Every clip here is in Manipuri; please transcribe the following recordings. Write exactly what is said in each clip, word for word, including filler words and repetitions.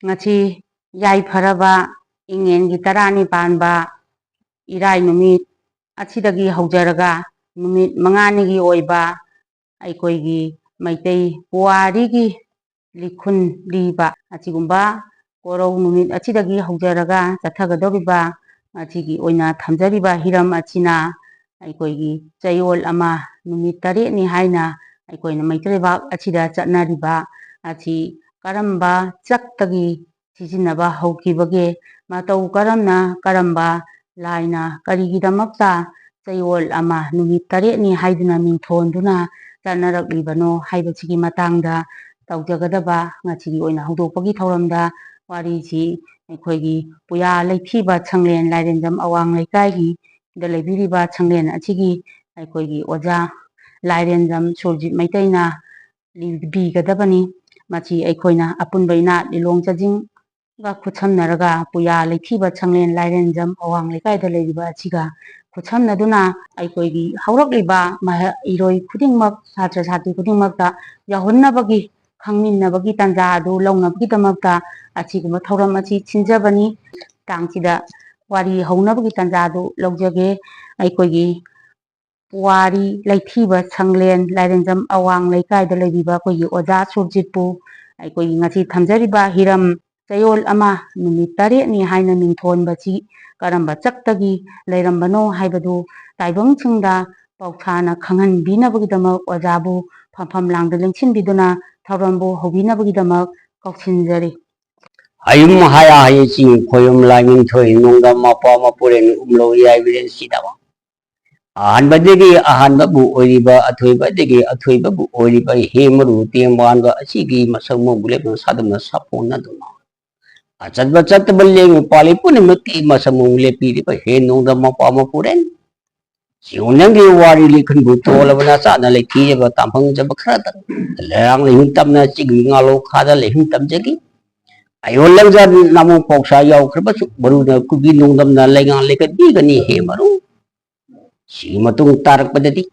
ꯉꯁꯤ ꯌꯥꯏꯐꯔꯕ ꯏꯉꯦꯟꯒꯤ ꯇꯔꯥꯅꯤ ꯄꯥꯟꯕ ꯏꯔꯥꯏ ꯅꯨꯃꯤꯠ ꯑꯁꯤꯗꯒꯤ ꯍꯧꯖꯔꯒ ꯅꯨꯃꯤꯠ ꯃꯉꯥꯅꯤꯒꯤ ꯑꯣꯏꯕ ꯑꯩꯈꯣꯏꯒꯤ ꯃꯩꯇꯩ ꯄꯨꯋꯥꯔꯤꯒꯤ ꯂꯤꯈꯨꯟ ꯂꯤꯕ ꯑꯁꯤꯒꯨꯝꯕ ꯀꯣꯔꯧ ꯅꯨꯃꯤꯠ ꯑꯁꯤꯗꯒꯤ ꯍꯧꯖꯔꯒ ꯆꯠꯊꯒꯗꯧꯔꯤꯕ ꯉꯁꯤꯒꯤ ꯑꯣꯏꯅ ꯊꯝꯖꯔꯤꯕ ꯍꯤꯔꯝ ꯑꯁꯤꯅ ꯑꯩꯈꯣꯏꯒꯤ ꯆꯌꯣꯜ ꯑꯃ ꯅꯨꯃꯤꯠ ꯇꯔꯦꯠꯅꯤ ꯍꯥꯏꯅ ꯑꯩꯈꯣꯏꯅ ꯃꯩꯇꯩ ꯂꯩꯕꯥꯛ ꯑꯁꯤꯗ ꯆꯠꯅꯔꯤꯕ ꯑꯁꯤ ꯀꯔꯝꯕ ꯆꯛꯇꯒꯤ ꯁꯤꯖꯤꯟꯅꯕ ꯍꯧꯈꯤꯕꯒꯦ? ꯃꯇꯧ ꯀꯔꯝꯅ, ꯀꯔꯝꯕ ꯂꯥꯏꯅ ꯀꯔꯤꯒꯤꯗꯃꯛꯇ ꯆꯌꯣꯜ ꯑꯃ ꯅꯨꯃꯤꯠ ꯇꯔꯦꯠꯅꯤ ꯍꯥꯏꯗꯨꯅ ꯃꯤꯡꯊꯣꯟꯗꯨꯅ ꯆꯠꯅꯔꯛꯂꯤꯕꯅꯣ ꯍꯥꯏꯕꯁꯤꯒꯤ ꯃꯇꯥꯡꯗ ꯇꯧꯖꯒꯗꯕ ꯉꯁꯤꯒꯤ ꯑꯣꯏꯅ ꯍꯧꯗꯣꯛꯄꯒꯤ ꯊꯧꯔꯝꯗ ꯋꯥꯔꯤꯁꯤ ꯑꯩꯈꯣꯏꯒꯤ ꯄꯨꯌꯥ ꯂꯩꯊꯤꯕ ꯁꯪꯂꯦꯟ ꯂꯥꯏꯔꯦꯟꯖꯝ ꯑꯋꯥꯡ ꯂꯩꯀꯥꯏꯒꯤ ꯗ ꯂꯩꯕꯤꯔꯤꯕ ꯁꯪꯂꯦꯟ ꯑꯁꯤꯒꯤ ꯑꯩꯈꯣꯏꯒꯤ ꯑꯣꯖꯥ ꯂꯥꯏꯔꯦꯟꯖꯝ ꯁꯨꯔꯖꯤꯠ ꯃꯩꯇꯩꯅ ꯂꯤꯕꯤꯒꯗꯕꯅꯤ꯫ ꯃꯁꯤ ꯑꯩꯈꯣꯏꯅ ꯑꯄꯨꯟꯕ ꯏꯅꯥꯠ ꯂꯤꯂꯣꯡ ꯆꯥꯖꯤꯡꯒ ꯈꯨꯠꯁꯝꯅꯔꯒ ꯄꯨꯌꯥ ꯂꯩꯊꯤꯕ ꯁꯪꯂꯦꯟ ꯂꯥꯏꯔꯦꯟꯖꯝ ꯑꯋꯥꯡ ꯂꯩꯀꯥꯏꯗ ꯂꯩꯔꯤꯕ ꯑꯁꯤꯒ ꯈꯨꯠꯁꯝꯅꯗꯨꯅ ꯑꯩꯈꯣꯏꯒꯤ ꯍꯧꯔꯛꯂꯤꯕ ꯃꯍꯩꯔꯣꯏ ꯈꯨꯗꯤꯡꯃꯛ, ꯁꯥꯇ꯭ꯔ ꯁꯥꯇ꯭ꯔꯤ ꯈꯨꯗꯤꯡꯃꯛꯇ ꯌꯥꯎꯍꯟꯅꯕꯒꯤ, ꯈꯪꯃꯤꯟꯅꯕꯒꯤ ꯇꯥꯟꯖꯥ ꯑꯗꯨ ꯂꯧꯅꯕꯒꯤꯗꯃꯛꯇ ꯑꯁꯤꯒꯨꯝꯕ ꯊꯧꯔꯝ ꯑꯁꯤ ꯁꯤꯟꯖꯕꯅꯤ꯫ ꯃꯇꯥꯡꯁꯤꯗ ꯋꯥꯔꯤ ꯍꯧꯅꯕꯒꯤ ꯇꯥꯟꯖꯥꯗꯨ ꯂꯧꯖꯒꯦ꯫ ꯑꯩꯈꯣꯏꯒꯤ ꯄꯨꯋꯥꯔꯤ ꯂꯩꯊꯤꯕ ꯁꯪꯂꯦꯟ ꯂꯥꯏꯔꯦꯟꯖꯝ ꯑꯋꯥꯡ ꯂꯩꯀꯥꯏꯗ ꯂꯩꯕꯤꯕ ꯑꯩꯈꯣꯏꯒꯤ ꯑꯣꯖꯥ ꯁꯨꯔꯖꯤꯠꯄꯨ ꯑꯩꯈꯣꯏꯒꯤ ꯉꯁꯤ ꯊꯝꯖꯔꯤꯕ ꯍꯤꯔꯝ ꯆꯌꯣꯜ ꯑꯃ ꯅꯨꯃꯤꯠ ꯇꯔꯦꯠꯅꯤ ꯍꯥꯏꯅ ꯃꯤꯡꯊꯣꯟꯕꯁꯤ ꯀꯔꯝꯕ ꯆꯛꯇꯒꯤ ꯂꯩꯔꯝꯕꯅꯣ ꯍꯥꯏꯕꯗꯨ ꯇꯥꯏꯕꯪꯁꯤꯡꯗ ꯄꯥꯎꯊꯥꯅ ꯈꯪꯍꯟꯕꯤꯅꯕꯒꯤꯗꯃꯛ ꯑꯣꯖꯥꯕꯨ ꯐꯝꯐꯝ ꯂꯥꯡꯗ ꯂꯦꯡꯁꯤꯟꯕꯤꯗꯨꯅ ꯊꯧꯔꯝꯕꯨ ꯍꯧꯕꯤꯅꯕꯒꯤꯗꯃꯛ ꯀꯧꯁꯤꯟꯖꯔꯤ꯫ ꯍꯌꯨꯝ ꯍꯥꯌꯥ ꯍꯌꯦ ꯆꯤꯡ ꯈꯣꯌꯨꯝ ꯂꯥꯏꯅꯤꯡꯊꯣꯏ ꯅꯨꯡꯗꯝ ꯃꯄꯥ ꯃꯄꯨꯔꯦꯟ ꯎꯝꯂꯧ ꯌꯥꯏꯕꯤꯔꯦꯟ ꯁꯤꯗꯕ꯫ ꯑꯍꯥꯟꯕꯗꯒꯤ ꯑꯍꯥꯟꯕꯕꯨ ꯑꯣꯏꯔꯤꯕ, ꯑꯊꯣꯏꯕꯗꯒꯤ ꯑꯊꯣꯏꯕꯕꯨ ꯑꯣꯏꯔꯤꯕ ꯍꯦ ꯃꯔꯨ ꯇꯦꯡꯕꯥꯟꯕ ꯑꯁꯤꯒꯤ ꯃꯁꯛ ꯃꯑꯣꯡꯕꯨ ꯂꯦꯞꯅ ꯁꯥꯗꯝꯅ ꯁꯥꯐꯣꯟꯅꯗꯨꯅ, ꯑꯆꯠꯄ ꯆꯠꯇꯕ ꯂꯦꯡꯉꯨ ꯄꯥꯜꯂꯤ ꯄꯨꯝꯅꯃꯛꯀꯤ ꯃꯁꯛ ꯃꯑꯣꯡ ꯂꯦꯞꯄꯤꯔꯤꯕ ꯍꯦ ꯅꯣꯡꯗꯝ ꯃꯄꯥ ꯃꯄꯨꯔꯦꯟ꯫ ꯁꯤꯒꯨꯝ ꯅꯪꯒꯤ ꯋꯥꯔꯤ ꯂꯤꯈꯨꯟꯕꯨ ꯇꯣꯜꯂꯕ ꯅꯆꯥꯅ ꯂꯩꯊꯤꯖꯕ ꯇꯥꯡꯐꯪꯖꯕ ꯈꯔꯗ ꯂꯩꯔꯥꯡ ꯂꯩꯍꯨꯝ ꯇꯝꯅ ꯆꯤꯡꯒꯤ ꯉꯥꯂꯧ ꯈꯥꯗ ꯂꯩꯍꯨꯝ ꯇꯝꯖꯈꯤ꯫ ꯑꯌꯣꯟ ꯂꯪꯖꯥ ꯅꯥꯃꯨ ꯄꯥꯎꯁꯥ ꯌꯥꯎꯈ꯭ꯔꯕꯁꯨ ꯃꯔꯨꯅ ꯀꯨꯀꯤ ꯅꯣꯡꯗꯝꯅ ꯂꯩꯉꯥꯛ ꯂꯩꯈꯠꯄꯤꯒꯅꯤ ꯍꯦ ꯃꯔꯨ꯫ ꯁꯤꯒꯤ ꯃꯇꯨꯡ ꯇꯥꯔꯛꯄꯗꯗꯤ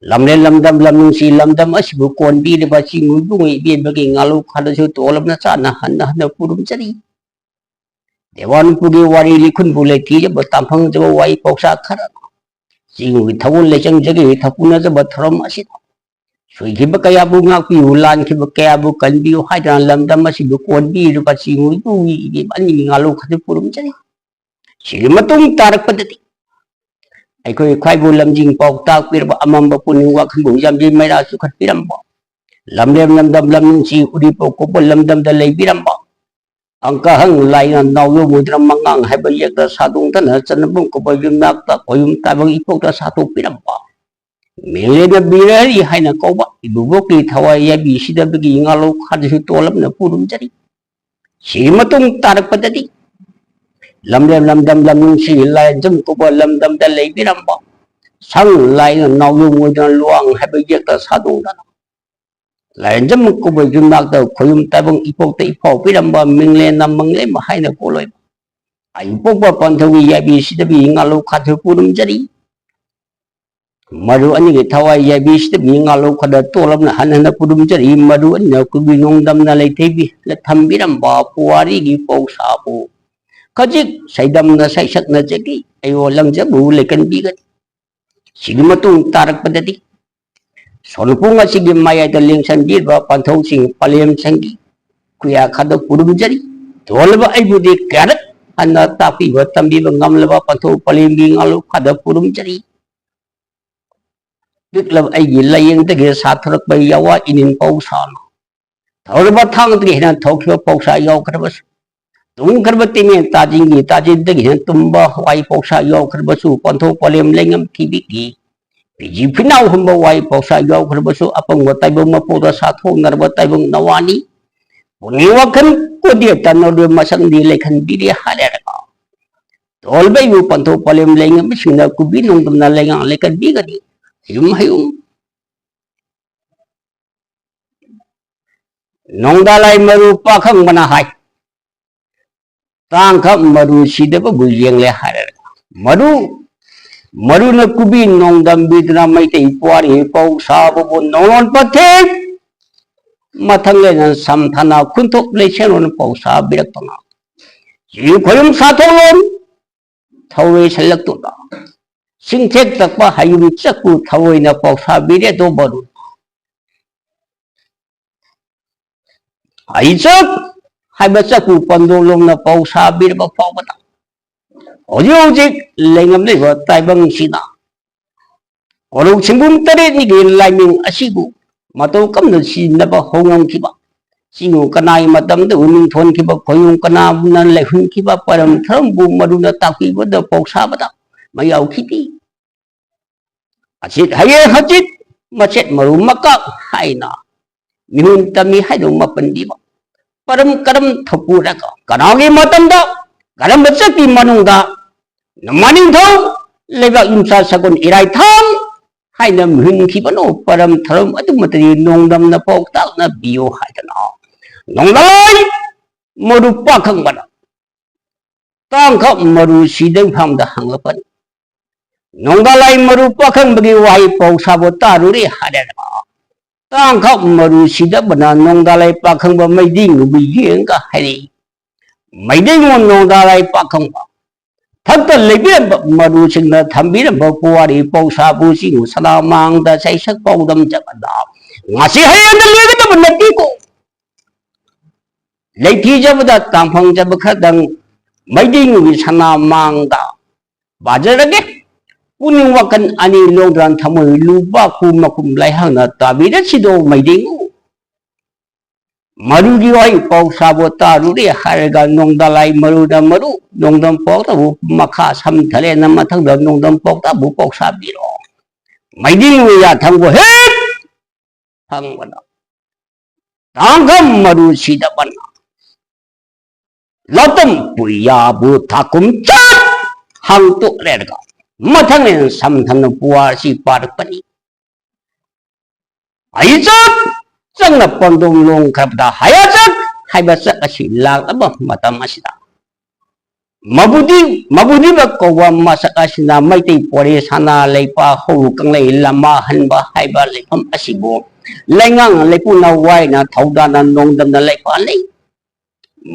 ꯂꯝꯂꯦꯟ ꯂꯝꯗꯝ ꯂꯝ ꯅꯨꯡꯁꯤ ꯂꯝꯗꯝ ꯑꯁꯤꯕꯨ ꯀꯣꯟꯕꯤꯔꯤꯕ ꯆꯤꯡꯃꯤꯕꯨꯡ ꯏꯕꯦꯟꯕꯒꯤ ꯉꯥꯂꯧ ꯈꯥꯗꯁꯨ ꯇꯣꯂꯞꯅ ꯆꯥꯅ ꯍꯟꯅ ꯍꯟꯅ ꯄꯨꯔꯨꯝꯖꯔꯤ꯫ ꯗꯦꯋꯥꯟꯄꯨꯔꯒꯤ ꯋꯥꯔꯤ ꯂꯤꯈꯨꯟꯕꯨ ꯂꯩꯊꯤꯖꯕ ꯇꯥꯝꯐꯪꯖꯕ ꯋꯥꯏ ꯄꯥꯎꯆꯥ ꯈꯔ ꯆꯤꯡꯒꯤ ꯊꯧꯒꯜ ꯂꯩꯆꯪꯖꯒꯤ ꯊꯧꯄꯨꯅꯖꯕ ꯊꯧꯔꯝ ꯑꯁꯤꯗ ꯁꯣꯏꯈꯤꯕ ꯀꯌꯥꯕꯨ ꯉꯥꯛꯄꯤꯌꯨ, ꯂꯥꯟꯈꯤꯕ ꯀꯌꯥꯕꯨ ꯀꯟꯕꯤꯌꯨ ꯍꯥꯏꯗꯨꯅ ꯂꯝꯗꯝ ꯑꯁꯤꯕꯨ ꯀꯣꯟꯕꯤꯔꯤꯕ ꯆꯤꯡꯃꯤꯕꯨꯡ ꯏꯕꯦꯟ ꯑꯅꯤꯒꯤ ꯉꯥꯂꯧ ꯈꯥꯗ ꯄꯨꯔꯨꯝꯖꯔꯤ꯫ ꯁꯤꯒꯤ ꯃꯇꯨꯡ ꯇꯥꯔꯛꯄꯗꯗꯤ ꯑꯩꯈꯣꯏ ꯈ꯭ꯋꯥꯏꯕꯨ ꯂꯝꯖꯤꯡ ꯄꯥꯎ ꯇꯥꯛꯄꯤꯔꯕ ꯑꯃꯝꯕ ꯄꯨꯛꯅꯤꯡ ꯋꯥꯈꯜꯕꯨ ꯌꯥꯝꯕꯤ ꯃꯩꯔꯥ ꯆꯨꯈꯠꯄꯤꯔꯝꯕ ꯂꯝꯂꯦꯝ ꯂꯝꯗꯝ ꯂꯝ ꯅꯨꯡꯁꯤ ꯎꯔꯤꯄꯣꯛ ꯀꯣꯛꯄ ꯂꯝꯗꯝꯗ ꯂꯩꯕꯤꯔꯝꯕ ꯑꯪꯀ ꯍꯪ ꯂꯥꯏꯅ ꯅꯥꯎꯌꯣ ꯃꯨꯗ꯭ꯔ ꯃꯉꯥꯡ ꯍꯥꯏꯕ ꯌꯦꯛꯇ ꯁꯥꯗꯣꯡꯗꯅ ꯆꯟꯅꯐꯝ ꯀꯣꯛꯄ ꯌꯨꯝꯅꯥꯛꯇ ꯈꯣꯌꯨꯝ ꯇꯥꯏꯕꯪ ꯏꯄꯣꯛꯇ ꯁꯥꯊꯣꯛꯄꯤꯔꯝꯕ ꯃꯤꯡꯂꯦꯟꯅ ꯕꯤꯔꯍꯔꯤ ꯍꯥꯏꯅ ꯀꯧꯕ ꯏꯕꯨꯕꯣꯛꯀꯤ ꯊꯋꯥꯏ ꯌꯥꯏꯕꯤ ꯁꯤꯗꯕꯒꯤ ꯉꯥꯂꯧ ꯈꯥꯗꯁꯨ ꯇꯣꯂꯞꯅ ꯄꯨꯔꯨꯝꯖꯔꯤ꯫ ꯁꯤꯒꯤ ꯃꯇꯨꯡ ꯇꯥꯔꯛꯄꯗꯗꯤ ꯂꯝꯂꯦꯟ ꯂꯝꯗꯝ ꯂꯝ ꯅꯨꯡꯁꯤ ꯂꯥꯏꯔꯦꯟꯖꯝ ꯀꯧꯕ ꯂꯝꯗꯝꯗ ꯂꯩꯕꯤꯔꯝꯕ ꯁꯪ ꯂꯥꯏꯅ ꯅꯥꯎꯌꯣ ꯃꯨꯗ꯭ꯔ ꯂꯨꯋꯥꯡ ꯍꯥꯏꯕ ꯌꯦꯛꯇ ꯁꯥꯗꯣꯡꯗꯅ ꯂꯥꯏꯔꯦꯟꯖꯝ ꯀꯧꯕ ꯌꯨꯝꯅꯥꯛꯇ ꯈꯣꯌꯨꯝ ꯇꯥꯏꯕꯪ ꯏꯄꯣꯛꯇ ꯏꯐꯥꯎ ꯄꯤꯔꯝꯕ ꯃꯤꯡꯂꯦꯟꯅ ꯃꯪꯂꯦꯝ ꯍꯥꯏꯅ ꯀꯣꯂꯣꯏꯕ ꯑꯩ ꯄꯣꯛꯄ ꯄꯟꯊꯧꯒꯤ ꯌꯥꯏꯕꯤ ꯁꯤꯗꯕꯤ ꯉꯥꯂꯧ ꯈꯥꯗ ꯄꯨꯔꯨꯝꯖꯔꯤ꯫ ꯃꯔꯨ ꯑꯅꯤꯒꯤ ꯊꯋꯥꯏ ꯌꯥꯏꯕꯤ ꯁꯤꯗꯕꯤ ꯉꯥꯂꯧ ꯈꯥꯗ ꯇꯣꯂꯞꯅ ꯍꯟꯅ ꯍꯟꯅ ꯄꯨꯔꯨꯝꯖꯔꯤ꯫ ꯃꯔꯨ ꯑꯅꯤꯅ ꯀꯨꯕꯤ ꯅꯣꯡꯗꯝꯅ ꯂꯩꯊꯩꯕꯤ ꯊꯝꯕꯤꯔꯝꯕ ꯄꯨꯋꯥꯔꯤꯒꯤ ꯄꯧꯁꯥꯕꯨ ꯈꯖꯤꯛ ꯁꯩꯗꯝꯅ ꯁꯩꯁꯛꯅꯖꯒꯤ ꯑꯩꯌꯣ ꯂꯪꯖꯕꯨ ꯂꯩꯀꯟꯕꯤꯒꯅꯤ꯫ ꯁꯤꯒꯤ ꯃꯇꯨꯡ ꯇꯥꯔꯛꯄꯗꯗꯤ ꯁꯣꯅꯄꯨꯡ ꯑꯁꯤꯒꯤ ꯃꯌꯥꯏꯗ ꯂꯦꯡꯁꯟꯕꯤꯔꯤꯕ ꯄꯟꯊꯧꯁꯤꯡ ꯄꯂꯦꯝ ꯁꯪꯒꯤ ꯈꯨꯌꯥ ꯈꯥꯗ ꯄꯨꯔꯨꯝꯖꯔꯤ꯫ ꯊꯣꯜꯂꯕ ꯑꯩꯕꯨꯗꯤ ꯀꯌꯥꯔꯛ ꯍꯟꯅ ꯇꯥꯛꯄꯤꯕ ꯇꯝꯕꯤꯕ ꯉꯝꯂꯕ ꯄꯟꯊꯧ ꯄꯂꯦꯝꯒꯤ ꯉꯥꯂꯧ ꯈꯥꯗ ꯄꯨꯔꯨꯝꯖꯔꯤ꯫ ꯄꯤꯛꯂꯕ ꯑꯩꯒꯤ ꯂꯥꯏꯌꯦꯡꯗꯒꯤ ꯁꯥꯊꯣꯔꯛꯄ ꯌꯥꯋꯥ ꯏꯅꯤꯟ ꯄꯧꯁꯥꯅ ꯊꯧꯔꯕ ꯊꯥꯡꯗꯒꯤ ꯍꯦꯟꯅ ꯊꯧꯈꯤꯕ ꯄꯧꯁꯥ ꯌꯥꯎꯈ꯭ꯔꯕꯁꯨ ꯇꯨꯝꯈ꯭ꯔꯕ ꯇꯤꯃꯦꯟ ꯇꯥꯖꯤꯟꯒꯤ ꯇꯥꯖꯤꯟꯗꯒꯤ ꯍꯦꯟꯅ ꯇꯨꯝꯕ ꯍꯋꯥꯏ ꯄꯧꯁꯥ ꯌꯥꯎꯈ꯭ꯔꯕꯁꯨ ꯄꯟꯊꯧ ꯄꯂꯦꯝ ꯂꯩꯉꯝ ꯊꯤꯕꯤꯒꯤ ꯐꯤꯖꯤ ꯐꯤꯅꯥꯎ ꯍꯨꯝꯕ ꯋꯥꯏ ꯄꯧꯁꯥ ꯌꯥꯎꯈ꯭ꯔꯕꯁꯨ ꯑꯄꯪꯕ ꯇꯥꯏꯕꯪ ꯃꯄꯣꯛꯇ ꯁꯥꯊꯣꯛꯅꯔꯕ ꯇꯥꯏꯕꯪ ꯅꯋꯥꯅꯤ꯫ ꯄꯨꯛꯅꯤꯡ ꯋꯥꯈꯜ ꯀꯣꯗꯦ ꯇꯥꯟꯅꯔꯨꯕ ꯃꯁꯪꯗꯤ ꯂꯩꯈꯟꯕꯤꯔꯦ ꯍꯥꯏꯔꯦꯔꯒ ꯇꯣꯜꯕꯩꯕꯨ ꯄꯟꯊꯧ ꯄꯂꯦꯝ ꯂꯩꯉꯝꯕꯁꯤꯡꯅ ꯀꯨꯕꯤ ꯅꯣꯡꯗꯝꯅ ꯂꯩꯉꯥꯛ ꯂꯩꯀꯟꯕꯤꯒꯅꯤ꯫ ꯍꯌꯨꯝ ꯍꯌꯨꯝ ꯅꯣꯡꯗꯥꯂꯥꯏ ꯃꯔꯨ ꯄꯥꯈꯪꯕꯅ ꯍꯥꯏ, ꯇꯥꯡꯈꯛ ꯃꯔꯨ ꯁꯤꯗꯕꯕꯨ ꯌꯦꯡꯂꯦ ꯍꯥꯏꯔꯒ ꯃꯔꯨ ꯃꯔꯨꯅ ꯀꯨꯕꯤ ꯅꯣꯡꯗꯝꯕꯤꯗꯨꯅ ꯃꯩꯇꯩ ꯄꯨꯋꯥꯔꯤ ꯄꯥꯎꯁꯥꯕꯕꯨ ꯅꯣꯡꯂꯣꯟ ꯄꯟꯊꯦꯛ ꯃꯊꯪ ꯂꯩꯅ ꯁꯝꯊꯅ ꯈꯨꯟꯊꯣꯛ ꯂꯩꯁꯦꯡꯂꯣꯟ ꯄꯥꯎꯁꯥꯕꯤꯔꯛꯄꯅ ꯆꯤꯡ ꯈꯣꯏꯔꯨꯝ ꯁꯥꯊꯣꯛꯂꯣꯟ ꯊꯧꯔꯣꯏ ꯁꯜꯂꯛꯇꯨꯅ ꯆꯤꯡꯊꯦꯛ ꯇꯛꯄ ꯍꯌꯨꯝ ꯆꯛꯄꯨ ꯊꯧꯔꯣꯏꯅ ꯄꯥꯎꯁꯥꯕꯤꯔꯦꯗꯣ ꯃꯔꯨ꯫ ꯑꯩ ꯆꯠ ꯍꯥꯏꯕ ꯆꯠꯄꯨ ꯄꯟꯗꯣꯂꯣꯝꯅ ꯄꯥꯎꯁꯥꯕꯤꯔꯕ ꯐꯥꯎꯕꯗ ꯍꯧꯖꯤꯛ ꯍꯧꯖꯤꯛ ꯂꯩꯉꯝꯂꯤꯕ ꯇꯥꯏꯕꯪꯁꯤꯅ ꯀꯣꯔꯧ ꯁꯤꯡꯕꯨꯝ ꯇꯔꯦꯠꯅꯤꯒꯤ ꯂꯥꯏꯃꯤꯡ ꯑꯁꯤꯕꯨ ꯃꯇꯧ ꯀꯝꯅ ꯁꯤꯖꯤꯟꯅꯕ ꯍꯧꯉꯝꯈꯤꯕ, ꯆꯤꯡꯉꯨ ꯀꯅꯥꯒꯤ ꯃꯇꯝꯗ ꯎꯅꯤꯡ ꯊꯣꯟꯈꯤꯕ ꯈꯣꯏꯌꯨꯝ ꯀꯅꯥꯅ ꯂꯩꯍꯟꯈꯤꯕ ꯄꯔꯝ ꯊꯔꯝꯕꯨ ꯃꯔꯨꯅ ꯇꯥꯛꯄꯤꯕꯗ ꯄꯥꯎꯁꯥꯕꯗ ꯃꯌꯥꯎꯈꯤꯗꯦ꯫ ꯑꯆꯤꯠ ꯍꯌꯦꯡ ꯍꯆꯤꯠ ꯃꯆꯦꯠ ꯃꯔꯨ ꯃꯀꯛ ꯍꯥꯏꯅ ꯃꯤꯍꯨꯟ ꯇꯝꯃꯤ ꯍꯥꯏꯗꯨ ꯃꯄꯟꯗꯤꯕ ꯄꯔꯝ ꯀꯔꯝ ꯊꯧꯄꯨꯔꯒ ꯀꯅꯥꯒꯤ ꯃꯇꯝꯗ ꯀꯔꯝꯕ ꯆꯠꯀꯤ ꯃꯅꯨꯡꯗ ꯅꯃꯥꯅꯤꯡꯊꯧ ꯂꯩꯕꯥꯛ ꯌꯨꯝꯁꯥ ꯁꯒꯣꯜ ꯏꯔꯥꯏꯊꯥꯡ ꯍꯥꯏꯅ ꯃꯤꯍꯨꯟꯈꯤꯕꯅꯣ ꯄꯔꯝ ꯊꯔꯝ ꯑꯗꯨꯃꯠꯇꯗꯤ ꯅꯣꯡꯗꯝꯅ ꯄꯥꯎꯇꯥꯛꯅ ꯄꯤꯌꯣ ꯍꯥꯏꯗꯅ ꯅꯣꯡꯗꯝ ꯃꯔꯨ ꯄꯥꯈꯪꯕꯅ ꯇꯥꯡꯈꯛ ꯃꯔꯨ ꯁꯤꯗꯪ ꯐꯥꯝꯗ ꯍꯪꯂꯛꯄꯅꯤ꯫ ꯅꯣꯡꯗꯥꯂꯥꯏ ꯃꯔꯨ ꯄꯥꯈꯪꯕꯒꯤ ꯋꯥꯍꯩ ꯄꯥꯎ ꯁꯥꯕ ꯇꯥꯔꯨꯔꯦ ꯍꯥꯏꯔꯦ꯫ ꯇꯥꯡꯈꯛ ꯃꯔꯨ ꯁꯤꯗꯕꯅ ꯅꯣꯡꯗꯥꯂꯥꯏ ꯄꯥꯈꯪꯕ ꯃꯩꯗꯤꯡꯕꯨ ꯌꯦꯡꯒ ꯍꯥꯏꯔꯛꯏ꯫ ꯃꯩꯗꯤꯡꯉꯨ ꯅꯣꯡꯗꯥꯂꯥꯏ ꯄꯥꯈꯪꯕ ꯊꯛꯇ ꯂꯩꯕꯤꯔꯝꯕ ꯃꯔꯨꯁꯤꯡꯅ ꯊꯝꯕꯤꯔꯝꯕ ꯄꯨꯋꯥꯔꯤ ꯄꯥꯎꯁꯥꯕꯨ ꯁꯤꯡꯕꯨ ꯁꯅꯥ ꯃꯥꯡꯗ ꯁꯩꯁꯛ ꯄꯥꯎꯗꯝꯖꯕꯗ ꯉꯁꯤ ꯍꯌꯦꯡꯗ ꯂꯣꯏꯒꯗꯕ ꯅꯠꯇꯦꯀꯣ꯫ ꯂꯩꯊꯤꯖꯕꯗ ꯇꯥꯡꯐꯪꯖꯕ ꯈꯔꯗꯪ ꯃꯩꯗꯤꯡꯒꯤ ꯁꯅꯥ ꯃꯥꯡꯗ ꯕꯥꯖꯔꯒꯦ꯫ ꯄꯨꯛꯅꯤꯡ ꯋꯥꯈꯜ ꯑꯅꯤ ꯂꯣꯡꯗ꯭ꯔꯥꯟ ꯊꯃꯣꯏ ꯂꯨꯕ ꯈꯨ ꯃꯈꯨꯝ ꯂꯥꯏꯍꯥꯡꯅ ꯇꯥꯕꯤꯔꯁꯤꯗꯣ ꯃꯩꯗꯤꯡꯉꯨ꯫ ꯃꯔꯨꯒꯤ ꯋꯥꯍꯩ ꯄꯥꯎ ꯁꯥꯕ ꯇꯥꯔꯨꯔꯦ ꯍꯥꯏꯔꯒ ꯅꯣꯡꯗꯥꯂꯥꯏ ꯃꯔꯨꯅ ꯃꯔꯨ ꯅꯣꯡꯗꯝ ꯄꯥꯎꯇꯕꯨ ꯃꯈꯥ ꯁꯝꯊꯔꯦꯅ ꯃꯊꯪꯗ ꯅꯣꯡꯗꯝ ꯄꯥꯎꯇꯕꯨ ꯄꯥꯎ ꯁꯥꯕꯤꯔꯣ꯫ ꯃꯩꯗꯤꯡꯉꯨ ꯌꯥꯊꯪꯕꯨ ꯍꯦꯛ ꯐꯪꯕꯅ ꯇꯥꯡꯒꯝ ꯃꯔꯨ ꯁꯤꯗꯕꯅ ꯂꯧꯇꯝ ꯄꯨꯌꯥꯕꯨ ꯊꯥꯀꯨꯝ ꯆꯠ ꯍꯥꯡꯇꯣꯛꯂꯦꯔꯒ ꯃꯊꯪ ꯁꯝꯊꯅ ꯄꯨꯋꯥꯔꯁꯤ ꯄꯥꯔꯛꯄꯅꯤ꯫ ꯑꯩꯆꯠ ꯆꯪꯅ ꯄꯟꯗꯣꯝ ꯂꯣꯡꯈ꯭ꯔꯕꯗ ꯍꯌꯥꯆꯠ ꯍꯥꯏꯕ ꯆꯠ ꯑꯁꯤ ꯂꯥꯛꯂꯕ ꯃꯇꯝ ꯑꯁꯤꯗ ꯃꯕꯨꯗꯤ ꯃꯕꯨꯗꯤꯕ ꯀꯧꯕ ꯃꯁꯛ ꯑꯁꯤꯅ ꯃꯩꯇꯩ ꯄꯣꯔꯦ ꯁꯅꯥ ꯂꯩꯄꯥꯛ ꯍꯧꯔꯨ ꯀꯪꯂꯩ ꯂꯝꯃꯥ ꯍꯟꯕ ꯍꯥꯏꯕ ꯂꯩꯐꯝ ꯑꯁꯤꯕꯨ ꯂꯩꯉꯥꯛ ꯂꯩꯄꯨꯅ ꯋꯥꯏꯅ ꯊꯧꯗꯥꯅ ꯅꯣꯡꯗꯝꯅ ꯂꯩꯄꯥꯛ ꯂꯩ꯫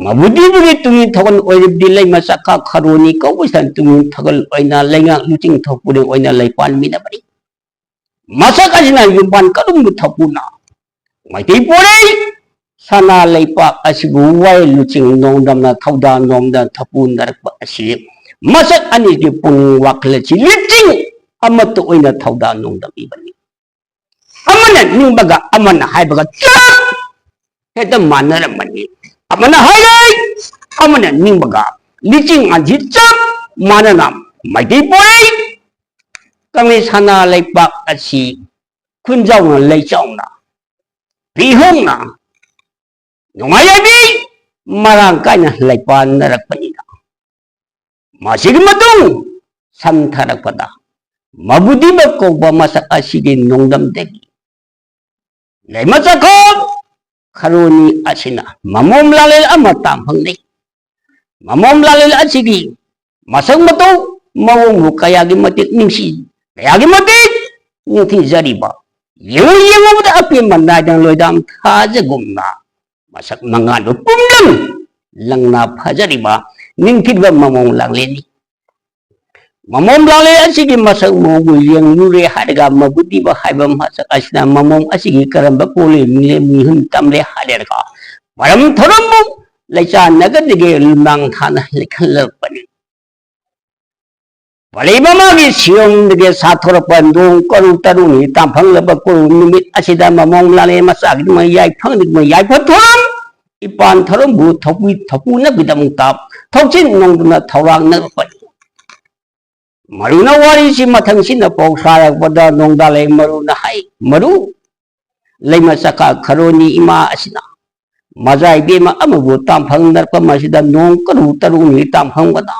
ꯃꯕꯨꯗꯤꯕꯒꯤ ꯇꯨꯡꯒꯤ ꯊꯧꯒꯜ ꯑꯣꯏꯔꯕꯗꯤ ꯂꯩꯃ ꯆꯥꯈꯥ ꯈꯔꯣꯅꯤ ꯀꯧꯕꯁꯤꯅ ꯇꯨꯡꯒꯤ ꯊꯧꯒꯜ ꯑꯣꯏꯅ ꯂꯩꯉꯥꯛ ꯂꯨꯆꯤꯡ ꯊꯧꯄꯨꯔꯦꯜ ꯑꯣꯏꯅ ꯂꯩꯄꯥꯟꯃꯤꯟꯅꯕꯅꯤ꯫ ꯃꯁꯛ ꯑꯁꯤꯅ ꯌꯨꯝꯕꯥꯟ ꯀꯔꯨꯝꯕ ꯊꯧꯄꯨꯅ ꯃꯩꯇꯩ ꯄꯣꯔꯩ ꯁꯅꯥ ꯂꯩꯄꯥꯛ ꯑꯁꯤꯕꯨ ꯋꯥꯌꯦꯜ ꯂꯨꯆꯤꯡ ꯅꯣꯡꯗꯝꯅ ꯊꯧꯗꯥ ꯅꯣꯝꯗ ꯊꯧꯄꯨꯅꯔꯛꯄ ꯑꯁꯤ ꯃꯁꯛ ꯑꯅꯤꯒꯤ ꯄꯨꯛꯅꯤꯡ ꯋꯥꯈꯜ ꯑꯁꯤ ꯂꯤꯆꯤꯡ ꯑꯃꯠꯇ ꯑꯣꯏꯅ ꯊꯧꯗꯥ ꯅꯣꯝꯗꯝ ꯏꯕꯅꯤ꯫ ꯑꯃꯅ ꯅꯤꯡꯕꯒ ꯑꯃꯅ ꯍꯥꯏꯕꯒ ꯆꯞ ꯍꯦꯛꯇ ꯃꯥꯟꯅꯔꯝꯕꯅꯤ꯫ ꯑꯃꯅ ꯍꯥꯏꯔꯦ, ꯑꯃꯅ ꯅꯤꯡꯕꯒ ꯂꯤꯆꯤꯡ ꯑꯁꯤ ꯆꯞ ꯃꯥꯟꯅꯅ ꯃꯩꯇꯩ ꯄꯣꯔꯩ ꯀꯪꯂꯩ ꯁꯅꯥ ꯂꯩꯄꯥꯛ ꯑꯁꯤ ꯈꯨꯟꯖꯥꯎꯅ ꯂꯩꯆꯥꯎꯅ ꯄꯤꯍꯣꯡꯅ ꯅꯨꯡꯉꯥꯏ ꯌꯥꯏꯕꯤ ꯃꯔꯥꯡ ꯀꯥꯏꯅ ꯂꯩꯄꯥꯟꯅꯔꯛꯄꯅꯤꯅ꯫ ꯃꯁꯤꯒꯤ ꯃꯇꯨꯡ ꯁꯝꯊꯔꯛꯄꯗ ꯃꯕꯨꯗꯤꯕ ꯀꯧꯕ ꯃꯁꯛ ꯑꯁꯤꯒꯤ ꯅꯣꯡꯗꯝꯗꯒꯤ ꯂꯩꯃ ꯆꯥꯈꯣꯡ ꯈꯔꯣꯅꯤ ꯑꯁꯤꯅ ꯃꯃꯣꯝ ꯂꯥꯂꯦꯜ ꯑꯃ ꯇꯥꯝ ꯐꯪꯅꯩ꯫ ꯃꯃꯣꯝ ꯂꯥꯂꯦꯜ ꯑꯁꯤꯒꯤ ꯃꯁꯛ ꯃꯇꯧ ꯃꯑꯣꯡꯕꯨ ꯀꯌꯥꯒꯤ ꯃꯇꯤꯛ ꯅꯤꯡꯁꯤ, ꯀꯌꯥꯒꯤ ꯃꯇꯤꯛ ꯅꯤꯡꯊꯤꯖꯔꯤꯕ, ꯌꯦꯡꯉꯨ ꯌꯦꯡꯉꯨꯕꯗ ꯑꯄꯦꯟꯕ ꯅꯥꯏꯗꯅ ꯂꯣꯏꯗꯥꯝ ꯊꯥꯖꯒꯨꯝꯅ ꯃꯁꯛ ꯃꯉꯥꯜꯕꯨ ꯄꯨꯝꯅꯝ ꯂꯪꯅ ꯐꯖꯔꯤꯕ ꯅꯤꯡꯊꯤꯕ ꯃꯃꯣꯝ ꯂꯥꯂꯦꯜꯅꯤ꯫ ꯃꯃꯣꯝ ꯂꯥꯂꯦꯜ ꯑꯁꯤꯒꯤ ꯃꯁꯛ ꯃꯑꯣꯡꯕꯨ ꯌꯦꯡꯂꯨꯔꯦ ꯍꯥꯏꯔꯒ ꯃꯕꯨꯗꯤꯕ ꯍꯥꯏꯕ ꯃꯁꯛ ꯑꯁꯤꯅ ꯃꯃꯣꯝ ꯑꯁꯤꯒꯤ ꯀꯔꯝꯕ ꯄꯣꯂꯤ ꯃꯤꯂꯦ ꯃꯤꯍꯨꯟ ꯇꯝꯂꯦ ꯍꯥꯏꯔꯒ ꯃꯔꯝ ꯊꯧꯔꯝꯕꯨ ꯂꯩꯆꯥꯟꯅꯒꯗꯒꯦ ꯂꯨꯃꯥꯡ ꯊꯥꯅ ꯂꯩꯈꯠꯂꯛꯄꯅꯤ꯫ ꯄꯂꯩ ꯃꯃꯥꯒꯤ ꯁꯤꯌꯣꯝꯗꯒꯤ ꯁꯥꯊꯣꯔꯛꯄ ꯅꯣꯡ ꯀꯔꯨ ꯇꯔꯨꯅꯤ ꯇꯥꯝꯐꯪꯂꯕ ꯀꯨꯔꯨ ꯅꯨꯃꯤꯠ ꯑꯁꯤꯗ ꯃꯃꯣꯝ ꯂꯥꯂꯦ ꯃꯆꯥꯒꯤꯗꯃꯛ ꯌꯥꯏꯐꯪꯗꯃꯛ ꯌꯥꯏꯐ ꯊꯧꯔꯝ ꯏꯄꯥꯟ ꯊꯧꯔꯝꯕꯨ ꯊꯧꯄꯨꯏ ꯊꯧꯄꯨꯅꯕꯒꯤꯗꯃꯛꯇ ꯊꯧꯆꯤꯟ ꯅꯣꯡꯗꯨꯅ ꯊꯧꯔꯥꯡꯅꯔꯛꯄꯅꯤ꯫ ꯃꯔꯨꯅ ꯋꯥꯔꯤꯁꯤ ꯃꯊꯪꯁꯤꯅ ꯄꯥꯎ ꯁꯥꯔꯛꯄꯗ ꯅꯣꯡꯗꯥꯂꯩ ꯃꯔꯨꯅ ꯍꯥꯏ, ꯃꯔꯨ, ꯂꯩꯃ ꯆꯀꯥ ꯈꯔꯣꯅꯤ ꯏꯃꯥ ꯑꯁꯤꯅ ꯃꯖꯥ ꯏꯕꯦꯝꯃ ꯑꯃꯕꯨ ꯇꯥꯝꯐꯪꯅꯔꯛꯄ ꯃꯁꯤꯗ ꯅꯣꯡ ꯀꯔꯨ ꯇꯔꯨꯅꯤ ꯇꯥꯝꯐꯪꯕꯗ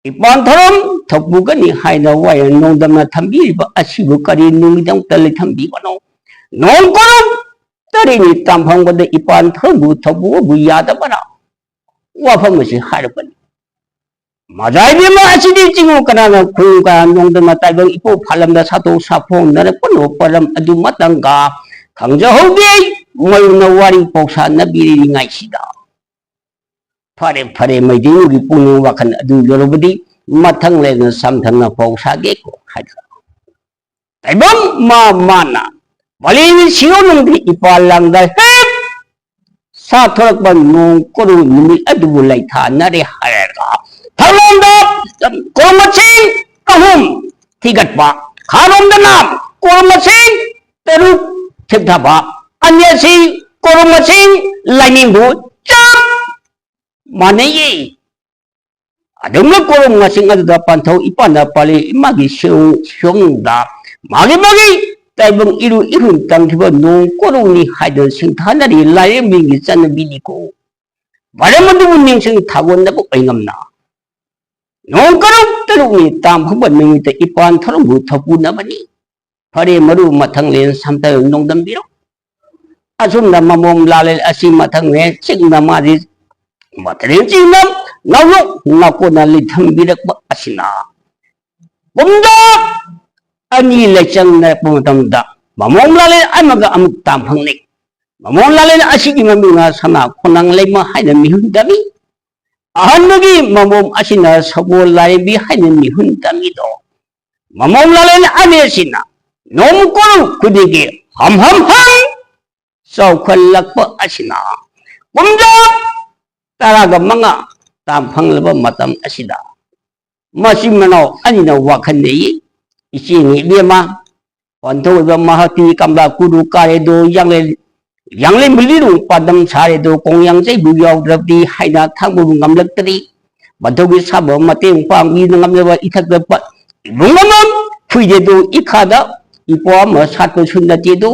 ꯏꯄꯥꯟ ꯊꯧꯔꯝ ꯊꯧꯄꯨꯒꯅꯤ ꯍꯥꯏꯅ ꯋꯥꯌꯦꯜ ꯅꯣꯡꯗꯝꯅ ꯊꯝꯕꯤꯔꯤꯕ ꯑꯁꯤꯕꯨ ꯀꯔꯤ ꯅꯨꯃꯤꯠꯇ ꯂꯩꯊꯝꯕꯤꯕꯅꯣ? ꯅꯣꯡ ꯀꯔꯨ ꯇꯔꯦꯠꯅꯤ ꯇꯥꯝꯐꯪꯕꯗ ꯏꯄꯥꯟ ꯊꯧꯔꯝꯕꯨ ꯊꯧꯄꯨꯕꯨ ꯌꯥꯗꯕꯅ ꯋꯥꯐꯝ ꯑꯁꯤ ꯍꯥꯏꯔꯛꯄꯅꯤ꯫ ꯃꯖꯥ ꯏꯕꯦꯝꯃ ꯑꯁꯤꯗꯤ ꯆꯤꯡꯉꯨ ꯀꯅꯥꯅ ꯈꯨꯅꯨ ꯀꯅꯥ ꯅꯣꯡꯗꯅ ꯇꯥꯏꯕꯪ ꯏꯄꯣꯛ ꯐꯥꯜꯂꯝꯗ ꯁꯥꯊꯣꯛ ꯁꯥꯐꯣꯡꯅꯔꯛꯄꯅꯣ ꯄꯔꯝ ꯑꯗꯨ ꯃꯇꯪꯒ ꯈꯪꯖꯍꯧꯗꯦ꯫ ꯃꯌꯨꯝꯅ ꯋꯥꯔꯤ ꯄꯥꯎꯁꯥꯅꯕꯤꯔꯤꯉꯩꯁꯤꯗ꯫ ꯐꯔꯦ, ꯐꯔꯦ, ꯃꯩꯇꯩꯒꯤ ꯄꯨꯛꯅꯤꯡ ꯋꯥꯈꯜ ꯑꯗꯨ ꯌꯧꯔꯕꯗꯤ ꯃꯊꯪ ꯂꯩꯅ ꯁꯝꯊꯅ ꯄꯥꯎ ꯁꯥꯒꯦꯀꯣ ꯍꯥꯏꯗꯅ꯫ ꯇꯥꯏꯕꯪ ꯃꯥ ꯃꯥꯅ ꯃꯥꯂꯦꯝꯒꯤ ꯁꯤꯌꯣꯟ ꯅꯨꯡꯒꯤ ꯏꯄꯥ ꯂꯥꯡꯗ ꯍꯦꯛ ꯁꯥꯊꯣꯔꯛꯄ ꯅꯣꯡ ꯀꯣꯔꯧ ꯅꯨꯃꯤꯠ ꯑꯗꯨꯕꯨ ꯂꯩꯊꯥꯅꯔꯦ ꯍꯥꯏꯔꯒ ꯊꯛꯂꯣꯝꯗ ꯀꯣꯔꯧ ꯃꯁꯤꯡ ꯑꯍꯨꯝ ꯊꯤꯒꯠꯄ, ꯈꯥꯔꯣꯝꯗꯅ ꯀꯣꯔꯧ ꯃꯁꯤꯡ ꯇꯔꯨꯛ ꯊꯦꯛꯊꯕ, ꯑꯅꯤ ꯑꯁꯤ ꯀꯣꯔꯧ ꯃꯁꯤꯡ ꯂꯥꯏꯅꯤꯡꯕꯨ ꯆꯞ ꯃꯥꯟꯅꯩꯌꯦ꯫ ꯑꯗꯨꯝꯅ ꯀꯣꯔꯧ ꯃꯁꯤꯡ ꯑꯗꯨꯗ ꯄꯥꯟꯊꯧ ꯏꯄꯥꯅ ꯄꯥꯜꯂꯤ ꯏꯃꯥꯒꯤ ꯁꯤꯌꯣꯡ-, ꯁꯤꯌꯣꯡꯗ ꯃꯥꯒꯤ ꯃꯥꯒꯤ ꯇꯥꯏꯕꯪ ꯏꯔꯨ ꯏꯍꯨꯟ ꯇꯝꯈꯤꯕ ꯅꯣꯡ ꯀꯣꯔꯧꯅꯤ ꯍꯥꯏꯗꯨꯅ ꯁꯤꯡꯊꯥꯅꯔꯤ ꯂꯥꯏꯔꯦꯝꯕꯤꯒꯤ ꯆꯠꯅꯕꯤꯅꯤꯀꯣ꯫ ꯃꯔꯝ ꯑꯗꯨꯕꯨ ꯅꯤꯡꯁꯤꯡ ꯊꯥꯒꯣꯟꯅꯕ ꯑꯣꯏꯉꯝꯅ ꯅꯣꯡ ꯀꯔꯨꯛ ꯇꯔꯨꯛꯅꯤ ꯇꯥꯡ ꯐꯥꯎꯕ ꯅꯨꯃꯤꯠꯇ ꯏꯄꯥꯟ ꯊꯧꯔꯝꯕꯨ ꯊꯧꯄꯨꯅꯕꯅꯤ꯫ ꯐꯔꯦ ꯃꯔꯨ ꯃꯊꯪ ꯂꯦꯟ ꯁꯝꯇ ꯅꯣꯡꯗꯝꯕꯤꯔꯣ꯫ ꯑꯁꯨꯝꯅ ꯃꯃꯣꯝ ꯂꯥꯂꯦꯜ ꯑꯁꯤ ꯃꯊꯪꯅꯦ ꯆꯤꯡꯅ ꯃꯥꯗꯤ ꯃꯊꯦꯜ ꯆꯤꯡꯅ ꯅꯥꯎꯂꯣꯛ ꯅꯥꯀꯣꯟꯅ ꯂꯤꯊꯝꯕꯤꯔꯛꯄ ꯑꯁꯤꯅ ꯄꯨꯝꯗ ꯑꯅꯤ ꯂꯩꯆꯪꯅꯔꯛꯄ ꯃꯇꯝꯗ ꯃꯃꯣꯝ ꯂꯥꯂꯦꯜ ꯑꯃꯒ ꯑꯃꯨꯛ ꯇꯥꯝ ꯐꯪꯅꯩ꯫ ꯃꯃꯣꯝ ꯂꯥꯂꯦꯜ ꯑꯁꯤꯒꯤ ꯃꯃꯤꯡꯅ ꯁꯅꯥ ꯈꯣꯡꯅꯥꯡ ꯂꯩꯃ ꯍꯥꯏꯅ ꯃꯤꯍꯨꯟ ꯇꯝꯃꯤ꯫ ꯑꯍꯥꯟꯕꯒꯤ ꯃꯃꯣꯝ ꯑꯁꯤꯅ ꯁꯒꯣꯜ ꯂꯥꯏꯔꯦꯝꯕꯤ ꯍꯥꯏꯅ ꯃꯤꯍꯨꯟ ꯇꯝꯃꯤꯗꯣ꯫ ꯃꯃꯣꯝ ꯂꯥꯂꯦꯟ ꯑꯅꯤ ꯑꯁꯤꯅ ꯅꯣꯡ ꯀꯣꯔꯧ ꯈꯨꯗꯤꯡꯒꯤ ꯍꯝ ꯍꯝ ꯍꯝ ꯆꯥꯎꯈꯠꯂꯛꯄ ꯑꯁꯤꯅ ꯀꯨꯝꯖꯥ ꯇꯔꯥꯒ ꯃꯉꯥ ꯇꯥꯡ ꯐꯪꯂꯕ ꯃꯇꯝ ꯑꯁꯤꯗ ꯃꯆꯤꯟ ꯃꯅꯥꯎ ꯑꯅꯤꯅ ꯋꯥꯈꯜ ꯂꯩꯌꯦ꯫ ꯏꯆꯦꯅꯤ ꯏꯕꯦꯝꯃ, ꯄꯟꯊꯧ ꯑꯣꯏꯕ ꯃꯍꯥꯛꯇꯤ ꯀꯝꯂꯥ ꯀꯨꯔꯨ ꯀꯥꯔꯦꯗꯣ ꯌꯥꯡꯂꯦꯟ, ꯌꯥꯡꯂꯦꯟ ꯃꯨꯂꯤꯔꯨ ꯄꯥꯟꯗꯝ ꯁꯥꯔꯦꯗꯣ ꯀꯣꯡꯌꯥꯡ ꯆꯩꯕꯨ ꯌꯥꯎꯗ꯭ꯔꯕꯗꯤ ꯍꯥꯏꯅ ꯊꯥꯡꯕꯕꯨ ꯉꯝꯂꯛꯇ꯭ꯔꯤ꯫ ꯄꯟꯊꯧꯒꯤ ꯁꯥꯕ ꯃꯇꯦꯡ ꯄꯥꯡꯕꯤꯅ ꯉꯝꯂꯕ ꯏꯊꯛꯇ ꯄ-, ꯏꯕꯨꯡ ꯑꯃ ꯐꯨꯏꯗꯦꯗꯣ ꯏꯈꯥꯗ ꯏꯄꯣ ꯑꯃ ꯁꯥꯠꯄꯁꯨ ꯅꯠꯇꯦꯗꯣ꯫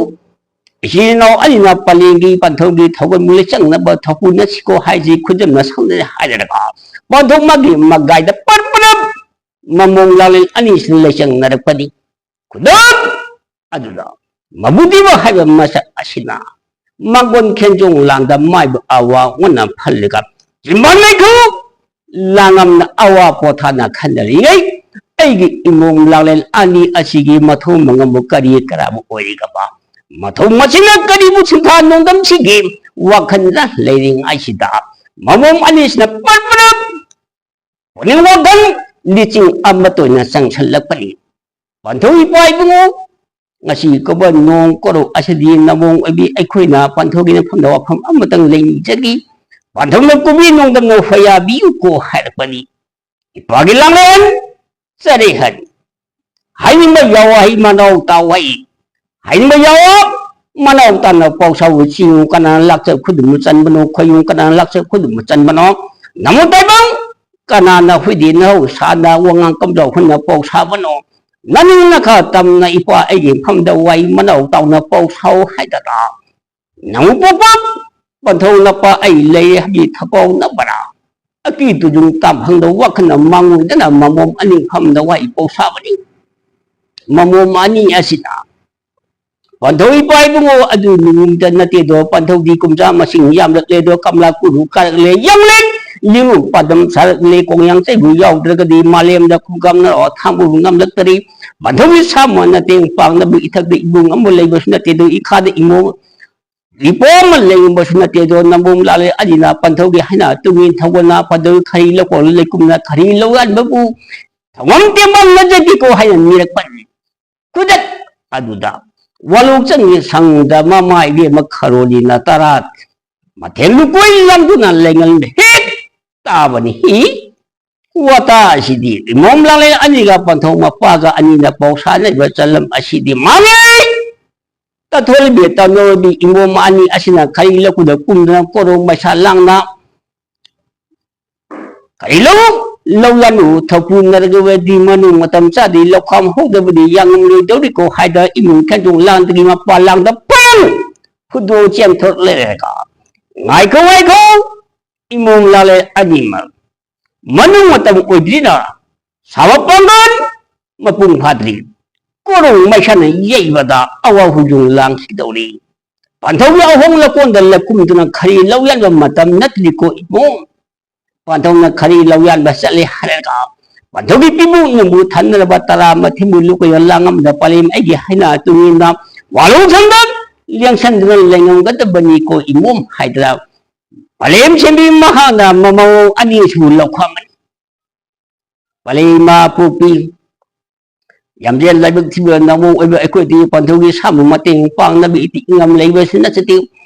ꯏꯆꯤꯟ ꯏꯅꯥꯎ ꯑꯅꯤꯅ ꯄꯂꯦꯝꯒꯤ ꯄꯟꯊꯧꯒꯤ ꯊꯧꯒꯜꯕꯨ ꯂꯩꯆꯪꯅꯕ ꯊꯧꯄꯨ ꯅꯁꯤꯀꯣ ꯍꯥꯏꯁꯤ ꯈꯨꯗꯝꯅ ꯁꯝꯅ ꯍꯥꯏꯔꯒ ꯄꯟꯊꯧ ꯃꯥꯒꯤ ꯃꯒꯥꯏꯗ ꯄꯔꯞ ꯄꯔꯞ ꯃꯃꯣꯡ ꯂꯥꯂꯦꯟ ꯑꯅꯤꯁꯤꯅ ꯂꯩꯆꯪꯅꯔꯛꯄꯅꯤ꯫ ꯈꯨꯗꯝ ꯑꯗꯨꯗ ꯃꯕꯨꯗꯤꯕ ꯍꯥꯏꯕ ꯃꯁꯛ ꯑꯁꯤꯅ ꯃꯥꯡꯒꯣꯟ ꯈꯦꯟꯖꯣꯡ ꯂꯥꯟꯗ ꯃꯥꯏꯕ ꯑꯋꯥ ꯑꯣꯟꯅ ꯐꯜꯂꯒ ꯆꯤꯝꯕꯥꯟ ꯂꯩꯈꯨ ꯂꯥꯡꯉꯝꯅ ꯑꯋꯥ ꯄꯣꯊꯥꯅ ꯈꯟꯅꯔꯤꯉꯩ, ꯑꯩꯒꯤ ꯏꯃꯣꯝ ꯂꯥꯡꯂꯦꯟ ꯑꯅꯤ ꯑꯁꯤꯒꯤ ꯃꯊꯧ ꯃꯉꯝꯕꯨ ꯀꯔꯤ ꯀꯔꯥꯕꯨ ꯑꯣꯏꯔꯤꯒꯕ? ꯃꯊꯧ ꯃꯁꯤꯅ ꯀꯔꯤꯕꯨ ꯁꯤꯟꯊꯥ ꯅꯣꯡꯗꯝꯁꯤꯒꯦ? ꯋꯥꯈꯜꯗ ꯂꯩꯔꯤꯉꯩꯁꯤꯗ ꯃꯃꯣꯝ ꯑꯅꯤꯁꯤꯅ ꯄꯠ ꯄꯠ ꯄꯨꯛꯅꯤꯡ ꯋꯥꯈꯜ ꯂꯤꯆꯤꯡ ꯑꯃꯠꯇ ꯑꯣꯏꯅ ꯆꯪꯁꯤꯜꯂꯛꯄꯅꯤ꯫ ꯄꯟꯊꯧ ꯏꯄꯥ ꯏꯕꯨꯡꯉꯣ, ꯉꯁꯤ ꯀꯧꯕ ꯅꯣꯡ ꯀꯧꯔꯛ ꯑꯁꯤꯗꯤ ꯅꯃꯣꯝ ꯑꯣꯏꯕꯤ ꯑꯩꯈꯣꯏꯅ ꯄꯟꯊꯧꯒꯤ ꯅꯐꯝꯗ ꯋꯥꯐꯝ ꯑꯃꯇꯪ ꯂꯩꯖꯒꯦ꯫ ꯄꯟꯊꯧꯅ ꯀꯨꯝꯕꯤ ꯅꯣꯡꯗꯝꯅ ꯍꯣꯌꯥꯕꯤꯌꯨꯀꯣ ꯍꯥꯏꯔꯛꯄꯅꯤ꯫ ꯏꯄꯥꯒꯤ ꯂꯥꯡꯂꯦꯟ ꯆꯔꯦꯍꯟ꯫ ꯍꯥꯏꯅꯤꯡꯕ ꯌꯥꯎ ꯍꯩ ꯃꯅꯥꯎ ꯇꯥꯎ ꯍꯩ꯫ ꯍꯥꯏꯅꯤꯡꯕ ꯌꯥꯎ ꯃꯅꯥꯎ ꯇꯥꯅ ꯄꯥꯎ ꯁꯥꯎ ꯆꯤꯡꯉꯨ ꯀꯅꯥꯅ ꯂꯥꯛꯆ ꯈꯨꯗꯨꯝ ꯆꯟꯕꯅꯣ? ꯈꯣꯏꯌꯨꯝ ꯀꯅꯥꯅ ꯂꯥꯛꯆ ꯈꯨꯗꯨꯝ ꯆꯟꯕꯅꯣ? ꯅꯃꯣ ꯇꯥꯏꯕꯪ ꯀꯅꯥꯅ ꯍꯨꯏꯗꯤ ꯅꯍꯧ ꯁꯥꯗ ꯋꯥꯉꯥꯡ ꯀꯝꯗꯧ ꯍꯨꯟꯅ ꯄꯥꯎ ꯁꯥꯕꯅꯣ? ꯅꯅꯤꯡ ꯅꯈꯥ ꯇꯝꯅ ꯏꯄꯥ ꯑꯩꯒꯤ ꯃꯐꯝꯗ ꯋꯥꯏ ꯃꯅꯥꯎ ꯇꯥꯎꯅ ꯄꯥꯎ ꯁꯥꯎ ꯍꯥꯏꯗꯅ꯫ ꯅꯪ ꯄꯣꯛꯄ ꯄꯟꯊꯧ ꯅꯄꯥ ꯑꯩ ꯂꯩ ꯍꯥꯏꯕꯤ ꯊꯄꯥꯎ ꯅꯕꯔꯥ? ꯑꯀꯤ ꯇꯨꯖꯨꯡ ꯇꯥꯝꯐꯪꯗ ꯋꯥꯈꯜꯅ ꯃꯥꯡꯉꯨꯗꯅ ꯃꯃꯣꯝ ꯑꯅꯤ ꯐꯝꯗ ꯋꯥꯏ ꯄꯥꯎ ꯁꯥꯕꯅꯤ꯫ ꯃꯃꯣꯝ ꯑꯅꯤ ꯑꯁꯤꯅ ꯄꯟꯊꯧ ꯏꯄꯥ ꯏꯕꯨꯡꯉꯣ ꯑꯗꯨ ꯅꯨꯡꯗ ꯅꯠꯇꯦꯗꯣ, ꯄꯟꯊꯧꯗꯤ ꯀꯨꯝꯖꯥ ꯃꯁꯤꯡ ꯌꯥꯝꯂꯛꯂꯦꯗꯣ, ꯀꯝꯂꯥ ꯀꯨꯔꯨ ꯀꯥꯔꯛꯂꯦ, ꯌꯥꯝꯂꯦ, ꯂꯤꯃꯨ ꯄꯥꯗꯝ ꯁꯥꯔꯛꯂꯦ, ꯀꯣꯡꯌꯥꯡ ꯆꯩꯕꯨ ꯌꯥꯎꯗ꯭ꯔꯒꯗꯤ ꯃꯥꯂꯦꯝꯗ ꯈꯨꯡꯒꯥꯝꯅꯔꯣ ꯊꯥꯡꯕꯨ ꯉꯝꯂꯛꯇꯔꯤ꯫ ꯄꯟꯊꯧꯒꯤ ꯁꯥꯃ ꯅꯇꯦꯡ ꯄꯥꯡꯅꯕ ꯏꯊꯛꯇ ꯏꯕꯨꯡ ꯑꯃ ꯂꯩꯕꯁꯨ ꯅꯠꯇꯦꯗꯣ, ꯏꯈꯥꯗ ꯏꯃꯣ ꯏꯄꯣ ꯑꯃ ꯂꯩꯔꯝꯕꯁꯨ ꯅꯠꯇꯦꯗꯣ, ꯅꯕꯨꯡ ꯂꯥꯛꯂꯦ ꯑꯅꯤꯅ ꯄꯟꯊꯧꯒꯤ ꯍꯥꯏꯅ ꯇꯨꯡꯒꯤ ꯊꯧꯒꯅ ꯄꯟꯊꯧ ꯈꯔꯤ ꯂꯧꯀꯣꯜ ꯂꯩꯀꯨꯝꯅ ꯈꯔꯤ ꯂꯧ ꯌꯥꯟꯕꯕꯨ ꯊꯧꯉꯝ ꯇꯦꯝꯕꯝ ꯅꯖꯒꯤꯀꯣ ꯍꯥꯏꯅ ꯅꯤꯔꯛꯄꯅꯤ꯫ ꯈꯨꯗꯛ ꯑꯗꯨꯗ ꯋꯥꯂꯣꯛꯆꯪꯒꯤ ꯁꯪꯗ ꯃꯃꯥ ꯏꯕꯦꯝꯃ ꯈꯔꯣꯂꯤꯅ ꯇꯔꯥ ꯃꯊꯦꯜ ꯂꯨꯀꯣꯏ ꯂꯪꯗꯨꯅ ꯂꯩꯉꯜ ꯍꯦꯛ ꯇꯥꯕꯅꯤ꯫ ꯍꯤ ꯋꯥꯇꯥ ꯑꯁꯤꯗꯤ ꯏꯃꯣꯝ ꯂꯥꯡꯂꯦꯟ ꯑꯅꯤꯒ ꯄꯟꯊꯧ ꯃꯄꯥꯒ ꯑꯅꯤꯅ ꯄꯥꯎ ꯁꯥꯟꯅꯔꯤꯕ ꯆꯂꯝ ꯑꯁꯤꯗꯤ ꯃꯥꯡꯉꯦ꯫ ꯇꯊꯣꯜꯕꯤ ꯇꯝꯅꯧꯔꯕꯤ ꯏꯃꯣꯝ ꯑꯅꯤ ꯑꯁꯤꯅ ꯈꯔꯤ ꯂꯧꯈꯨꯗ ꯀꯨꯝꯗꯨꯅ ꯀꯣꯔꯧ ꯃꯩꯁꯥ ꯂꯥꯡꯅ ꯈꯔꯤ ꯂꯧ ꯂꯧ ꯂꯥꯅꯨ ꯊꯧꯄꯨ ꯅꯔꯒꯋꯦꯗꯤ ꯃꯅꯨꯡ ꯃꯇꯝ ꯆꯥꯗꯤ ꯂꯧꯈꯥꯝ ꯍꯧꯗꯕꯗꯤ ꯌꯥꯉꯝꯂꯣꯏꯗꯧꯔꯤꯀꯣ ꯍꯥꯏꯗ ꯏꯃꯨꯡ ꯈꯦꯟꯗꯣꯡ ꯂꯥꯡꯗꯒꯤ ꯃꯄꯥ ꯂꯥꯡꯗ ꯄꯪ ꯍꯨꯗꯣꯡ ꯆꯦꯟꯊꯣꯔꯛꯂꯦ꯫ ꯉꯥꯏꯈꯣ ꯉꯥꯏꯈꯣ ꯏꯃꯣꯝ ꯂꯥꯡꯂꯦꯟ ꯑꯅꯤꯃꯛ ꯃꯅꯨꯡ ꯃꯇꯝ ꯑꯣꯏꯗ꯭ꯔꯤꯅ ꯁꯥꯕ ꯄꯥꯡꯒꯜ ꯃꯄꯨꯡ ꯐꯥꯗ꯭ꯔꯤ꯫ ꯀꯣꯔꯧ ꯃꯩꯁꯥꯅ ꯌꯩꯕꯗ ꯑꯋꯥ ꯍꯨꯖꯨꯡ ꯂꯥꯡꯈꯤꯗꯧꯔꯤ꯫ ꯄꯟꯊꯧꯒꯤ ꯑꯍꯣꯡ ꯂꯀꯣꯟꯗ ꯂꯩꯈꯨꯝꯗꯨꯅ ꯈꯔꯤ ꯂꯧ ꯌꯥꯟꯕ ꯃꯇꯝ ꯅꯠꯇ꯭ꯔꯤꯀꯣ ꯏꯕꯨꯡ꯫ ꯄꯥꯟꯊꯧꯅ ꯈꯔꯤ ꯂꯧ ꯌꯥꯟꯕ ꯆꯠꯂꯦ ꯍꯥꯏꯔꯒ, ꯄꯥꯟꯊꯧꯒꯤ ꯄꯤꯕꯨ ꯅꯨꯡꯕꯨ ꯊꯟꯅꯔꯕ ꯇꯔꯥ ꯃꯊꯤꯕꯨ ꯂꯨꯀꯣꯏ ꯂꯥꯡꯉꯝꯗ ꯄꯂꯦꯝ ꯑꯩꯒꯤ ꯍꯥꯏꯅ ꯇꯨꯡꯏꯟꯗ ꯋꯥꯂꯧ ꯁꯪꯗ ꯂꯦꯡꯁꯟꯗꯨꯅ ꯂꯩꯉꯝꯒꯗꯕꯅꯤꯀꯣ ꯏꯃꯣꯝ ꯍꯥꯏꯗꯅ ꯄꯂꯦꯝ ꯁꯦꯝꯕꯤ ꯃꯍꯥꯛꯅ ꯃꯃꯧ ꯑꯅꯤꯁꯨ ꯂꯧꯈꯥꯝꯕꯅꯤ꯫ ꯄꯂꯦꯝ ꯏꯃꯥ ꯄꯣꯛꯄꯤ ꯌꯥꯝꯖꯦꯜ ꯂꯥꯏꯕꯛ ꯊꯤꯕ ꯅꯃꯧ ꯑꯣꯏꯕ ꯑꯩꯈꯣꯏꯗꯤ ꯄꯥꯟꯊꯧꯒꯤ ꯁꯥꯕ ꯃꯇꯦꯡ ꯄꯥꯡꯅꯕ ꯏꯇꯤꯛ ꯏꯉꯝ ꯂꯩꯕꯁꯤꯅ ꯆꯠꯇꯦ꯫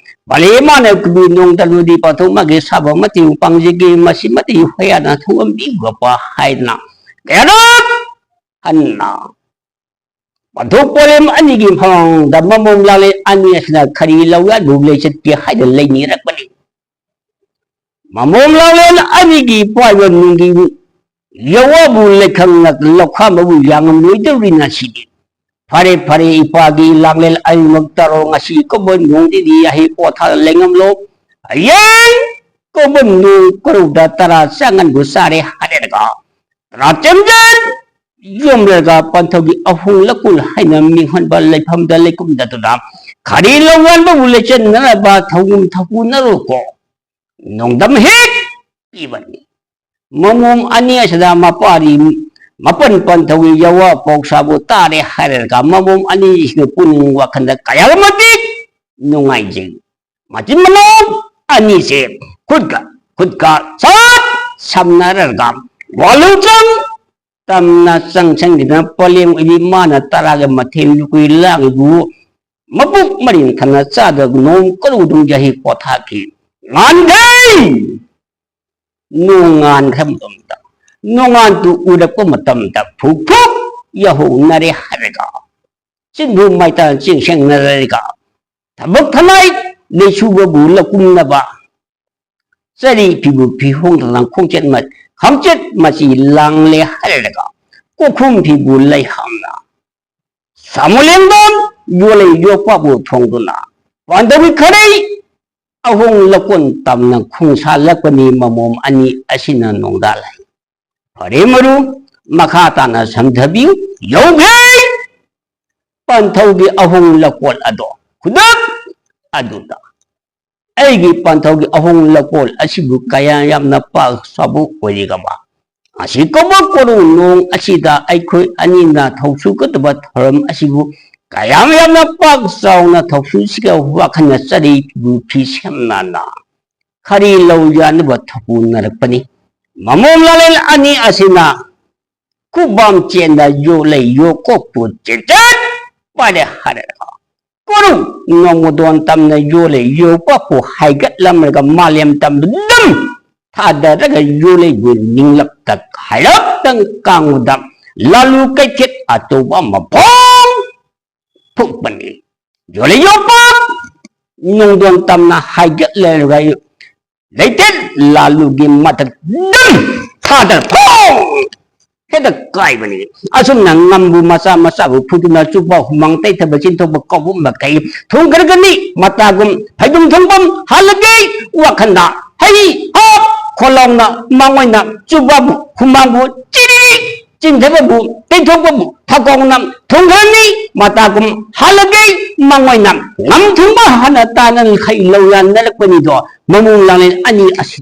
ꯄꯂꯦꯝ ꯃꯥꯅ ꯀꯨꯕꯤ ꯅꯣꯡ ꯇꯜꯂꯨꯗꯤ ꯄꯥꯟꯊꯧ ꯃꯥꯒꯤ ꯁꯥꯕ ꯃꯇꯦꯡ ꯄꯥꯡꯖꯒꯦ, ꯃꯁꯤꯃꯗꯤ ꯍꯣꯌꯥꯅ ꯊꯣꯡꯉꯝꯕꯤꯒꯣꯄ ꯍꯥꯏꯗꯅ ꯀꯌꯥꯔꯛ ꯍꯟꯅ ꯄꯥꯟꯊꯧ ꯄꯂꯦꯝ ꯑꯅꯤꯒꯤ ꯐꯃꯥꯡꯗ ꯃꯃꯣꯝ ꯂꯥꯡꯂꯦꯟ ꯑꯅꯤ ꯑꯁꯤꯅ ꯈꯔꯤ ꯂꯧ ꯌꯥꯟꯕꯨ ꯂꯩꯆꯠꯀꯦ ꯍꯥꯏꯗꯅ ꯂꯩꯅꯤꯔꯛꯄꯅꯤ꯫ ꯃꯃꯣꯝ ꯂꯥꯡꯂꯦꯟ ꯑꯅꯤꯒꯤ ꯄꯥꯏꯕ ꯅꯨꯡꯒꯤ ꯌꯥꯋꯥꯕꯨ ꯂꯩꯈꯪꯅ ꯂꯧꯈꯥꯝꯕꯕꯨ ꯌꯥꯉꯝꯂꯣꯏꯗꯧꯔꯤꯅ ꯁꯤꯗꯤ꯫ ꯐꯔꯦ, ꯐꯔꯦ, ꯏꯄꯥꯒꯤ ꯂꯥꯡꯂꯦꯟ ꯑꯅꯤꯃꯛ ꯇꯥꯔꯣ, ꯉꯁꯤ ꯀꯧꯕ ꯅꯣꯡꯗꯤꯗꯤ ꯌꯥꯍꯩ ꯄꯣꯊꯥ ꯂꯩꯉꯝꯂꯣ꯫ ꯍꯌꯦꯡ ꯀꯧꯕ ꯅꯣꯡ ꯀꯔꯧꯗ ꯇꯔꯥ ꯆꯥꯉꯟꯕꯨ ꯆꯥꯔꯦ ꯍꯥꯏꯔꯒ, ꯇꯔꯥ ꯆꯦꯝꯖꯟ ꯌꯣꯝꯂꯒ ꯄꯟꯊꯧꯒꯤ ꯑꯍꯣꯡ ꯂꯀꯨꯜ ꯍꯥꯏꯅ ꯃꯤꯡꯍꯣꯟꯕ ꯂꯩꯐꯝꯗ ꯂꯩꯀꯨꯝꯗꯗꯨꯅ ꯈꯔꯤ ꯂꯧ ꯌꯥꯟꯕꯕꯨ ꯂꯩꯆꯟꯅꯔꯕ ꯊꯧꯒꯨꯝ ꯊꯧꯄꯨꯅꯔꯣꯀꯣ꯫ ꯅꯣꯡꯗꯝ ꯍꯦꯛ ꯄꯤꯕꯅꯤ꯫ ꯃꯃꯣꯝ ꯑꯅꯤ ꯑꯁꯤꯗ ꯃꯄꯥꯔꯤ ꯃꯥꯄꯟ ꯄꯟꯊꯧꯒꯤ ꯌꯥꯋꯥ ꯄꯥꯎꯁꯥꯕꯨ ꯇꯥꯔꯦ ꯍꯥꯏꯔꯒ ꯃꯃꯣꯝ ꯑꯅꯤꯁꯤꯅ ꯄꯨꯛꯅꯤꯡ ꯋꯥꯈꯜꯗ ꯀꯌꯥ ꯃꯇꯤꯛ ꯅꯨꯡꯉꯥꯏꯖꯩ꯫ ꯃꯆꯤꯟ ꯃꯅꯥꯎ ꯑꯅꯤꯁꯦ ꯈꯨꯠꯀ ꯈꯨꯠꯀ ꯁꯠ ꯁꯝꯅꯔꯒ ꯋꯥꯂꯨꯆꯪ ꯇꯝꯅ ꯆꯪꯁꯟꯈꯤꯗꯅ ꯄꯂꯦꯝ ꯑꯣꯏꯕꯤ ꯃꯥꯅ ꯇꯔꯥꯒ ꯃꯊꯦꯜ ꯂꯨꯀꯨꯏ ꯂꯥꯡꯕꯨ ꯃꯄꯨꯛ ꯃꯔꯤꯟ ꯊꯟꯅ ꯆꯥꯗ ꯅꯣꯡ ꯀꯔꯨꯗꯨꯝ ꯌꯥꯍꯩ ꯄꯣꯊꯥꯈꯤ꯫ ꯉꯥꯟꯈꯩ! ꯅꯣꯡꯉꯥꯟꯈ꯭ꯔ ꯃꯇꯝꯗ, ꯅꯣꯡꯉꯥꯟꯗꯨ ꯎꯔꯛꯄ ꯃꯇꯝꯗ ꯐꯨꯛ ꯐꯨꯛ ꯌꯥꯍꯧꯅꯔꯦ ꯍꯥꯏꯔꯒ, ꯆꯤꯟꯕꯨ ꯃꯥꯏꯇꯥ ꯆꯤꯡꯁꯦꯡꯅꯔꯒ, ꯊꯕꯛ ꯊꯅꯥꯏ ꯂꯩꯁꯨꯕꯕꯨ ꯂꯧꯀꯨꯝꯅꯕ, ꯆꯔꯤ ꯐꯤꯕꯨ ꯐꯤꯍꯣꯡꯗꯅ ꯈꯣꯡꯆꯠ ꯃ-, ꯈꯝꯆꯠ ꯃꯆꯤ ꯂꯥꯡꯂꯦ ꯍꯥꯏꯔꯒ, ꯀꯣꯛꯈꯨꯝ ꯐꯤꯕꯨ ꯂꯩꯍꯥꯝꯅ, ꯁꯥꯃꯨꯂꯦꯟꯗꯣꯟ ꯌꯣꯜꯂꯩ ꯌꯣꯛꯄꯕꯨ ꯊꯣꯡꯗꯨꯅ, ꯄꯥꯟꯗꯧꯒꯤ ꯈꯔꯩ ꯑꯍꯣꯡ ꯂꯀꯣꯟ ꯇꯝꯅ ꯈꯣꯡꯁꯥꯜꯂꯛꯄꯅꯤ ꯃꯃꯣꯝ ꯑꯅꯤ ꯑꯁꯤꯅ ꯅꯣꯡꯗꯥ ꯂꯩ꯫ ꯐꯔꯦ ꯃꯔꯨ, ꯃꯈꯥ ꯇꯥꯅ ꯁꯝꯊꯕꯤꯌꯨ꯫ ꯌꯧꯈ꯭ꯔꯦ ꯄꯟꯊꯧꯒꯤ ꯑꯍꯣꯡ ꯂꯀꯣꯟ ꯑꯗꯣ ꯈꯨꯗꯛ ꯑꯗꯨꯗ꯫ ꯑꯩꯒꯤ ꯄꯟꯊꯧꯒꯤ ꯑꯍꯣꯡ ꯂꯀꯣꯜ ꯑꯁꯤꯕꯨ ꯀꯌꯥ ꯌꯥꯝꯅ ꯄꯥꯛ ꯆꯥꯎꯕ ꯑꯣꯏꯔꯤꯒꯕ? ꯑꯁꯤꯒꯨꯝꯕ ꯀꯣꯔꯧ ꯅꯣꯡ ꯑꯁꯤꯗ ꯑꯩꯈꯣꯏ ꯑꯅꯤꯅ ꯊꯧꯁꯨꯒꯗꯕ ꯊꯧꯔꯝ ꯑꯁꯤꯕꯨ ꯀꯌꯥꯝ ꯌꯥꯝꯅ ꯄꯥꯛ ꯆꯥꯎꯅ ꯊꯧꯁꯨꯁꯤꯒ ꯋꯥꯈꯜꯅ ꯆꯔꯤ ꯐꯤ ꯁꯦꯝꯅꯅ ꯈꯔꯤ ꯂꯧ ꯌꯥꯅꯕ ꯊꯧꯄꯨꯅꯔꯛꯄꯅꯤ꯫ ꯃꯃꯣꯝ ꯂꯥꯂꯦꯟ ꯑꯅꯤ ꯑꯁꯤꯅ ꯈꯨꯕꯥꯝ ꯆꯦꯟꯗ ꯌꯣꯜꯂꯦ ꯌꯣꯀꯣꯛꯄꯨ ꯆꯦꯆꯦꯠ ꯄꯥꯏꯔꯦ ꯍꯥꯏꯔꯦ꯫ ꯀꯣꯔꯧ ꯅꯣꯡꯃꯗꯣꯟ ꯇꯝꯅ ꯌꯣꯜꯂꯦ ꯌꯣꯀꯣꯛꯄꯨ ꯍꯥꯏꯒꯠꯂꯝꯂꯒ ꯃꯥꯂꯦꯝ ꯇꯝꯗ ꯗꯝ ꯊꯥꯗꯔꯒ ꯌꯣꯜꯂꯦꯕꯨ ꯅꯤꯡꯂꯛꯇ ꯍꯥꯏꯔꯞꯇꯪ ꯀꯥꯡꯕꯗ ꯂꯥꯂꯨ ꯀꯩꯊꯦꯠ ꯑꯆꯧꯕ ꯑꯃ ꯐꯣꯡ ꯊꯣꯛꯄꯅꯤ꯫ ꯌꯣꯜꯂꯦ ꯌꯣꯀꯣꯛ ꯅꯣꯡꯗꯣꯟ ꯇꯝꯅ ꯍꯥꯏꯒꯠꯂꯒ ꯂꯩꯇꯦ ꯂꯥꯂꯨꯒꯤ ꯃꯊꯛ ꯗꯝ ꯊꯥꯗꯔ ꯐꯣꯡ ꯍꯦꯛꯇ ꯀꯥꯏꯕꯅꯤ꯫ ꯑꯁꯨꯝꯅ ꯉꯝꯕꯨ ꯃꯆꯥ ꯃꯆꯥꯕꯨ ꯐꯨꯗꯨꯅ ꯆꯨꯞꯄ ꯍꯨꯃꯥꯡ ꯇꯩꯊꯕ ꯆꯤꯟꯊꯣꯛꯄ ꯀꯧꯕ ꯃꯈꯩ ꯊꯨꯡꯈ꯭ꯔꯒꯅꯤ꯫ ꯃꯇꯥꯒꯨꯝ ꯐꯩꯗꯨꯝ ꯊꯣꯡꯐꯝ ꯍꯜꯂꯒꯦ ꯋꯥꯈꯜꯗ ꯍꯩ ꯍꯥꯞ ꯈꯣꯂꯥꯎꯅ ꯃꯉꯣꯏꯅ ꯆꯨꯞꯄꯕꯨ ꯍꯨꯃꯥꯡꯕꯨ ꯆꯤꯔꯤ ꯆꯤꯟꯊꯕꯕꯨ ꯇꯩꯊꯣꯛꯄꯕꯨ ꯊꯀꯧꯅ ꯊꯨꯡꯈ꯭ꯔꯅꯤ꯫ ꯃꯇꯥꯒꯨꯝ ꯍꯜꯂꯒꯦ ꯃꯉꯣꯏꯅ ꯉꯝ ꯊꯨꯡꯕ ꯍꯥꯟꯅ ꯇꯥꯅ ꯈꯩ ꯂꯧ ꯌꯥꯟꯅꯔꯛꯄꯅꯤꯗꯣ ꯃꯃꯣꯝ ꯂꯥꯂꯦꯟ ꯑꯅꯤ ꯑꯁꯤ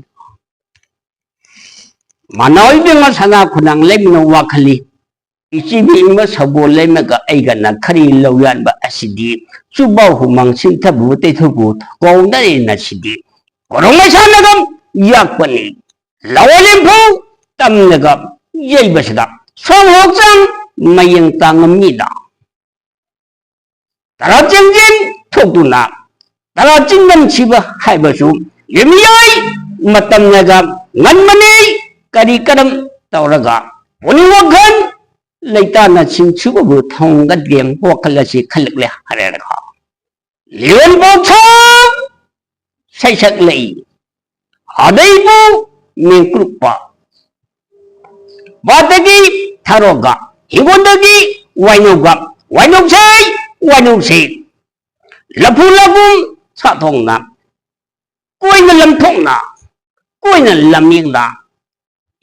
ꯃꯅꯥꯎ ꯏꯕꯦꯝꯃ ꯁꯅꯥ ꯈꯨꯅꯥꯡ ꯂꯩꯃꯅ ꯋꯥꯈꯜꯂꯤ꯫ ꯏꯆꯦꯕꯤ ꯏꯃ ꯁꯒꯣꯜ ꯂꯩꯃꯒ ꯑꯩꯒꯅ ꯈꯔꯤ ꯂꯧ ꯌꯥꯟꯕ ꯑꯁꯤꯗꯤ ꯆꯨꯕ ꯍꯨꯃꯥꯡ ꯁꯤꯟꯊꯕꯨ ꯇꯩꯊꯣꯛꯄꯨ ꯀꯧꯅꯔꯦꯅ ꯁꯤꯗꯤ ꯀꯣꯔꯧ ꯃꯩꯁꯥꯅꯒ ꯌꯥꯛꯄꯅꯤ꯫ ꯂꯋꯥꯏ ꯂꯦꯝꯐꯧ ꯇꯝꯅꯒ ꯌꯩꯕꯁꯤꯗ ꯁꯣꯝ ꯍꯣꯛꯆꯥꯡ ꯃꯌꯦꯡ ꯇꯥꯡꯉꯝꯃꯤꯗ ꯇꯔꯥ ꯆꯦꯡꯖꯦꯡ ꯊꯣꯛꯇꯨꯅ ꯇꯔꯥ ꯆꯤꯡꯗꯝ ꯁꯤꯕ ꯍꯥꯏꯕꯁꯨ ꯌꯨꯝꯌꯥꯏ ꯃꯇꯝꯅꯒ ꯉꯟꯕꯅꯤ꯫ ꯀꯔꯤ ꯀꯔꯝ ꯇꯧꯔꯒ ꯄꯨꯛꯅꯤꯡ ꯋꯥꯈꯜ ꯂꯩꯇꯥꯅ ꯁꯤꯡꯁꯨꯕꯕꯨ ꯊꯣꯡꯒꯠꯒꯦ ꯋꯥꯈꯜ ꯑꯁꯤ ꯈꯜꯂꯛꯂꯦ ꯍꯥꯏꯔꯒ ꯂꯤꯌꯣꯟ ꯄꯥꯎꯊꯣꯛ ꯁꯩꯁꯛꯂꯛꯏ꯫ ꯑꯗꯩꯕꯨ ꯃꯦꯡꯀ꯭ꯔꯨꯞꯄ ꯄꯥꯠꯇꯒꯤ ꯊꯔꯣꯒ, ꯍꯤꯡꯒꯣꯜꯗꯒꯤ ꯋꯥꯏꯅꯧꯒ, ꯋꯥꯏꯅꯧꯁꯦ, ꯋꯥꯏꯅꯧꯁꯦ꯫ ꯂꯐꯨ ꯂꯒꯨꯝ ꯁꯥꯊꯣꯡꯅ, ꯀꯣꯏꯅ ꯂꯝꯊꯣꯛꯅ, ꯀꯣꯏꯅ ꯂꯝꯌꯦꯡꯅ,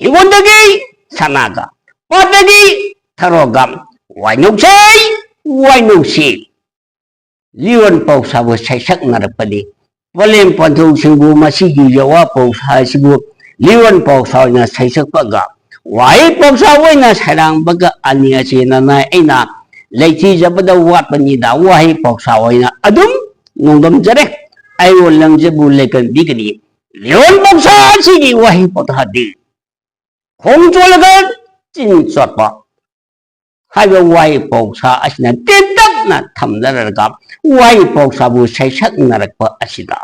ꯍꯤꯡꯒꯣꯜꯗꯒꯤ ꯁꯅꯥꯒ, ꯄꯥꯠꯇꯒꯤ ꯊꯔꯣꯒ, ꯋꯥꯏꯅꯧꯁꯦ, ꯋꯥꯏꯅꯧꯁꯦ꯫ ꯂꯤꯌꯣꯟ ꯄꯥꯎꯁꯥꯕꯨ ꯁꯩꯁꯛꯅꯔꯛꯄꯅꯤ꯫ ꯄꯂꯦꯝ ꯄꯟꯊꯧꯁꯤꯡꯕꯨ ꯃꯁꯤꯒꯤ ꯌꯥꯋꯥ ꯄꯧꯁꯥ ꯑꯁꯤꯕꯨ ꯂꯤꯌꯣꯟ ꯄꯧꯁꯥ ꯑꯣꯏꯅ ꯁꯩꯁꯛꯄꯒ, ꯋꯥꯍꯩ ꯄꯧꯁꯥ ꯑꯣꯏꯅ ꯁꯩꯔꯥꯡꯕꯒ ꯑꯅꯤ ꯑꯁꯤ ꯅꯅꯥꯏ ꯑꯩꯅ ꯂꯩꯊꯤꯖꯕꯗ ꯋꯥꯠꯄꯅꯤꯗ, ꯋꯥꯍꯩ ꯄꯧꯁꯥ ꯑꯣꯏꯅ ꯑꯗꯨꯝ ꯅꯣꯡꯗꯝꯖꯔꯦ꯫ ꯑꯩꯔꯣꯜ ꯂꯪꯖꯕꯨ ꯂꯩꯀꯟꯕꯤꯒꯅꯤ꯫ ꯂꯤꯌꯣꯟ ꯄꯧꯁꯥ ꯑꯁꯤꯒꯤ ꯋꯥꯍꯩ ꯄꯧꯁꯥꯗꯤ ꯈꯣꯡ ꯆꯣꯠꯂꯒ ꯆꯤꯟ ꯆꯣꯠꯄ ꯍꯥꯏꯕ ꯋꯥꯍꯩ ꯄꯧꯁꯥ ꯑꯁꯤꯅ ꯇꯦꯟꯇꯛꯅ ꯊꯝꯖꯔꯒ ꯋꯥꯍꯩ ꯄꯧꯁꯥꯕꯨ ꯁꯩꯁꯛꯅꯔꯛꯄ ꯑꯁꯤꯗ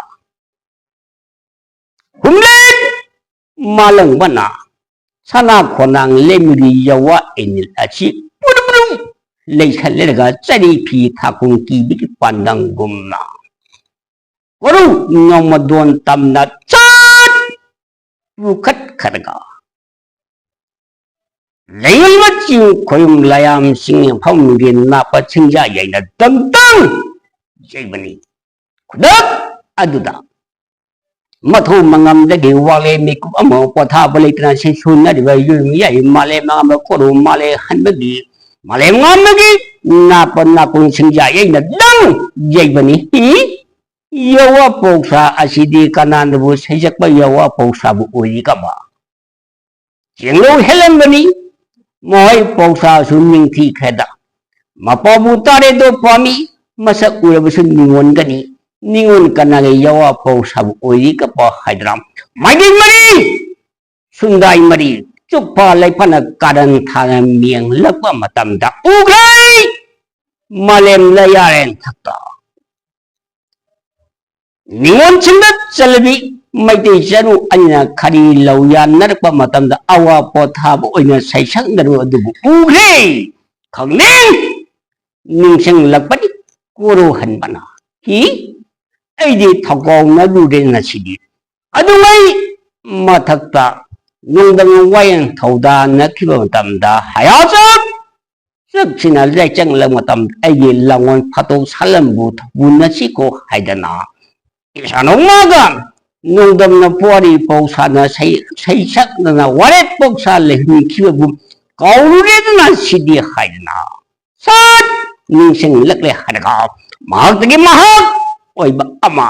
ꯍꯨꯝꯂꯦꯟ ꯃꯥꯂꯪꯕꯅ ꯁꯅꯥ ꯈꯣꯡꯅꯥꯡ ꯂꯩꯃꯒꯤ ꯌꯥꯋꯥ ꯏꯅꯤꯜ ꯑꯁꯤ ꯄꯨꯔꯨꯝ ꯄꯨꯔꯨꯝ ꯂꯩꯁꯜꯂꯔꯒ ꯆꯔꯤ ꯐꯤ ꯊꯥꯀꯨꯡ ꯀꯤꯕꯒꯤ ꯄꯥꯟꯗꯝꯒꯨꯝꯅ ꯀꯣꯔꯧ ꯅꯣꯡꯃꯗꯣꯟ ꯇꯝꯅ ꯆꯠ ꯄꯨꯈꯠꯈ꯭ꯔꯒ ꯂꯩꯉꯝꯕ ꯆꯤꯡ ꯈꯣꯌꯨꯝ ꯂꯥꯌꯥꯝꯁꯤꯡ ꯐꯝꯒꯤ ꯅꯥꯄ ꯆꯤꯡꯖꯥ ꯌꯩꯅ ꯗꯪ ꯗꯪ ꯌꯩꯕꯅꯤ꯫ ꯈꯨꯗꯛ ꯑꯗꯨꯗ ꯃꯊꯧ ꯃꯉꯝꯗꯒꯤ ꯋꯥꯡꯂꯦ ꯃꯤꯀꯨꯞ ꯑꯃ ꯄꯣꯊꯥꯕ ꯂꯩꯇꯅ ꯁꯤꯟꯁꯨꯅꯔꯤꯕ ꯌꯨꯝ ꯌꯥꯏ ꯃꯥꯂꯦꯝ ꯃꯉꯥꯃ ꯀꯣꯔꯧ ꯃꯥꯂꯦ ꯍꯟꯕꯒꯤ ꯃꯥꯂꯦꯝ ꯉꯥꯝꯕꯒꯤ ꯅꯥꯄ ꯅꯥꯀꯣꯡ ꯁꯤꯡꯖꯥ ꯌꯩꯅ ꯗꯪ ꯌꯩꯕꯅꯤ꯫ ꯌꯥꯋꯥ ꯄꯧꯁꯥ ꯑꯁꯤꯗꯤ ꯀꯅꯥꯅꯕꯨ ꯁꯩꯁꯛꯄ ꯌꯥꯋꯥ ꯄꯧꯁꯥꯕꯨ ꯑꯣꯏꯔꯤꯒꯕ? ꯆꯦꯡꯂꯧ ꯍꯦꯜꯂꯝꯕꯅꯤ꯫ ꯃꯈꯣꯏ ꯄꯧꯁꯥꯁꯨ ꯅꯤꯡꯊꯤꯈ꯭ꯔꯦꯗ꯫ ꯃꯄꯥꯕꯨ ꯇꯥꯔꯦꯗꯣ ꯄꯥꯝꯃꯤ, ꯃꯁꯛ ꯎꯔꯕꯁꯨ ꯅꯤꯉꯣꯟꯒꯅꯤ꯫ ꯅꯤꯉꯣꯟ ꯀꯅꯥꯒꯤ ꯌꯥꯋꯥ ꯄꯧꯁꯥꯕꯨ ꯑꯣꯏꯔꯤꯒꯕ ꯍꯥꯏꯗꯅ ꯃꯥꯏꯀꯩ ꯃꯔꯤ ꯁꯨꯟꯗꯥꯏ ꯃꯔꯤ ꯆꯨꯞꯄ ꯂꯩꯄꯅ ꯀꯥꯔꯟ ꯊꯥꯅ ꯃꯤꯌꯦꯡꯂꯛꯄ ꯃꯇꯝꯗ ꯎꯈ꯭ꯔꯦ ꯃꯥꯂꯦꯝ ꯂꯩꯌꯥꯔꯦꯟ ꯊꯛꯇ꯫ ꯅꯤꯉꯣꯜꯁꯤꯡꯗ ꯆꯠꯂꯕꯤ ꯃꯩꯇꯩ ꯆꯅꯨ ꯑꯅꯤꯅ ꯈꯔꯤ ꯂꯧ ꯌꯥꯟꯅꯔꯛꯄ ꯃꯇꯝꯗ ꯑꯋꯥ ꯄꯣꯊꯥꯕ ꯑꯣꯏꯅ ꯁꯩꯁꯛꯅꯔꯨ ꯑꯗꯨꯕꯨ ꯎꯈ꯭ꯔꯦ꯫ ꯈꯪꯅꯤꯡ ꯅꯤꯡꯁꯤꯡꯂꯛꯄꯅꯤ ꯀꯣꯔꯧꯍꯟꯕꯅ꯫ ꯍꯤ, ꯑꯩꯗꯤ ꯊꯧꯒꯥꯎꯅꯔꯨꯔꯦ ꯉꯁꯤꯗꯤ꯫ ꯑꯗꯨꯉꯩ ꯃꯊꯛꯇ ꯅꯣꯡꯗꯝ ꯋꯥꯌꯦꯜ ꯊꯧꯗꯥꯅꯈꯤꯕ ꯃꯇꯝꯗ ꯍꯌꯥꯆꯛ ꯆꯛꯁꯤꯅ ꯂꯩꯆꯪꯂꯛ ꯃꯇꯝꯗ ꯑꯩꯒꯤ ꯂꯥꯡꯒꯣꯜ ꯐꯥꯇꯣꯛ ꯁꯥꯂꯝꯕꯨ ꯊꯧꯕꯨꯅꯁꯤꯀꯣ ꯍꯥꯏꯗꯅ ꯏꯁꯥꯅꯧ ꯃꯥꯒ ꯅꯣꯡꯗꯝꯅ ꯄꯨꯋꯥꯔꯤ ꯄꯧꯁꯥꯅ ꯁꯩ-, ꯁꯩꯁꯛꯅꯅ ꯋꯥꯔꯦꯞ ꯄꯧꯁꯥ ꯂꯩꯍꯟꯈꯤꯕꯕꯨ ꯀꯥꯎꯔꯨꯔꯦꯗꯅ ꯁꯤꯗꯤ ꯍꯥꯏꯗꯅ ꯁꯠ ꯅꯤꯡꯁꯤꯡꯂꯛꯂꯦ ꯍꯥꯏꯔꯒ ꯃꯍꯥꯛꯇꯒꯤ ꯃꯍꯥꯛ ꯑꯣꯏꯕ ꯑꯃ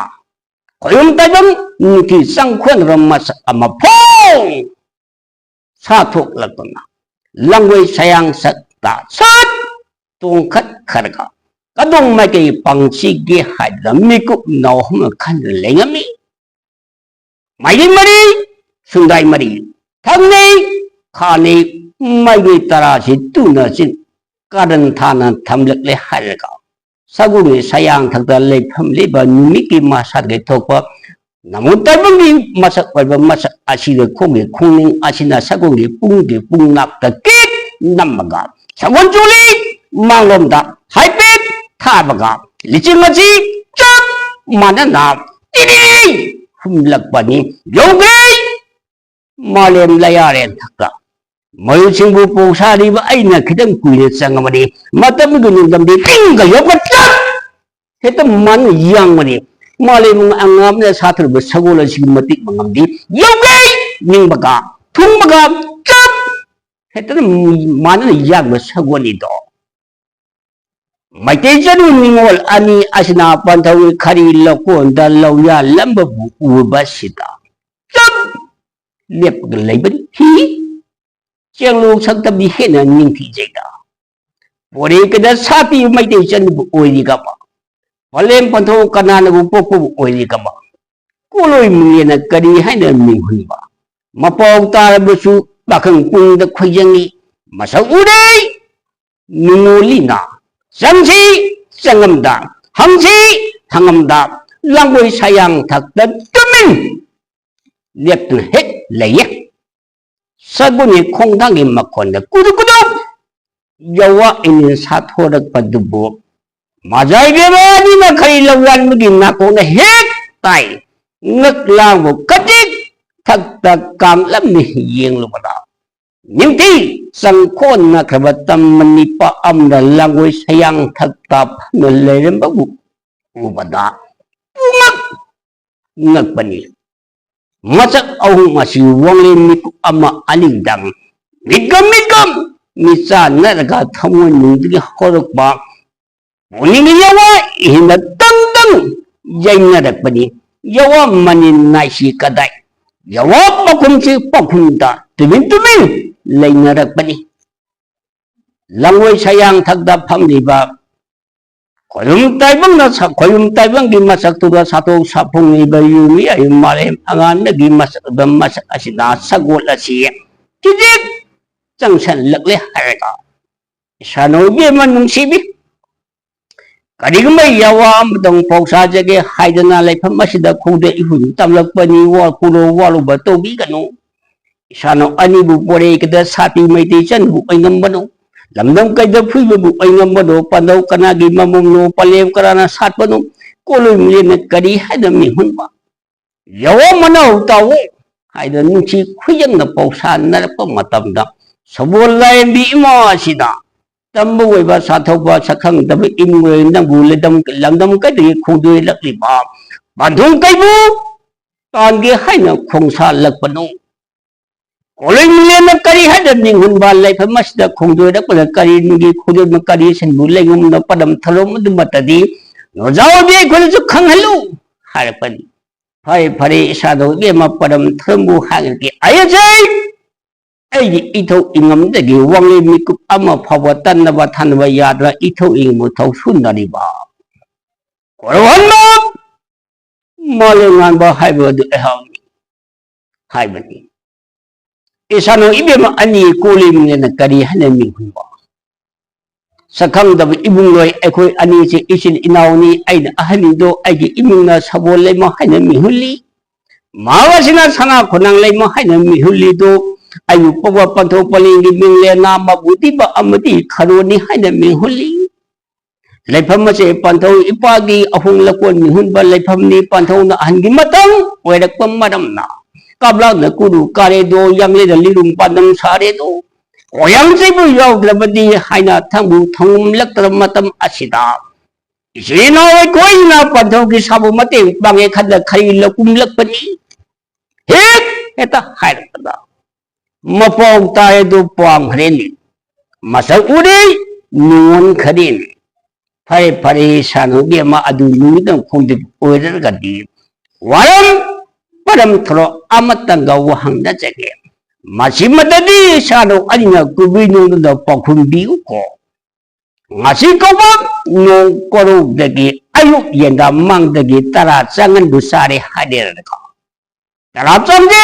ꯈꯣꯏꯔꯨꯝ ꯇꯥꯏꯕꯪ ꯅꯤꯡꯊꯤ ꯆꯪꯈꯣꯟꯅꯕ ꯃꯁꯛ ꯑꯃ ꯐꯣꯡ ꯁꯥꯊꯣꯛꯂꯛꯇꯨꯅ ꯂꯪꯒꯣꯏ ꯁꯌꯥꯡ ꯁꯛꯇ ꯁꯠ ꯇꯣꯡꯈꯠꯈ꯭ꯔꯒ ꯀꯗꯣꯡ ꯃꯥꯏꯀꯩ ꯄꯥꯡꯁꯤꯒꯦ ꯍꯥꯏꯗꯨꯅ ꯃꯤꯀꯨꯞ ꯅꯥꯎꯍꯨꯝꯅ ꯈꯟꯗꯨꯅ ꯂꯩꯉꯝꯃꯤ꯫ ꯃꯥꯏꯀꯩ ꯃꯔꯤ, ꯁꯨꯟꯗꯥꯏ ꯃꯔꯤ, ꯊꯪꯅꯩ ꯈꯥꯅꯩ ꯃꯥꯏꯀꯩ ꯇꯔꯥꯁꯤ ꯇꯨꯅ ꯆꯤꯟ ꯀꯥꯔꯟ ꯊꯥꯅ ꯊꯝꯂꯛꯂꯦ ꯍꯥꯏꯔꯒ ꯁꯒꯣꯜꯒꯤ ꯁꯌꯥꯡꯊꯛꯇ ꯂꯩꯐꯝ ꯂꯩꯕ ꯅꯨꯃꯤꯠꯀꯤ ꯃꯁꯥꯗꯒꯤ ꯊꯣꯛꯄ ꯅꯃꯨ ꯇꯥꯏꯕꯪꯒꯤ ꯃꯁꯛ ꯑꯣꯏꯕ ꯃꯁꯛ ꯑꯁꯤꯒ ꯈꯣꯡꯒꯤ ꯈꯣꯡꯅꯤꯡ ꯑꯁꯤꯅ ꯁꯒꯣꯜꯒꯤ ꯄꯨꯡꯒꯤ ꯄꯨꯡꯅꯥꯛꯇ ꯀꯤꯛ ꯅꯝꯃꯒ ꯁꯒꯣꯜ ꯆꯣꯂꯤ ꯃꯥꯡꯂꯣꯝꯗ ꯍꯥꯏꯐꯦꯠ ꯊꯥꯕꯒ ꯂꯤꯆꯤꯡ ꯑꯁꯤ ꯆꯞ ꯃꯥꯟꯅꯅ ꯇꯤꯔꯤ ꯍꯨꯝꯂꯛꯄꯅꯤ꯫ ꯌꯧꯈ꯭ꯔꯦ ꯃꯥꯂꯦꯝ ꯂꯌꯥꯔꯦꯟ ꯊꯛꯇ ꯃꯔꯨꯞꯁꯤꯡꯕꯨ ꯄꯣꯛ ꯁꯥꯔꯤꯕ ꯑꯩꯅ ꯈꯤꯇꯪ ꯀꯨꯏꯅ ꯆꯪꯉꯕꯅꯤ꯫ ꯃꯇꯝꯗꯨꯒꯤ ꯅꯤꯡꯊꯝꯗꯤ ꯇꯤꯡꯒ ꯌꯣꯛꯄ ꯆꯞ ꯍꯦꯛꯇ ꯃꯥꯟ ꯌꯥꯡꯕꯅꯤ꯫ ꯃꯥꯂꯦꯝ ꯑꯉꯥꯝꯅ ꯁꯥꯊꯔꯕ ꯁꯒꯣꯜ ꯑꯁꯤꯒꯤ ꯃꯇꯤꯛ ꯃꯉꯝꯗꯤ ꯌꯧꯒꯦ ꯅꯤꯡꯕꯒ ꯊꯨꯡꯕꯒ ꯆꯞ ꯍꯦꯛꯇ ꯃꯥꯟꯅꯅ ꯌꯥꯡꯕ ꯁꯒꯣꯜꯅꯤꯗꯣ꯫ ꯃꯩꯇꯩ ꯆꯅꯨ ꯅꯤꯉꯣꯜ ꯑꯅꯤ ꯑꯁꯤꯅ ꯄꯟꯊꯧꯒꯤ ꯈꯔꯤ ꯂꯧꯀꯣꯟꯗ ꯂꯧꯌꯥꯜꯂꯝꯕꯕꯨ ꯎꯕꯁꯤꯗ ꯆꯞ ꯂꯦꯞꯄꯒ ꯂꯩꯕꯅꯤ꯫ ꯍꯤ ꯆꯦꯡꯂꯣꯛ ꯁꯛꯇꯝꯗꯤ ꯍꯦꯟꯅ ꯅꯤꯡꯊꯤꯖꯩꯗ꯫ ꯄꯣꯔꯦꯡꯀꯗ ꯁꯥꯄꯤꯕ ꯃꯩꯇꯩ ꯆꯅꯨꯕꯨ ꯑꯣꯏꯔꯤꯒꯕ, ꯄꯂꯦꯝ ꯄꯟꯊꯧ ꯀꯅꯥꯅꯕꯨ ꯄꯣꯛꯄꯕꯨ ꯑꯣꯏꯔꯤꯒꯕ, ꯀꯣꯂꯣꯏ ꯃꯤꯡꯂꯦꯟꯅ ꯀꯔꯤ ꯍꯥꯏꯅ ꯃꯤꯡꯍꯨꯟꯕ? ꯃꯄꯥꯎ ꯇꯥꯔꯕꯁꯨ ꯄꯥꯈꯪ ꯄꯨꯡꯗ ꯈꯣꯏꯖꯪꯏ꯫ ꯃꯁꯛ ꯎꯔꯦ ꯅꯤꯉꯣꯜꯂꯤꯅ ꯆꯪꯁꯤ ꯆꯪꯉꯝꯗ, ꯍꯪꯁꯤ ꯍꯪꯉꯝꯗ, ꯂꯥꯡꯒꯣꯏ ꯁꯌꯥꯡ ꯊꯛꯇ ꯇꯨꯃꯤꯟ ꯂꯦꯞꯇꯨꯅ ꯍꯦꯛ ꯂꯩꯌꯦ꯫ ꯁꯒꯣꯜꯒꯤ ꯈꯣꯡꯊꯥꯡꯒꯤ ꯃꯈꯣꯟꯗ ꯀꯨꯗꯨꯛ ꯀꯨꯗꯨꯛ ꯌꯥꯋꯥ ꯏꯅꯤꯟ ꯁꯥꯊꯣꯔꯛꯄꯗꯨꯕꯨ ꯃꯖꯥꯏ ꯕꯦꯕꯥ ꯑꯅꯤꯅ ꯈꯔꯤ ꯂꯧꯌꯥꯟꯕꯒꯤ ꯅꯥꯀꯣꯡꯗ ꯍꯦꯛ ꯇꯥꯏ꯫ ꯉꯛ ꯂꯥꯡꯕ ꯀꯇꯤꯛ ꯊꯛꯇ ꯀꯥꯡꯂꯝꯅ ꯌꯦꯡꯂꯨꯕꯗ ꯅꯤꯡꯊꯤ ꯆꯪꯈꯣꯟꯅꯈ꯭ꯔꯕ ꯇꯝꯕ ꯅꯤꯄꯥ ꯑꯃꯅ ꯂꯥꯡꯒꯣꯏ ꯁꯌꯥꯡ ꯊꯛꯇ ꯐꯝꯅ ꯂꯩꯔꯝꯕꯕꯨ ꯎꯕꯗ ꯄꯨꯡꯉꯛ ꯉꯛꯄꯅꯤ꯫ ꯃꯁꯛ ꯑꯍꯨꯝ ꯑꯁꯤ ꯋꯥꯡꯂꯦꯟ ꯃꯤꯀꯨꯞ ꯑꯃ ꯑꯅꯤꯗꯪ ꯃꯤꯠꯀꯝ ꯃꯤꯠꯀꯝ ꯃꯤꯠꯆꯥꯟꯅꯔꯒ ꯊꯃꯣꯏ ꯅꯨꯡꯗꯒꯤ ꯍꯧꯔꯛꯄ ꯄꯨꯛꯅꯤꯡꯒꯤ ꯌꯥꯋꯥ ꯏꯍꯤꯟꯗ ꯇꯪ ꯇꯪ ꯌꯩꯅꯔꯛꯄꯅꯤ꯫ ꯌꯥꯋꯥ ꯃꯅꯤꯟ ꯅꯥꯏꯁꯤ ꯀꯗꯥꯏ? ꯌꯥꯋꯥ ꯄꯥꯎꯈꯨꯝꯁꯤ ꯄꯥꯎꯈꯨꯝꯗ ꯇꯨꯃꯤꯟ ꯇꯨꯃꯤꯟ ꯂꯩꯅꯔꯛꯄꯅꯤ꯫ ꯂꯪꯉꯣꯏ ꯁꯌꯥꯡ ꯊꯛꯇ ꯐꯝꯂꯤꯕ ꯈꯣꯏꯔꯨꯝ ꯇꯥꯏꯕꯪꯅ ꯁ-, ꯈꯣꯏꯔꯨꯝ ꯇꯥꯏꯕꯪꯒꯤ ꯃꯁꯛꯇꯨꯒ ꯁꯥꯊꯣꯛ ꯁꯥꯐꯣꯡꯂꯤꯕ ꯌꯨꯝ ꯃꯤꯌꯥꯝ ꯃꯥꯂꯦꯝ ꯑꯉꯥꯟꯕꯒꯤ ꯃꯁꯛ, ꯃꯁꯛ ꯑꯁꯤꯗ ꯁꯒꯣꯜ ꯑꯁꯤ ꯈꯤꯖꯤꯛ ꯆꯪꯁꯜꯂꯛꯂꯦ ꯍꯥꯏꯔꯒ, ꯏꯁꯥꯅ ꯏꯕꯦꯝꯃ ꯅꯨꯡꯁꯤꯕꯤ, ꯀꯔꯤꯒꯨꯝꯕ ꯌꯥꯋꯥ ꯑꯃꯇꯪ ꯄꯥꯎ ꯁꯥꯖꯒꯦ ꯍꯥꯏꯗꯅ ꯂꯩꯐꯝ ꯑꯁꯤꯗ ꯈꯣꯡꯗ ꯏꯍꯨꯟ ꯇꯝꯂꯛꯄꯅꯤ꯫ ꯋꯥ ꯀꯨꯔꯣ ꯋꯥꯔꯨꯕ ꯇꯧꯕꯤꯒꯅꯨ꯫ ꯏꯁꯥꯅ ꯑꯅꯤꯕꯨ ꯄꯣꯔꯦ ꯀꯗ ꯁꯥꯇꯤ ꯃꯩꯇꯩ ꯆꯟꯕꯨ ꯑꯣꯏꯉꯝꯕꯅꯣ? ꯂꯝꯗꯝ ꯀꯩꯗ ꯐꯨꯏꯕꯕꯨ ꯑꯣꯏꯉꯝꯕꯅꯣ? ꯄꯥꯟꯗꯧ ꯀꯅꯥꯒꯤ ꯃꯃꯝꯅꯣ? ꯄꯂꯦꯝ ꯀꯅꯥꯅ ꯁꯥꯠꯄꯅꯣ? ꯀꯣꯂꯣꯏ ꯃꯤꯂꯦꯟꯅ ꯀꯔꯤ ꯍꯥꯏꯅ ꯃꯤꯡꯍꯨꯟꯕ? ꯌꯥꯋꯥ ꯃꯅꯥꯎ ꯇꯥꯎꯑꯣ ꯍꯥꯏꯗꯅ ꯅꯨꯡꯁꯤ ꯈꯨꯌꯪꯅ ꯄꯥꯎꯁꯥꯟꯅꯔꯛꯄ ꯃꯇꯝꯗ, ꯁꯒꯣꯜ ꯂꯥꯏꯔꯦꯝꯕꯤ ꯏꯃꯥ ꯑꯁꯤꯗ ꯇꯝꯕ ꯑꯣꯏꯕ ꯁꯥꯊꯧꯕ ꯁꯛꯈꯪꯗꯕ ꯏꯃꯨꯡ ꯅꯪꯕꯨ ꯂꯝꯗꯝ, ꯂꯝꯗꯝ ꯀꯩꯗꯒꯤ ꯈꯣꯡꯗꯣꯏꯔꯛꯂꯤꯕ ꯄꯥꯟꯊꯣꯡ ꯀꯩꯕꯨ ꯇꯥꯟꯒꯦ ꯍꯥꯏꯅ ꯈꯣꯡꯁꯥꯜꯂꯛꯄꯅꯣ? ꯀꯣꯂꯣꯏ ꯃꯤꯂꯦꯟꯅ ꯀꯔꯤ ꯍꯥꯏꯅ ꯃꯤꯡꯍꯨꯟꯕ? ꯂꯩꯐꯝ ꯑꯁꯤꯗ ꯈꯣꯡꯗꯣꯏꯔꯛꯄꯗ ꯀꯔꯤꯒꯤ ꯈꯣꯡꯗꯣꯏꯕ ꯀꯔꯤ ꯁꯤꯟꯕꯨ ꯂꯩꯉꯝꯅ ꯄꯗꯝ ꯊꯧꯔꯝ ꯑꯗꯨꯃꯠꯇꯗꯤ ꯅꯣꯖꯥ ꯑꯣꯏꯕꯤ ꯑꯩꯈꯣꯏꯅꯁꯨ ꯈꯪꯍꯜꯂꯨ ꯍꯥꯏꯔꯛꯄꯅꯤ꯫ ꯐꯔꯦ, ꯐꯔꯦ, ꯏꯁꯥꯗ ꯏꯕꯦꯝꯃ ꯄꯗꯝ ꯊꯧꯔꯝꯕꯨ ꯍꯥꯏꯔꯒꯦ꯫ ꯑꯩꯁꯦ ꯑꯩꯒꯤ ꯏꯊꯧ ꯏꯉꯝꯗꯒꯤ ꯋꯥꯡꯂꯦꯟ ꯃꯤꯀꯨꯞ ꯑꯃ ꯐꯥꯎꯕ ꯇꯟꯅꯕ ꯊꯥꯅꯕ ꯌꯥꯗ꯭ꯔ ꯏꯊꯧ ꯏꯉꯝꯕ ꯊꯧ ꯁꯨꯅꯔꯤꯕ ꯀꯣꯔꯧꯍꯟꯕ ꯃꯥꯂꯦꯝꯉꯥꯟꯕ ꯍꯥꯏꯕ ꯑꯗꯨ ꯑꯩꯍꯥꯛꯅꯤ ꯍꯥꯏꯕꯅꯤ꯫ ꯏꯁꯥꯅ ꯏꯕꯦꯝꯃ ꯑꯅꯤ ꯀꯣꯜꯂꯤꯕꯅꯤꯅ ꯀꯔꯤ ꯍꯥꯏꯅ ꯃꯤꯡꯍꯨꯟꯕ? ꯁꯛꯈꯪꯗꯕ ꯏꯕꯨꯡꯂꯣꯏ ꯑꯩꯈꯣꯏ ꯑꯅꯤꯁꯦ ꯏꯆꯤꯜ ꯏꯅꯥꯎꯅꯤ꯫ ꯑꯩꯅ ꯑꯍꯟꯅꯤꯗꯣ ꯑꯩꯒꯤ ꯏꯃꯨꯡꯅ ꯁꯒꯣꯜ ꯂꯩꯃ ꯍꯥꯏꯅ ꯃꯤꯡꯍꯨꯜꯂꯤ꯫ ꯃꯍꯥꯛ ꯑꯁꯤꯅ ꯁꯅꯥ ꯈꯣꯅꯥꯡ ꯂꯩꯃ ꯍꯥꯏꯅ ꯃꯤꯡꯍꯨꯜꯂꯤꯗꯣ ꯑꯩꯕꯨ ꯄꯣꯛꯄ ꯄꯟꯊꯧ ꯄꯂꯦꯝꯒꯤ ꯃꯤꯡꯂꯦꯟꯅ ꯃꯕꯨꯗꯤꯕ ꯑꯃꯗꯤ ꯈꯔꯣꯅꯤ ꯍꯥꯏꯅ ꯃꯤꯡꯍꯨꯜꯂꯤ꯫ ꯂꯩꯐꯝ ꯑꯁꯤ ꯄꯟꯊꯧ ꯏꯄꯥꯒꯤ ꯑꯍꯣꯡ ꯂꯀꯣꯟ ꯃꯤꯍꯨꯟꯕ ꯂꯩꯐꯝꯅꯤ꯫ ꯄꯟꯊꯧꯅ ꯑꯍꯟꯒꯤ ꯃꯇꯝ ꯑꯣꯏꯔꯛꯄ ꯃꯔꯝꯅ ꯀꯥꯞꯂꯥꯛꯅ ꯀꯨꯔꯨ ꯀꯥꯔꯦꯗꯣ, ꯌꯥꯡꯂꯦꯗ ꯂꯤꯔꯨꯝ ꯄꯥꯟꯗꯝ ꯁꯥꯔꯦꯗꯣ, ꯀꯣꯌꯥꯡ ꯆꯩꯕꯨ ꯌꯥꯎꯗ꯭ꯔꯕꯗꯤ ꯍꯥꯏꯅ ꯊꯥꯡꯕꯨ ꯊꯥꯡꯉꯝꯂꯛꯇ꯭ꯔꯕ ꯃꯇꯝ ꯑꯁꯤꯗ ꯏꯆꯤꯜ ꯏꯅꯥꯎ ꯑꯩꯈꯣꯏꯅ ꯄꯟꯊꯧꯒꯤ ꯁꯥꯕꯨ ꯃꯇꯦꯡ ꯄꯥꯡꯉꯦ ꯈꯟꯅ ꯈꯔꯤ ꯂꯧꯀꯨꯝꯂꯛꯄꯅꯤ꯫ ꯍꯦꯛ ꯍꯦꯛꯇ ꯍꯥꯏꯔꯛꯄꯗ ꯃꯄꯥꯎ ꯇꯥꯔꯦꯗꯣ ꯄꯥꯝꯈ꯭ꯔꯦꯅꯦ꯫ ꯃꯁꯛ ꯎꯔꯦ, ꯅꯨꯡꯉꯣꯟꯈ꯭ꯔꯦꯅꯦ꯫ ꯐꯔꯦ, ꯐꯔꯦ, ꯁꯥꯟꯅꯕꯤ ꯑꯃ ꯑꯗꯨ ꯅꯨꯃꯤꯠꯇꯪ ꯈꯣꯡꯗꯦ ꯑꯣꯏꯔꯒꯗꯤ ꯋꯥꯔꯝ ꯄꯔꯝ ꯊꯧꯔꯝ ꯑꯃꯇꯪꯒ ꯋꯥꯍꯪ ꯅꯠꯆꯒꯦ꯫ ꯃꯁꯤꯃꯇꯗꯤ ꯁꯥꯗꯧ ꯑꯅꯤꯅ ꯀꯨꯕꯤ ꯅꯣꯡꯗꯨꯗ ꯄꯥꯎꯈꯨꯝ ꯄꯤꯌꯨꯀꯣ꯫ ꯉꯁꯤ ꯀꯧꯕ ꯅꯣꯡ ꯀꯣꯔꯧꯗꯒꯤ ꯑꯌꯨꯛ ꯌꯦꯟꯗꯥ ꯃꯥꯡꯗꯒꯤ ꯇꯔꯥ ꯆꯪꯍꯟꯕꯨ ꯆꯥꯔꯦ ꯍꯥꯏꯅꯔꯒ, ꯇꯔꯥ ꯆꯪꯒꯦ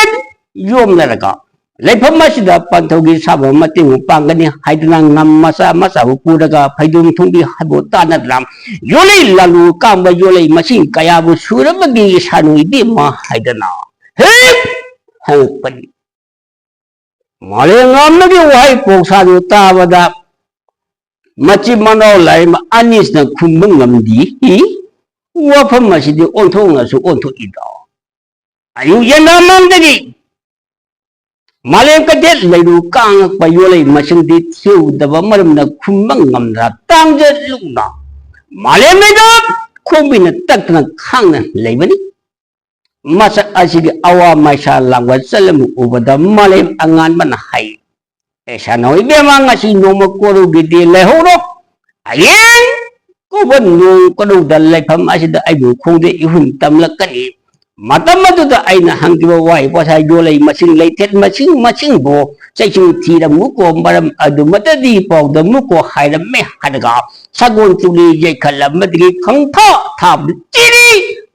ꯌꯣꯝꯅꯔꯒ, ꯂꯩꯐꯝ ꯑꯁꯤꯗ ꯄꯟꯊꯧꯒꯤ ꯁꯥꯕ ꯃꯇꯦꯡ ꯄꯥꯡꯒꯅꯤ ꯍꯥꯏꯗꯨꯅ ꯉꯝ ꯃꯆꯥ ꯃꯆꯥꯕꯨ ꯄꯨꯔꯒ ꯐꯩꯗꯣꯝ ꯊꯣꯡꯕꯤ ꯍꯥꯏꯕꯨ ꯇꯥꯟꯅꯗꯅ ꯌꯣꯜꯂꯩ ꯂꯥꯂꯨ ꯀꯥꯡꯕ ꯌꯣꯜꯂꯩ ꯃꯁꯤꯡ ꯀꯌꯥꯕꯨ ꯁꯨꯔꯕꯒꯦ ꯁꯥꯅꯨ ꯏꯕꯦꯝꯃ ꯍꯥꯏꯗꯅ ꯍꯦꯛ ꯍꯪꯉꯛꯄꯅꯤ꯫ ꯃꯥꯂꯦꯝꯉꯥꯝꯅꯒꯤ ꯋꯥꯍꯩ ꯄꯣꯛꯁꯥꯗꯨ ꯇꯥꯕꯗ ꯃꯆꯤꯟ ꯃꯅꯥꯎ ꯂꯥꯏꯔꯤꯛ ꯑꯅꯤꯁꯤꯅ ꯈꯨꯝꯕ ꯉꯝꯗꯦ꯫ ꯋꯥꯐꯝ ꯑꯁꯤꯗꯤ ꯑꯣꯟꯊꯣꯛꯅꯁꯨ ꯑꯣꯟꯊꯣꯛꯏꯗꯣ꯫ ꯑꯌꯨꯛ ꯌꯦꯟꯅꯥꯃꯥꯡꯗꯒꯤ ꯃꯥꯂꯦꯝ ꯀꯩꯊꯦꯜ ꯂꯩꯔꯨ ꯀꯥꯡꯉꯛꯄ ꯌꯣꯜꯂꯩ ꯃꯁꯤꯡꯗꯤ ꯊꯤꯍꯧꯗꯕ ꯃꯔꯝꯅ ꯈꯨꯝꯕ ꯉꯝꯗꯅ ꯇꯥꯡꯖ ꯂꯨꯛꯅ ꯃꯥꯂꯦꯝ ꯂꯩꯗ ꯈꯣꯡꯕꯤꯅ ꯇꯛꯇꯅ ꯈꯥꯡꯅ ꯂꯩꯕꯅꯤ꯫ ꯃꯁꯛ ꯑꯁꯤꯒꯤ ꯑꯋꯥ ꯃꯥꯏꯁꯥ ꯂꯥꯡꯕ ꯆꯠꯂꯝꯕ ꯎꯕꯗ ꯃꯥꯂꯦꯝ ꯑꯉꯥꯟꯕꯅ ꯍꯥꯏ, "ꯑꯦ ꯁꯥꯅꯧ ꯏꯕꯦꯝꯃ, ꯉꯁꯤ ꯅꯣꯡꯃ ꯀꯣꯔꯧꯒꯤꯗꯤ ꯂꯩꯍꯧꯔꯣ꯫ ꯍꯌꯦꯡ ꯀꯧꯕ ꯅꯣꯡ ꯀꯣꯔꯧꯗ ꯂꯩꯐꯝ ꯑꯁꯤꯗ ꯑꯩꯕꯨ ꯈꯣꯡꯗ ꯏꯍꯨꯟ ꯇꯝꯂꯛꯀꯅꯤ꯫ ꯃꯇꯝ ꯑꯗꯨꯗ ꯑꯩꯅ ꯍꯪꯈꯤꯕ ꯋꯥꯍꯩ ꯄꯣꯠꯁꯥ ꯌꯣꯜꯂꯩ ꯃꯁꯤꯡ ꯂꯩꯇꯦꯠ ꯃꯁꯤꯡ ꯃꯁꯤꯡꯕꯨ ꯆꯩꯁꯨ ꯊꯤꯔꯝꯃꯨꯀꯣ, ꯃꯔꯝ ꯑꯗꯨꯃꯇꯗꯤ ꯄꯥꯎꯗꯝꯃꯨꯀꯣ" ꯍꯥꯏꯔꯝꯃꯦ ꯍꯥꯏꯔꯒ ꯁꯒꯣꯜ ꯆꯨꯂꯤ ꯌꯩꯈꯠꯂꯝꯕꯗꯒꯤ ꯈꯪꯊꯥ ꯊꯥꯕꯗ ꯆꯤꯔꯤ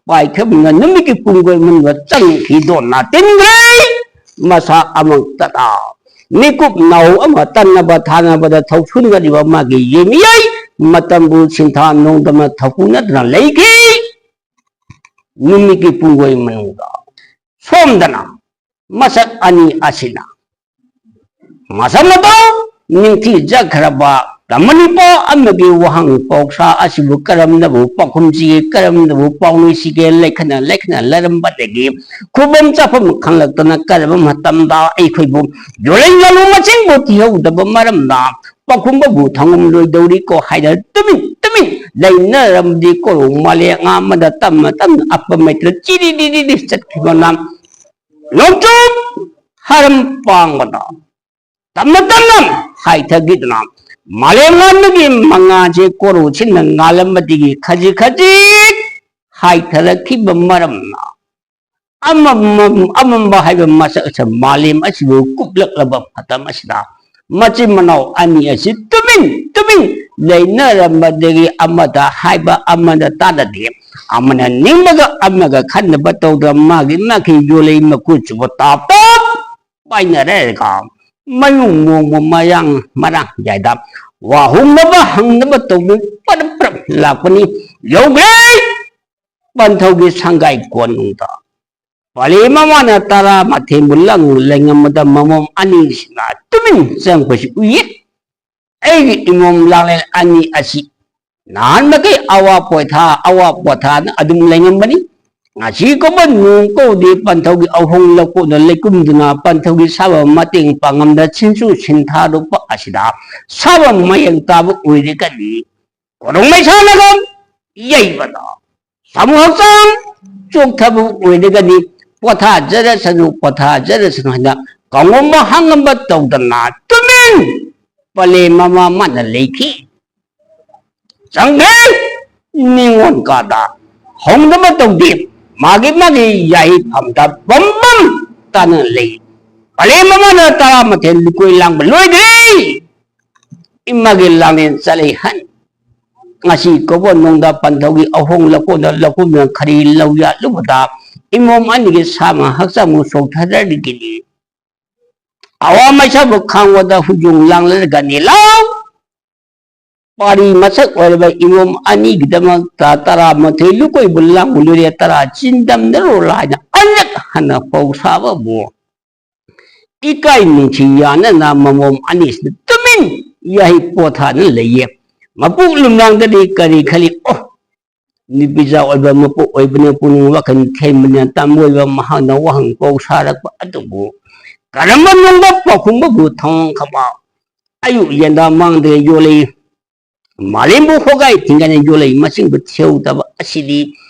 ꯄꯥꯏꯈꯤꯕꯅ ꯅꯨꯃꯤꯠꯀꯤ ꯄꯨꯡꯈꯣꯏ ꯃꯅꯨꯡꯗ ꯆꯪꯈꯤꯗꯣꯟꯅ ꯇꯤꯟꯈ꯭ꯔꯦ꯫ ꯃꯁꯥ ꯑꯃꯨꯛꯇꯗ ꯃꯤꯀꯨꯞ ꯅꯥꯍꯨ ꯑꯃ ꯇꯟꯅꯕ ꯊꯥꯅꯕꯗ ꯊꯧꯁꯨꯟꯒꯅꯤꯕ ꯃꯥꯒꯤ ꯌꯦꯡꯃꯤꯌꯩ ꯃꯇꯝꯕꯨ ꯁꯤꯟꯊꯥ ꯅꯣꯡꯗꯝꯅ ꯊꯧꯄꯨ ꯅꯠꯇꯅ ꯂꯩꯈꯤ꯫ ꯅꯨꯃꯤꯠꯀꯤ ꯄꯨꯡꯈꯣꯏ ꯃꯅꯨꯡꯗ ꯁꯣꯝꯗꯅ ꯃꯁꯛ ꯑꯅꯤ ꯑꯁꯤꯅ ꯃꯁꯛ ꯃꯇꯧ ꯅꯤꯡꯊꯤꯖꯈ꯭ꯔꯕ ꯇꯝꯃꯅꯤꯄꯥ ꯑꯃꯒꯤ ꯋꯥꯍꯪ ꯄꯥꯎꯁꯥ ꯑꯁꯤꯕꯨ ꯀꯔꯝꯅꯕꯨ ꯄꯥꯎꯈꯨꯝꯁꯤꯒꯦ, ꯀꯔꯝꯅꯕꯨ ꯄꯥꯎꯅꯨꯁꯤꯒꯦ, ꯂꯩꯈꯠꯅ ꯂꯩꯈꯠꯅ ꯂꯩꯔꯝꯕꯗꯒꯤ ꯈꯨꯕꯝ ꯆꯥꯐꯝ ꯈꯪꯂꯛꯇꯅ ꯀꯔꯝꯕ ꯃꯇꯝꯗ ꯑꯩꯈꯣꯏꯕꯨ ꯌꯣꯜꯂꯩ ꯉꯥꯅꯨ ꯃꯁꯤꯡꯕꯨ ꯊꯤꯍꯧꯗꯕ ꯃꯔꯝꯅ ꯄꯥꯎꯈꯨꯝꯕꯕꯨ ꯊꯥꯡꯉꯝꯂꯣꯏꯗꯧꯔꯤꯀꯣ ꯍꯥꯏꯗꯅ ꯇꯨꯃꯤꯟ ꯇꯨꯃꯤꯟ ꯂꯩꯅꯔꯝꯗꯤ ꯀꯣꯔꯧ ꯃꯥꯂꯦꯝꯉꯥꯝꯕꯗ ꯇꯞꯅ ꯇꯞꯅ ꯑꯞꯄ ꯃꯩꯇ꯭ꯔ ꯆꯤꯔꯤ ꯗꯤꯗꯤ ꯆꯠꯈꯤꯕꯅ ꯅꯣꯡꯆꯨꯞ ꯍꯥꯔꯝ ꯄꯥꯡꯕꯗ ꯇꯞꯅ ꯇꯞꯅ ꯍꯥꯏꯊꯈꯤꯗꯨꯅ ꯃꯥꯂꯦꯝꯉꯥꯝꯕꯒꯤ ꯃꯉꯥꯁꯦ ꯀꯣꯔꯧꯁꯤꯟꯅ ꯉꯥꯜꯂꯝꯕꯗꯒꯤ ꯈꯖꯤꯛ ꯈꯖꯤꯛ ꯍꯥꯏꯊꯔꯛꯈꯤꯕ ꯃꯔꯝꯅ ꯑꯃꯝꯕ ꯍꯥꯏꯕ ꯃꯁꯛ ꯑꯁꯤ ꯃꯥꯂꯦꯝ ꯑꯁꯤꯕꯨ ꯀꯨꯞꯂꯛꯂꯕ ꯃꯇꯝ ꯑꯁꯤꯗ ꯃꯆꯤꯟ ꯃꯅꯥꯎ ꯑꯅꯤ ꯑꯁꯤ ꯇꯨꯃꯤꯟ ꯇꯨꯃꯤꯟ ꯂꯩꯅꯔꯝꯕꯗꯒꯤ ꯑꯃꯗ ꯍꯥꯏꯕ ꯑꯃꯗ ꯇꯥꯗꯗꯦ, ꯑꯃꯅ ꯅꯤꯡꯕꯒ ꯑꯃꯒ ꯈꯟꯅꯕ ꯇꯧꯗ ꯃꯥꯒꯤ ꯃꯥꯒꯤ ꯌꯣꯂꯩ ꯃꯀꯨ ꯆꯨꯕ ꯇꯥꯞ ꯄꯥꯏꯅꯔꯒ ꯃꯌꯨꯡ ꯃꯣꯡꯕ ꯃꯌꯥꯡ ꯃꯔꯥꯡ ꯌꯥꯏꯗ ꯋꯥꯍꯨꯝꯅꯕ ꯍꯪꯅꯕ ꯇꯧꯗꯨꯅ ꯄꯔꯞ ꯄꯔꯞ ꯂꯥꯛꯄꯅꯤ꯫ ꯌꯧꯈ꯭ꯔꯦ ꯄꯟꯊꯧꯒꯤ ꯁꯪꯒꯥꯏ ꯀꯣꯅꯨꯡꯗ꯫ ꯄꯥꯂꯤ ꯃꯃꯥꯅ ꯇꯔꯥꯃꯥꯊꯣꯏꯕꯨ ꯂꯪ ꯂꯩꯉꯝꯕꯗ ꯃꯃꯣꯝ ꯑꯅꯤꯁꯤꯅ ꯇꯨꯃꯤꯟ ꯆꯪꯕꯁꯤ ꯎꯏꯌꯦ꯫ ꯑꯩꯒꯤ ꯏꯃꯣꯝ ꯂꯥꯡꯂꯦꯟ ꯑꯅꯤ ꯑꯁꯤ ꯅꯍꯥꯟ ꯃꯈꯩ ꯑꯋꯥ ꯄꯣꯊꯥ ꯑꯋꯥ ꯄꯣꯊꯥꯅ ꯑꯗꯨꯝ ꯂꯩꯉꯝꯕꯅꯤ꯫ ꯉꯁꯤ ꯀꯧꯕ ꯅꯣꯡ ꯀꯧꯗꯦ ꯄꯟꯊꯧꯒꯤ ꯑꯍꯣꯡ ꯂꯧꯀꯣꯟꯗ ꯂꯩꯀꯨꯝꯗꯨꯅ ꯄꯟꯊꯧꯒꯤ ꯁꯥꯕ ꯃꯇꯦꯡ ꯄꯥꯡꯉꯝꯗ ꯁꯤꯟꯁꯨ ꯁꯤꯟꯊꯥꯔꯨꯕ ꯑꯁꯤꯗ ꯁꯥꯕ ꯃꯌꯦꯡ ꯇꯥꯕ ꯑꯣꯏꯔꯒꯅꯤ꯫ ꯀꯣꯔꯣꯡ ꯃꯩꯁꯥꯅꯒ ꯌꯩꯕꯗ ꯁꯥꯃꯨ ꯍꯛꯆꯥꯡ ꯆꯣꯛꯊꯕ ꯑꯣꯏꯔꯒꯗꯤ ꯄꯣꯊꯥꯖꯔꯁꯅꯨ, ꯄꯣꯊꯥꯖꯔꯁꯅꯨ ꯍꯥꯏꯅ ꯀꯥꯡꯉꯣꯝꯕ ꯍꯥꯡꯉꯝꯕ ꯇꯧꯗꯅ ꯇꯨꯃꯤꯟ ꯄꯂꯦꯝ ꯑꯃ ꯃꯥꯅ ꯂꯩꯈꯤ꯫ ꯆꯪꯈ꯭ꯔꯦ ꯅꯤꯉꯣꯜ ꯀꯥꯗ ꯍꯧꯅꯕ ꯇꯧꯗꯦ꯫ ꯃꯥꯒꯤ ꯃꯥꯒꯤ ꯌꯥꯏꯐꯝꯗ ꯕꯝ ꯕꯝ ꯇꯥꯅ ꯂꯩ꯫ ꯄꯂꯦꯝ ꯑꯃꯅ ꯇꯔꯥꯃꯥꯊꯣꯏ ꯂꯨꯀꯣꯏ ꯂꯥꯡꯕ ꯂꯣꯏꯗ꯭ꯔꯤ꯫ ꯏꯃꯥꯒꯤ ꯂꯥꯡꯂꯦꯟ ꯆꯠꯂꯤ ꯍꯟ꯫ ꯉꯁꯤ ꯀꯧꯕ ꯅꯣꯡꯗ ꯄꯟꯊꯧꯒꯤ ꯑꯍꯣꯡ ꯂꯧꯀꯣꯟꯗ ꯂꯧꯀꯨꯝꯗꯅ ꯈꯔꯤ ꯂꯧ ꯌꯥꯠꯂꯨꯕꯗ ꯏꯃꯣꯝ ꯑꯅꯤꯒꯤ ꯁꯥꯃ ꯍꯛꯆꯥꯡꯕꯨ ꯆꯣꯛꯊꯗ꯭ꯔꯤꯒꯤꯅꯤ꯫ ꯑꯋꯥ ꯃꯩꯁꯥꯕꯨ ꯈꯥꯡꯕꯗ ꯍꯨꯏꯖꯣꯡ ꯂꯥꯡꯂꯔꯒꯅꯤ ꯂꯥꯎ꯫ ꯄꯥꯔꯤ ꯃꯁꯛ ꯑꯣꯏꯔꯕ ꯏꯃꯣꯝ ꯑꯅꯤꯒꯤꯗꯃꯛꯇ ꯇꯔꯥꯃꯥꯊꯣꯏ ꯂꯨꯀꯣꯏꯕꯨ ꯂꯥꯡꯕ ꯂꯣꯏꯔꯦ ꯇꯔꯥ ꯆꯤꯟꯗꯝꯅꯔꯣ ꯍꯥꯏꯅ ꯑꯅꯛ ꯍꯟꯅ ꯄꯧ ꯁꯥꯕꯕꯨ ꯏꯀꯥꯏ ꯅꯨꯡꯁꯤ ꯌꯥꯅꯅ ꯃꯃꯣꯝ ꯑꯅꯤꯁꯤꯅ ꯇꯨꯃꯤꯟ ꯌꯥꯍꯩ ꯄꯣꯊꯥꯅ ꯂꯩꯌꯦ꯫ ꯃꯄꯨ ꯂꯨꯝꯂꯥꯡꯗꯗꯤ ꯀꯔꯤ ꯈꯜꯂꯤ? ꯑꯣ, ꯅꯨꯄꯤꯖꯥ ꯑꯣꯏꯕ ꯃꯄꯣꯛ ꯑꯣꯏꯕꯅ ꯄꯨꯛꯅꯤꯡ ꯋꯥꯈꯜ ꯊꯦꯝꯕꯅ ꯇꯝꯕ ꯑꯣꯏꯕ ꯃꯍꯥꯛꯅ ꯋꯥꯍꯪ ꯄꯥꯎ ꯁꯥꯔꯛꯄ ꯑꯗꯨꯕꯨ ꯀꯔꯝꯕ ꯅꯨꯡꯗ ꯄꯥꯎꯈꯨꯝꯕꯕꯨ ꯊꯧꯑꯣꯡ ꯈꯕ ꯑꯌꯨꯛ ꯌꯦꯟꯗꯥ ꯃꯥꯡꯗ ꯌꯣꯜꯂꯤ꯫ ꯃꯥꯂꯦꯝꯕꯨ ꯍꯣꯒꯥꯏ ꯊꯤꯡꯒꯅ ꯌꯣꯜꯂꯛꯏ ꯃꯁꯤꯡꯕꯨ ꯊꯤꯍꯧꯗꯕ ꯑꯁꯤꯗꯤ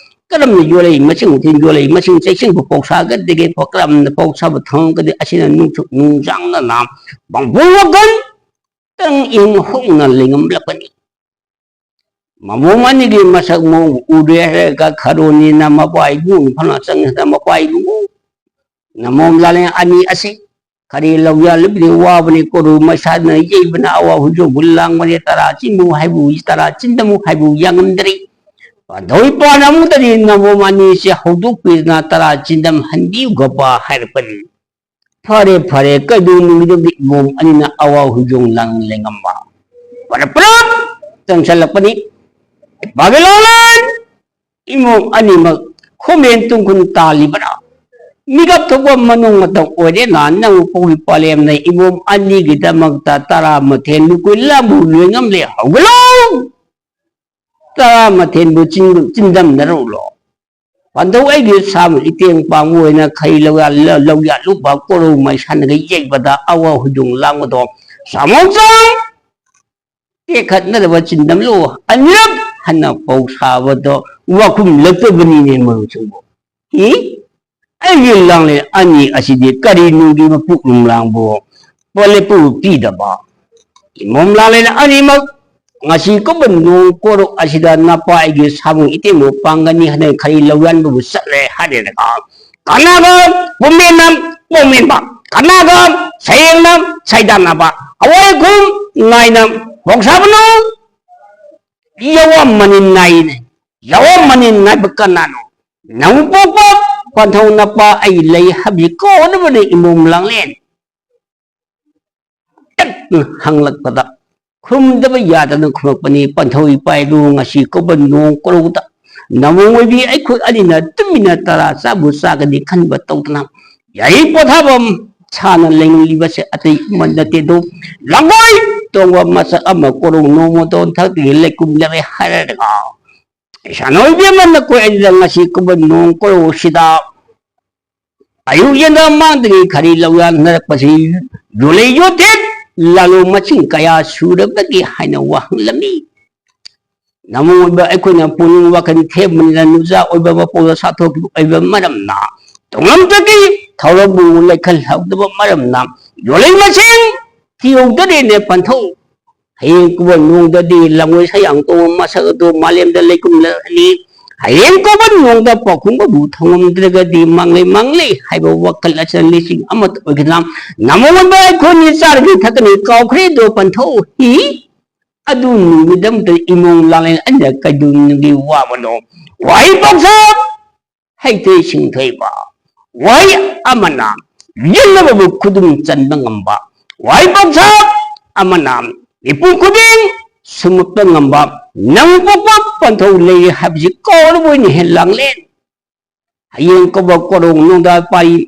ꯀꯔꯝꯅ ꯌꯣꯜꯂꯛꯏ ꯃꯁꯤꯡ ꯊꯤꯡ ꯌꯣꯜꯂꯛꯏ ꯃꯁꯤꯡ ꯆꯩꯁꯤꯡꯕꯨ ꯄꯧꯁꯥꯒꯗꯒꯦ ꯀꯔꯝꯅ ꯄꯧꯁꯥꯕ ꯊꯧꯑꯣꯡꯒꯗꯤ ꯑꯁꯤꯅ ꯅꯨꯡꯁꯨ ꯅꯨꯡꯖꯥꯡꯅꯅ ꯃꯥꯡꯕꯨ ꯋꯥꯒꯟ ꯇꯪ ꯏꯪ ꯍꯣꯡꯅ ꯂꯩꯉꯝꯂꯛꯄꯅꯤ꯫ ꯃꯃꯣꯝ ꯑꯅꯤꯒꯤ ꯃꯁꯛ ꯃꯑꯣꯡ ꯎꯔꯦ ꯍꯥꯏꯔꯒ ꯈꯔꯣꯅꯤꯅ ꯃꯄꯥ ꯏꯕꯨꯡ ꯐꯅ ꯆꯪꯉꯦ ꯍꯥꯏꯗꯅ ꯃꯄꯥ ꯏꯕꯨꯡ ꯅꯃꯣꯝ ꯂꯥꯂꯦꯟ ꯑꯅꯤ ꯑꯁꯤ ꯈꯔꯤ ꯂꯧꯌꯥ ꯂꯨꯞꯂꯤ ꯋꯥꯕꯅꯤ ꯀꯣꯔꯨ ꯃꯁꯥꯅ ꯌꯩꯕꯅ ꯑꯋꯥ ꯍꯨꯖꯨꯕꯨ ꯂꯥꯡꯕꯅꯤ ꯇꯔꯥ ꯆꯤꯟꯕꯨ ꯍꯥꯏꯕꯨ ꯇꯔꯥ ꯆꯤꯟꯗꯃꯨ ꯍꯥꯏꯕꯨ ꯌꯥꯉꯝꯗ꯭ꯔꯤ꯫ ꯄꯥꯟꯊꯧ ꯏꯄꯥꯅ ꯑꯃꯨꯛꯇꯗꯤ ꯅꯃꯣꯝ ꯑꯅꯤꯁꯦ ꯍꯧꯗꯣꯛꯄꯤꯗꯅ ꯇꯔꯥ ꯆꯤꯟꯗꯝ ꯍꯟꯕꯤꯌꯨꯒꯕ ꯍꯥꯏꯔꯛꯄꯅꯤ꯫ ꯐꯔꯦ ꯐꯔꯦ ꯀꯩꯗꯧꯅꯨꯡꯒꯤꯗꯕꯗꯤ ꯏꯃꯣꯝ ꯑꯅꯤꯅ ꯑꯋꯥ ꯍꯨꯖꯣꯡ ꯂꯥꯡ ꯂꯩꯉꯝꯕ ꯄꯔꯞ ꯄꯔꯞ ꯆꯪꯁꯜꯂꯛꯄꯅꯤ꯫ ꯏꯄꯥꯒꯤ ꯂꯥꯂꯦꯟ ꯏꯃꯣꯝ ꯑꯅꯤꯃꯛ ꯈꯣꯃꯦꯟ ꯇꯨꯡꯈꯨꯟ ꯇꯥꯜꯂꯤꯕꯔꯥ? ꯃꯤꯀꯞ ꯊꯣꯛꯄ ꯃꯅꯨꯡ ꯃꯇꯝ ꯑꯣꯏꯔꯦꯅ ꯅꯪ ꯄꯧꯏ ꯄꯥꯂꯦꯝꯅ ꯏꯃꯣꯝ ꯑꯅꯤꯒꯤꯗꯃꯛꯇ ꯇꯔꯥ ꯃꯊꯦꯜ ꯂꯨꯀꯣꯏ ꯂꯥꯕꯨ ꯂꯣꯏ ꯉꯝꯂꯦ ꯍꯧꯒꯠꯂꯣ꯫ ꯇꯔꯥ ꯃꯊꯦꯜꯕꯨ ꯆꯤꯟ- ꯆꯤꯟꯗꯝꯅꯔꯛꯂꯣ꯫ ꯄꯥꯟꯊꯧ ꯑꯩꯒꯤ ꯁꯥꯕ ꯏꯇꯦꯡ ꯄꯥꯡꯕ ꯑꯣꯏꯅ ꯈꯩ ꯂꯧꯌꯥ- ꯂꯧꯌꯥꯠꯂꯨꯕ ꯀꯣꯔꯧ ꯃꯩꯁꯥꯅꯒ ꯌꯩꯕꯗ ꯑꯋꯥ ꯍꯨꯗꯣꯡ ꯂꯥꯡꯕꯗꯣ ꯁꯥꯃꯣꯟꯆꯥꯡ ꯇꯦꯛꯈꯠꯅꯗꯕ ꯆꯤꯟꯗꯝꯂꯨ ꯑꯅꯤꯔꯛ ꯍꯟꯅ ꯄꯧ ꯁꯥꯕꯗꯣ ꯋꯥꯈꯨꯝꯂꯛꯇꯕꯅꯤꯅꯦ ꯃꯔꯨꯞꯁꯤꯡꯕꯨ꯫ ꯏ? ꯑꯩꯒꯤ ꯂꯥꯡꯂꯦꯟ ꯑꯅꯤ ꯑꯁꯤꯗꯤ ꯀꯔꯤ ꯅꯨꯡꯒꯤ ꯃꯄꯨꯛ ꯅꯨꯡꯂꯥꯡꯕꯨ ꯄꯣꯂꯦꯄꯨ ꯄꯤꯗꯕ? ꯏꯃꯣꯝ ꯂꯥꯡꯂꯦꯟ ꯑꯅꯤꯃꯛ ꯉꯁꯤ ꯀꯨꯝꯕ ꯅꯣꯡ ꯀꯣꯔꯨꯛ ꯑꯁꯤꯗ ꯅꯄꯥ ꯑꯩꯒꯤ ꯁꯥꯃꯨ ꯏꯇꯦꯝꯕꯨ ꯄꯥꯡꯒꯅꯤ ꯍꯥꯏꯅ ꯈꯔꯤ ꯂꯧꯌꯥꯟꯕꯕꯨ ꯆꯠꯂꯦ ꯍꯥꯏꯔꯦꯅꯀꯣ꯫ ꯀꯅꯥꯒ ꯄꯨꯝꯃꯦꯟꯅ ꯄꯣꯝꯃꯦꯟꯕ, ꯀꯅꯥꯒ ꯁꯌꯦꯡꯅ ꯁꯩꯗꯥꯟꯅꯕ, ꯑꯋꯥꯏꯈꯨꯝ ꯅꯥꯏꯅ ꯄꯣꯛꯁꯥꯕꯅꯣ ꯌꯥꯋꯥ ꯃꯅꯤꯟ ꯅꯥꯏꯅꯦ꯫ ꯌꯥꯋꯥ ꯃꯅꯤꯟ ꯅꯥꯏꯕ ꯀꯅꯥꯅꯣ? ꯅꯪ ꯄꯣꯛꯄ ꯄꯟꯊꯧ ꯅꯄꯥ ꯑꯩ ꯂꯩ ꯍꯥꯏꯕꯁꯤ ꯀꯣꯟꯅꯕꯅꯦ ꯏꯃꯣꯝ ꯂꯥꯡꯂꯦꯟ꯫ ꯍꯪꯂꯛꯄꯗ ꯈꯨꯝꯗꯕ ꯌꯥꯗꯅ ꯈꯨꯝꯂꯛꯄꯅꯤ꯫ ꯄꯟꯊꯧ ꯏꯄꯥꯏꯗꯨ ꯉꯁꯤ ꯀꯧꯕ ꯅꯣꯡ ꯀꯧꯔꯧꯗ ꯅꯃꯣꯡ ꯑꯣꯏꯕꯤ ꯑꯩꯈꯣꯏ ꯑꯅꯤꯅ ꯇꯨꯃꯤꯟꯅ ꯇꯔꯥ ꯆꯥꯕꯨ ꯆꯥꯒꯅꯤ ꯈꯟꯕ ꯇꯧꯗꯅ ꯌꯥꯏ ꯄꯣꯊꯥꯐꯝ ꯁꯥꯅ ꯂꯩꯅꯤꯡꯂꯤꯕꯁꯦ ꯑꯇꯩ ꯑꯃ ꯅꯠꯇꯦꯗꯣ꯫ ꯂꯥꯡꯒꯣꯏ ꯇꯣꯡꯕ ꯃꯁꯛ ꯑꯃ ꯀꯣꯔꯧ ꯅꯣꯡꯃꯗꯣꯟ ꯊꯛꯇꯒꯤ ꯂꯩꯀꯨꯝꯂꯔꯦ ꯍꯥꯏꯔꯒ ꯏꯁꯥꯅ ꯑꯣꯏꯕꯤ ꯑꯃ ꯅꯈꯣꯏ ꯑꯅꯤꯗ ꯉꯁꯤ ꯀꯧꯕ ꯅꯣꯡ ꯀꯧꯔꯧꯁꯤꯗ ꯑꯌꯨꯛ ꯌꯦꯟꯗ ꯃꯥꯡꯗꯒꯤ ꯈꯔꯤ ꯂꯧꯌꯥꯟꯅꯔꯛꯄꯁꯤ ꯌꯣꯂꯦ ꯌꯣꯊꯦꯠ ꯂꯥꯂꯣ ꯃꯁꯤꯡ ꯀꯌꯥ ꯁꯨꯔꯕꯒꯦ ꯍꯥꯏꯅ ꯋꯥꯍꯪꯂꯝꯃꯤ꯫ ꯅꯃꯣ ꯑꯣꯏꯕ ꯑꯩꯈꯣꯏꯅ ꯄꯨꯛꯅꯤꯡ ꯋꯥꯈꯜ ꯊꯦꯝꯕꯅꯤꯅ ꯅꯨꯆꯥ ꯑꯣꯏꯕ ꯃꯄꯣꯛꯇ ꯁꯥꯊꯣꯛꯈꯤꯕ ꯑꯣꯏꯕ ꯃꯔꯝꯅ ꯇꯣꯉꯥꯟꯕꯒꯤ ꯊꯧꯔꯝꯕꯨ ꯂꯩꯈꯠꯍꯧꯗꯕ ꯃꯔꯝꯅ ꯌꯣꯂꯩ ꯃꯁꯤꯡ ꯊꯤꯍꯧꯗꯔꯦꯅꯦ ꯄꯟꯊꯧ꯫ ꯍꯌꯦꯡ ꯀꯧꯕ ꯅꯣꯡꯗꯗꯤ ꯂꯪꯉꯣꯏ ꯁꯌꯥꯡ ꯇꯣꯡꯕ ꯃꯁꯛ ꯑꯗꯨ ꯃꯥꯂꯦꯝꯗ ꯂꯩꯀꯨꯝꯂꯅꯤ꯫ ꯍꯌꯦꯡ ꯀꯧꯕ ꯅꯣꯡꯗ ꯄꯥꯎꯈꯨꯝ ꯑꯗꯨ ꯊꯝꯉꯝꯗ꯭ꯔꯒꯗꯤ ꯃꯥꯡꯂꯩ ꯃꯥꯡꯂꯩ ꯍꯥꯏꯕ ꯋꯥꯈꯜ ꯑꯁꯤꯅ ꯂꯤꯁꯤꯡ ꯑꯃꯠꯇ ꯑꯣꯏꯒꯗ꯭ꯔꯥ? ꯅꯃꯣꯟꯕ ꯑꯩꯈꯣꯏꯅꯤ ꯆꯥꯔꯒ ꯊꯛꯀꯅꯤ ꯀꯥꯎꯈ꯭ꯔꯦꯗꯣ ꯄꯟꯊꯧ꯫ ꯍꯤ! ꯑꯗꯨ ꯅꯨꯃꯤꯠ ꯑꯃꯗ ꯏꯃꯣꯝ ꯂꯥꯡꯂꯦꯟ ꯑꯅꯤꯅ ꯀꯩꯗꯧꯅꯨꯡꯒꯤ ꯋꯥꯕꯅꯣ? ꯋꯥꯍꯩ ꯄꯥꯎꯁꯥ ꯍꯩꯊꯣꯏ ꯁꯤꯡꯊꯣꯏꯕ꯫ ꯋꯥꯍꯩ ꯑꯃꯅ ꯌꯦꯛꯅꯕꯕꯨ ꯈꯨꯗꯨꯝ ꯆꯟꯕ ꯉꯝꯕ꯫ ꯋꯥꯍꯩ ꯄꯥꯎꯁꯥ ꯑꯃꯅ ꯃꯤꯄꯨꯝ ꯈꯨꯗꯤꯡ ꯁꯨꯝꯃꯠꯄ ꯉꯝꯕ ꯅꯪ ꯄꯣꯛꯄ ꯄꯟꯊꯧ ꯂꯩꯔꯤ ꯍꯥꯏꯕꯁꯤ ꯀꯥꯎꯔꯕꯣꯏꯅꯦ ꯍꯦ ꯂꯥꯡꯂꯦꯟ꯫ ꯍꯌꯦꯡ ꯀꯧꯕ ꯀꯣꯔꯧ ꯅꯣꯡꯗ ꯄꯥꯔꯤ,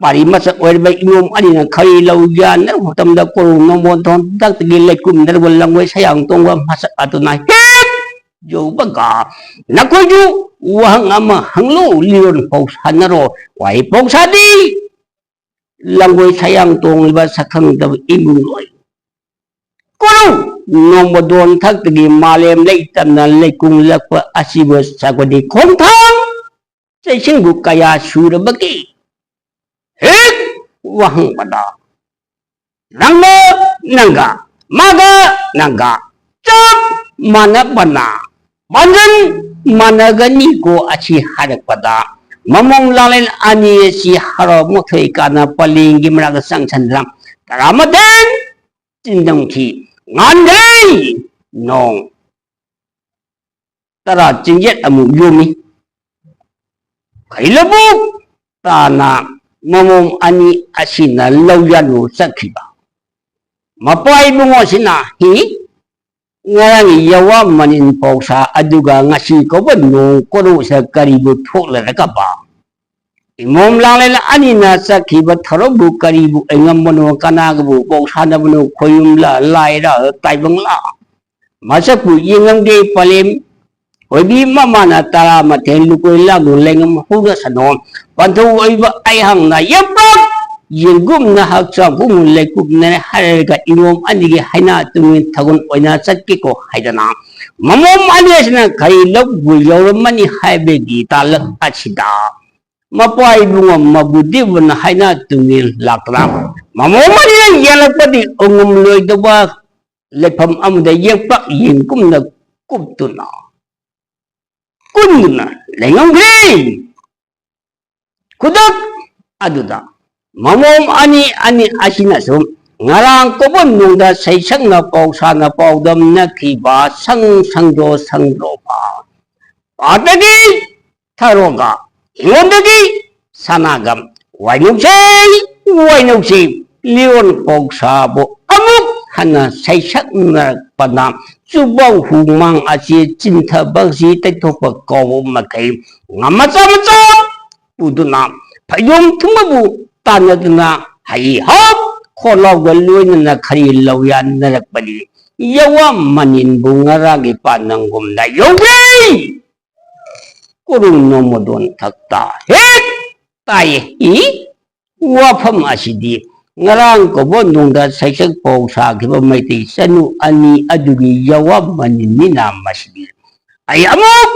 ꯄꯥꯔꯤ ꯃꯆꯛ ꯑꯣꯏꯔꯕ ꯏꯃꯣꯝ ꯑꯅꯤꯅ ꯈꯔꯤ ꯂꯧ ꯌꯥꯟꯅꯔꯨꯕ ꯃꯇꯝꯗ ꯀꯣꯔꯧ ꯅꯣꯡꯕꯣꯟ ꯊꯣꯟ ꯇꯛꯇꯒꯤ ꯂꯩꯀꯨꯝꯅꯔꯕ ꯂꯪꯉꯣꯏ ꯁꯌꯥꯡ ꯇꯣꯡꯕ ꯃꯁꯛ ꯑꯗꯨꯅ ꯍꯦꯛ ꯌꯧꯕꯒ, "ꯅꯈꯣꯏꯁꯨ ꯋꯥꯍꯪ ꯑꯃ ꯍꯪꯂꯨ, ꯂꯤꯔꯣꯟ ꯐꯥꯎ ꯁꯥꯟꯅꯔꯣ, ꯋꯥꯍꯩ ꯄꯥꯎꯁꯥꯗꯤ ꯂꯪꯒꯣꯏ ꯁꯌꯥꯡ ꯇꯣꯡꯂꯤꯕ ꯁꯛꯈꯪꯗꯕ ꯏꯃꯨꯡ ꯂꯣꯏ ꯀꯣꯔꯧ ꯅꯣꯡꯃꯗꯣꯟ ꯊꯛꯇꯒꯤ ꯃꯥꯂꯦꯝ ꯂꯩꯇꯝꯅ ꯂꯩꯀꯨꯡꯂꯛꯄ ꯑꯁꯤꯕꯨ ꯁꯛꯄꯗꯤ ꯈꯣꯡꯊꯥꯡ ꯆꯩꯁꯤꯡꯕꯨ ꯀꯌꯥ ꯁꯨꯔꯕꯒꯦ?" ꯍꯦꯛ ꯋꯥꯍꯪꯕꯗ, "ꯅꯪꯅ ꯅꯪꯒ, ꯃꯥꯒ ꯅꯪꯒ ꯆꯞ ꯃꯥꯟꯅꯕꯅ ꯄꯥꯟꯖꯟ ꯃꯥꯟꯅꯒꯅꯤꯀꯣ" ꯑꯁꯤ ꯍꯥꯏꯔꯛꯄꯗ, ꯃꯃꯣꯡ ꯂꯥꯂꯦꯟ ꯑꯅꯤ ꯑꯁꯤ ꯍꯔꯥꯎ ꯃꯈꯩ ꯀꯥꯅ ꯄꯂꯦꯡꯒꯤ ꯃꯅꯥꯛꯇ ꯆꯪꯁꯟꯗꯨꯅ ꯇꯔꯥꯃꯥꯊꯣꯏ ꯆꯤꯟꯗꯝꯈꯤ꯫ ꯉꯥꯟꯈꯩ ꯅꯣꯡ ꯇꯔꯥ ꯆꯤꯡꯌꯦꯠ ꯑꯃꯨꯛ ꯌꯣꯝꯃꯤ꯫ ꯈꯩꯂꯕꯨ ꯇꯥꯅ ꯃꯃꯣꯝ ꯑꯅꯤ ꯑꯁꯤꯅ ꯂꯧ ꯌꯥꯟꯕ ꯆꯠꯈꯤꯕ꯫ ꯃꯄꯥ ꯏꯕꯨꯡꯉꯣꯁꯤꯅ ꯍꯤꯡꯉꯤ꯫ ꯉꯔꯥꯡꯒꯤ ꯌꯥꯋꯥ ꯃꯅꯤꯟ ꯄꯥꯎꯁꯥ ꯑꯗꯨꯒ ꯉꯁꯤ ꯀꯧꯕ ꯅꯣꯡ ꯀꯣꯔꯧꯁꯤꯗ ꯀꯔꯤꯕꯨ ꯊꯣꯛꯂꯔꯒꯕ? ꯏꯃꯣꯝ ꯂꯥꯡꯂꯦꯟ ꯑꯅꯤꯅ ꯆꯠꯈꯤꯕ ꯊꯧꯔꯝꯕꯨ ꯀꯔꯤꯕꯨ ꯑꯣꯏꯉꯝꯕꯅꯣ? ꯀꯅꯥꯒꯕꯨ ꯄꯥꯎꯁꯥꯅꯕꯅꯣ? ꯈꯣꯌꯨꯝꯂ, ꯂꯥꯏꯔ, ꯇꯥꯏꯕꯪꯂ? ꯃꯁꯛꯄꯨ ꯌꯦꯡꯉꯝꯒꯦ ꯄꯂꯦꯝ ꯑꯣꯏꯕꯤ ꯃꯃꯥꯅ ꯇꯔꯥꯃꯥꯊꯣꯏ ꯂꯨꯀꯣꯏ ꯂꯥꯡꯗꯨ ꯂꯩꯉꯝ ꯍꯧꯔꯁꯅꯣ꯫ ꯄꯟꯊꯧ ꯑꯣꯏꯕ ꯑꯩꯍꯥꯛꯅ ꯌꯦꯞꯄꯛ ꯌꯦꯡꯒꯨꯝꯅ ꯍꯛꯆꯥꯡ ꯄꯨꯝꯅ ꯂꯩꯀꯨꯞꯅꯔꯦ ꯍꯥꯏꯔꯒ ꯏꯃꯣꯝ ꯑꯅꯤꯒꯤ ꯍꯥꯏꯅ ꯇꯨꯡꯒꯤ ꯊꯧꯒꯜ ꯑꯣꯏꯅ ꯆꯠꯀꯦꯀꯣ ꯍꯥꯏꯗꯅ ꯃꯃꯣꯝ ꯑꯅꯤ ꯑꯁꯤꯅ ꯈꯔꯤ ꯂꯧꯕ ꯌꯧꯔꯝꯃꯅꯤ ꯍꯥꯏꯕꯒꯤ ꯇꯥꯂꯛ ꯑꯁꯤꯗ ꯃꯄꯥ ꯏꯕꯨꯡꯉꯣ ꯃꯕꯨꯗꯤꯕꯨꯅ ꯍꯥꯏꯅ ꯇꯨꯡꯒꯤ ꯂꯥꯛꯇꯅ ꯃꯃꯣꯝ ꯑꯅꯤꯅ ꯌꯦꯜꯂꯛꯄꯗꯤ ꯎꯉꯝꯂꯣꯏꯗꯕ ꯂꯩꯐꯝ ꯑꯃꯗ ꯌꯦꯛꯄ ꯌꯦꯟꯒꯨꯝꯅ ꯀꯨꯞꯇꯨꯅ, ꯀꯨꯟꯗꯨꯅ ꯂꯩꯉꯝꯈ꯭ꯔꯦ꯫ ꯈꯨꯗꯛ ꯑꯗꯨꯗ ꯃꯃꯣꯝ ꯑꯅꯤ ꯑꯅꯤ ꯑꯁꯤꯅꯁꯨ ꯉꯔꯥꯡ ꯀꯣꯕꯟ ꯅꯨꯡꯗ ꯁꯩꯁꯛꯅ ꯄꯥꯎꯁꯥꯅ ꯄꯥꯎꯗꯝꯅꯈꯤꯕ ꯁꯪ ꯁꯪꯗꯣ ꯁꯪꯗꯣꯕ ꯑꯥꯗꯒꯤ ꯊꯥꯔꯣꯒ, ꯑꯩꯉꯣꯟꯗꯒꯤ ꯁꯅꯥꯒ, ꯋꯥꯏꯅꯧꯁꯦ, ꯋꯥꯏꯅꯧꯁꯦ, ꯂꯤꯔꯣꯟ ꯄꯥꯎꯁꯥꯕꯨ ꯑꯃꯨꯛ ꯍꯟꯅ ꯁꯩꯁꯛꯅꯔꯛꯄꯗ ꯆꯨꯕ ꯍꯨꯃꯥꯡ ꯑꯁꯤ ꯆꯤꯟꯊꯕꯁꯤ ꯇꯩꯊꯣꯛꯄ ꯀꯧꯕ ꯃꯈꯩ ꯉꯝ ꯃꯆꯥ ꯃꯆꯥ ꯄꯨꯗꯨꯅ ꯐꯩꯖꯣꯝ ꯊꯨꯝꯕꯕꯨ ꯇꯥꯟꯅꯗꯨꯅ ꯍꯩ ꯍꯥꯞ ꯈꯣꯜꯂꯥꯎꯒ ꯂꯣꯏꯅꯅ ꯈꯔꯤ ꯂꯧꯌꯥꯟꯅꯔꯛꯄꯅꯤ꯫ ꯌꯋꯥ ꯃꯅꯤꯟꯕꯨ ꯉꯔꯥꯡꯒꯤ ꯄꯥꯟꯅꯪꯒꯨꯝꯅ ꯌꯧꯔꯦ꯫ ꯀꯣꯔꯧ ꯅꯣꯡꯃꯗꯣꯟ ꯊꯛꯇ ꯍꯦꯛ ꯇꯥꯏꯌꯦ꯫ ꯏ, ꯋꯥꯐꯝ ꯑꯁꯤꯗꯤ ꯉꯔꯥꯡ ꯀꯣꯕꯣꯟꯗꯨꯡꯗ ꯁꯩꯁꯛ ꯄꯥꯎ ꯁꯥꯈꯤꯕ ꯃꯩꯇꯩ ꯆꯅꯨ ꯑꯅꯤ ꯑꯗꯨꯒꯤ ꯌꯋꯥ ꯃꯅꯤꯟꯅꯤꯅ ꯃꯁꯤꯗꯤ꯫ ꯑꯩ ꯑꯃꯨꯛ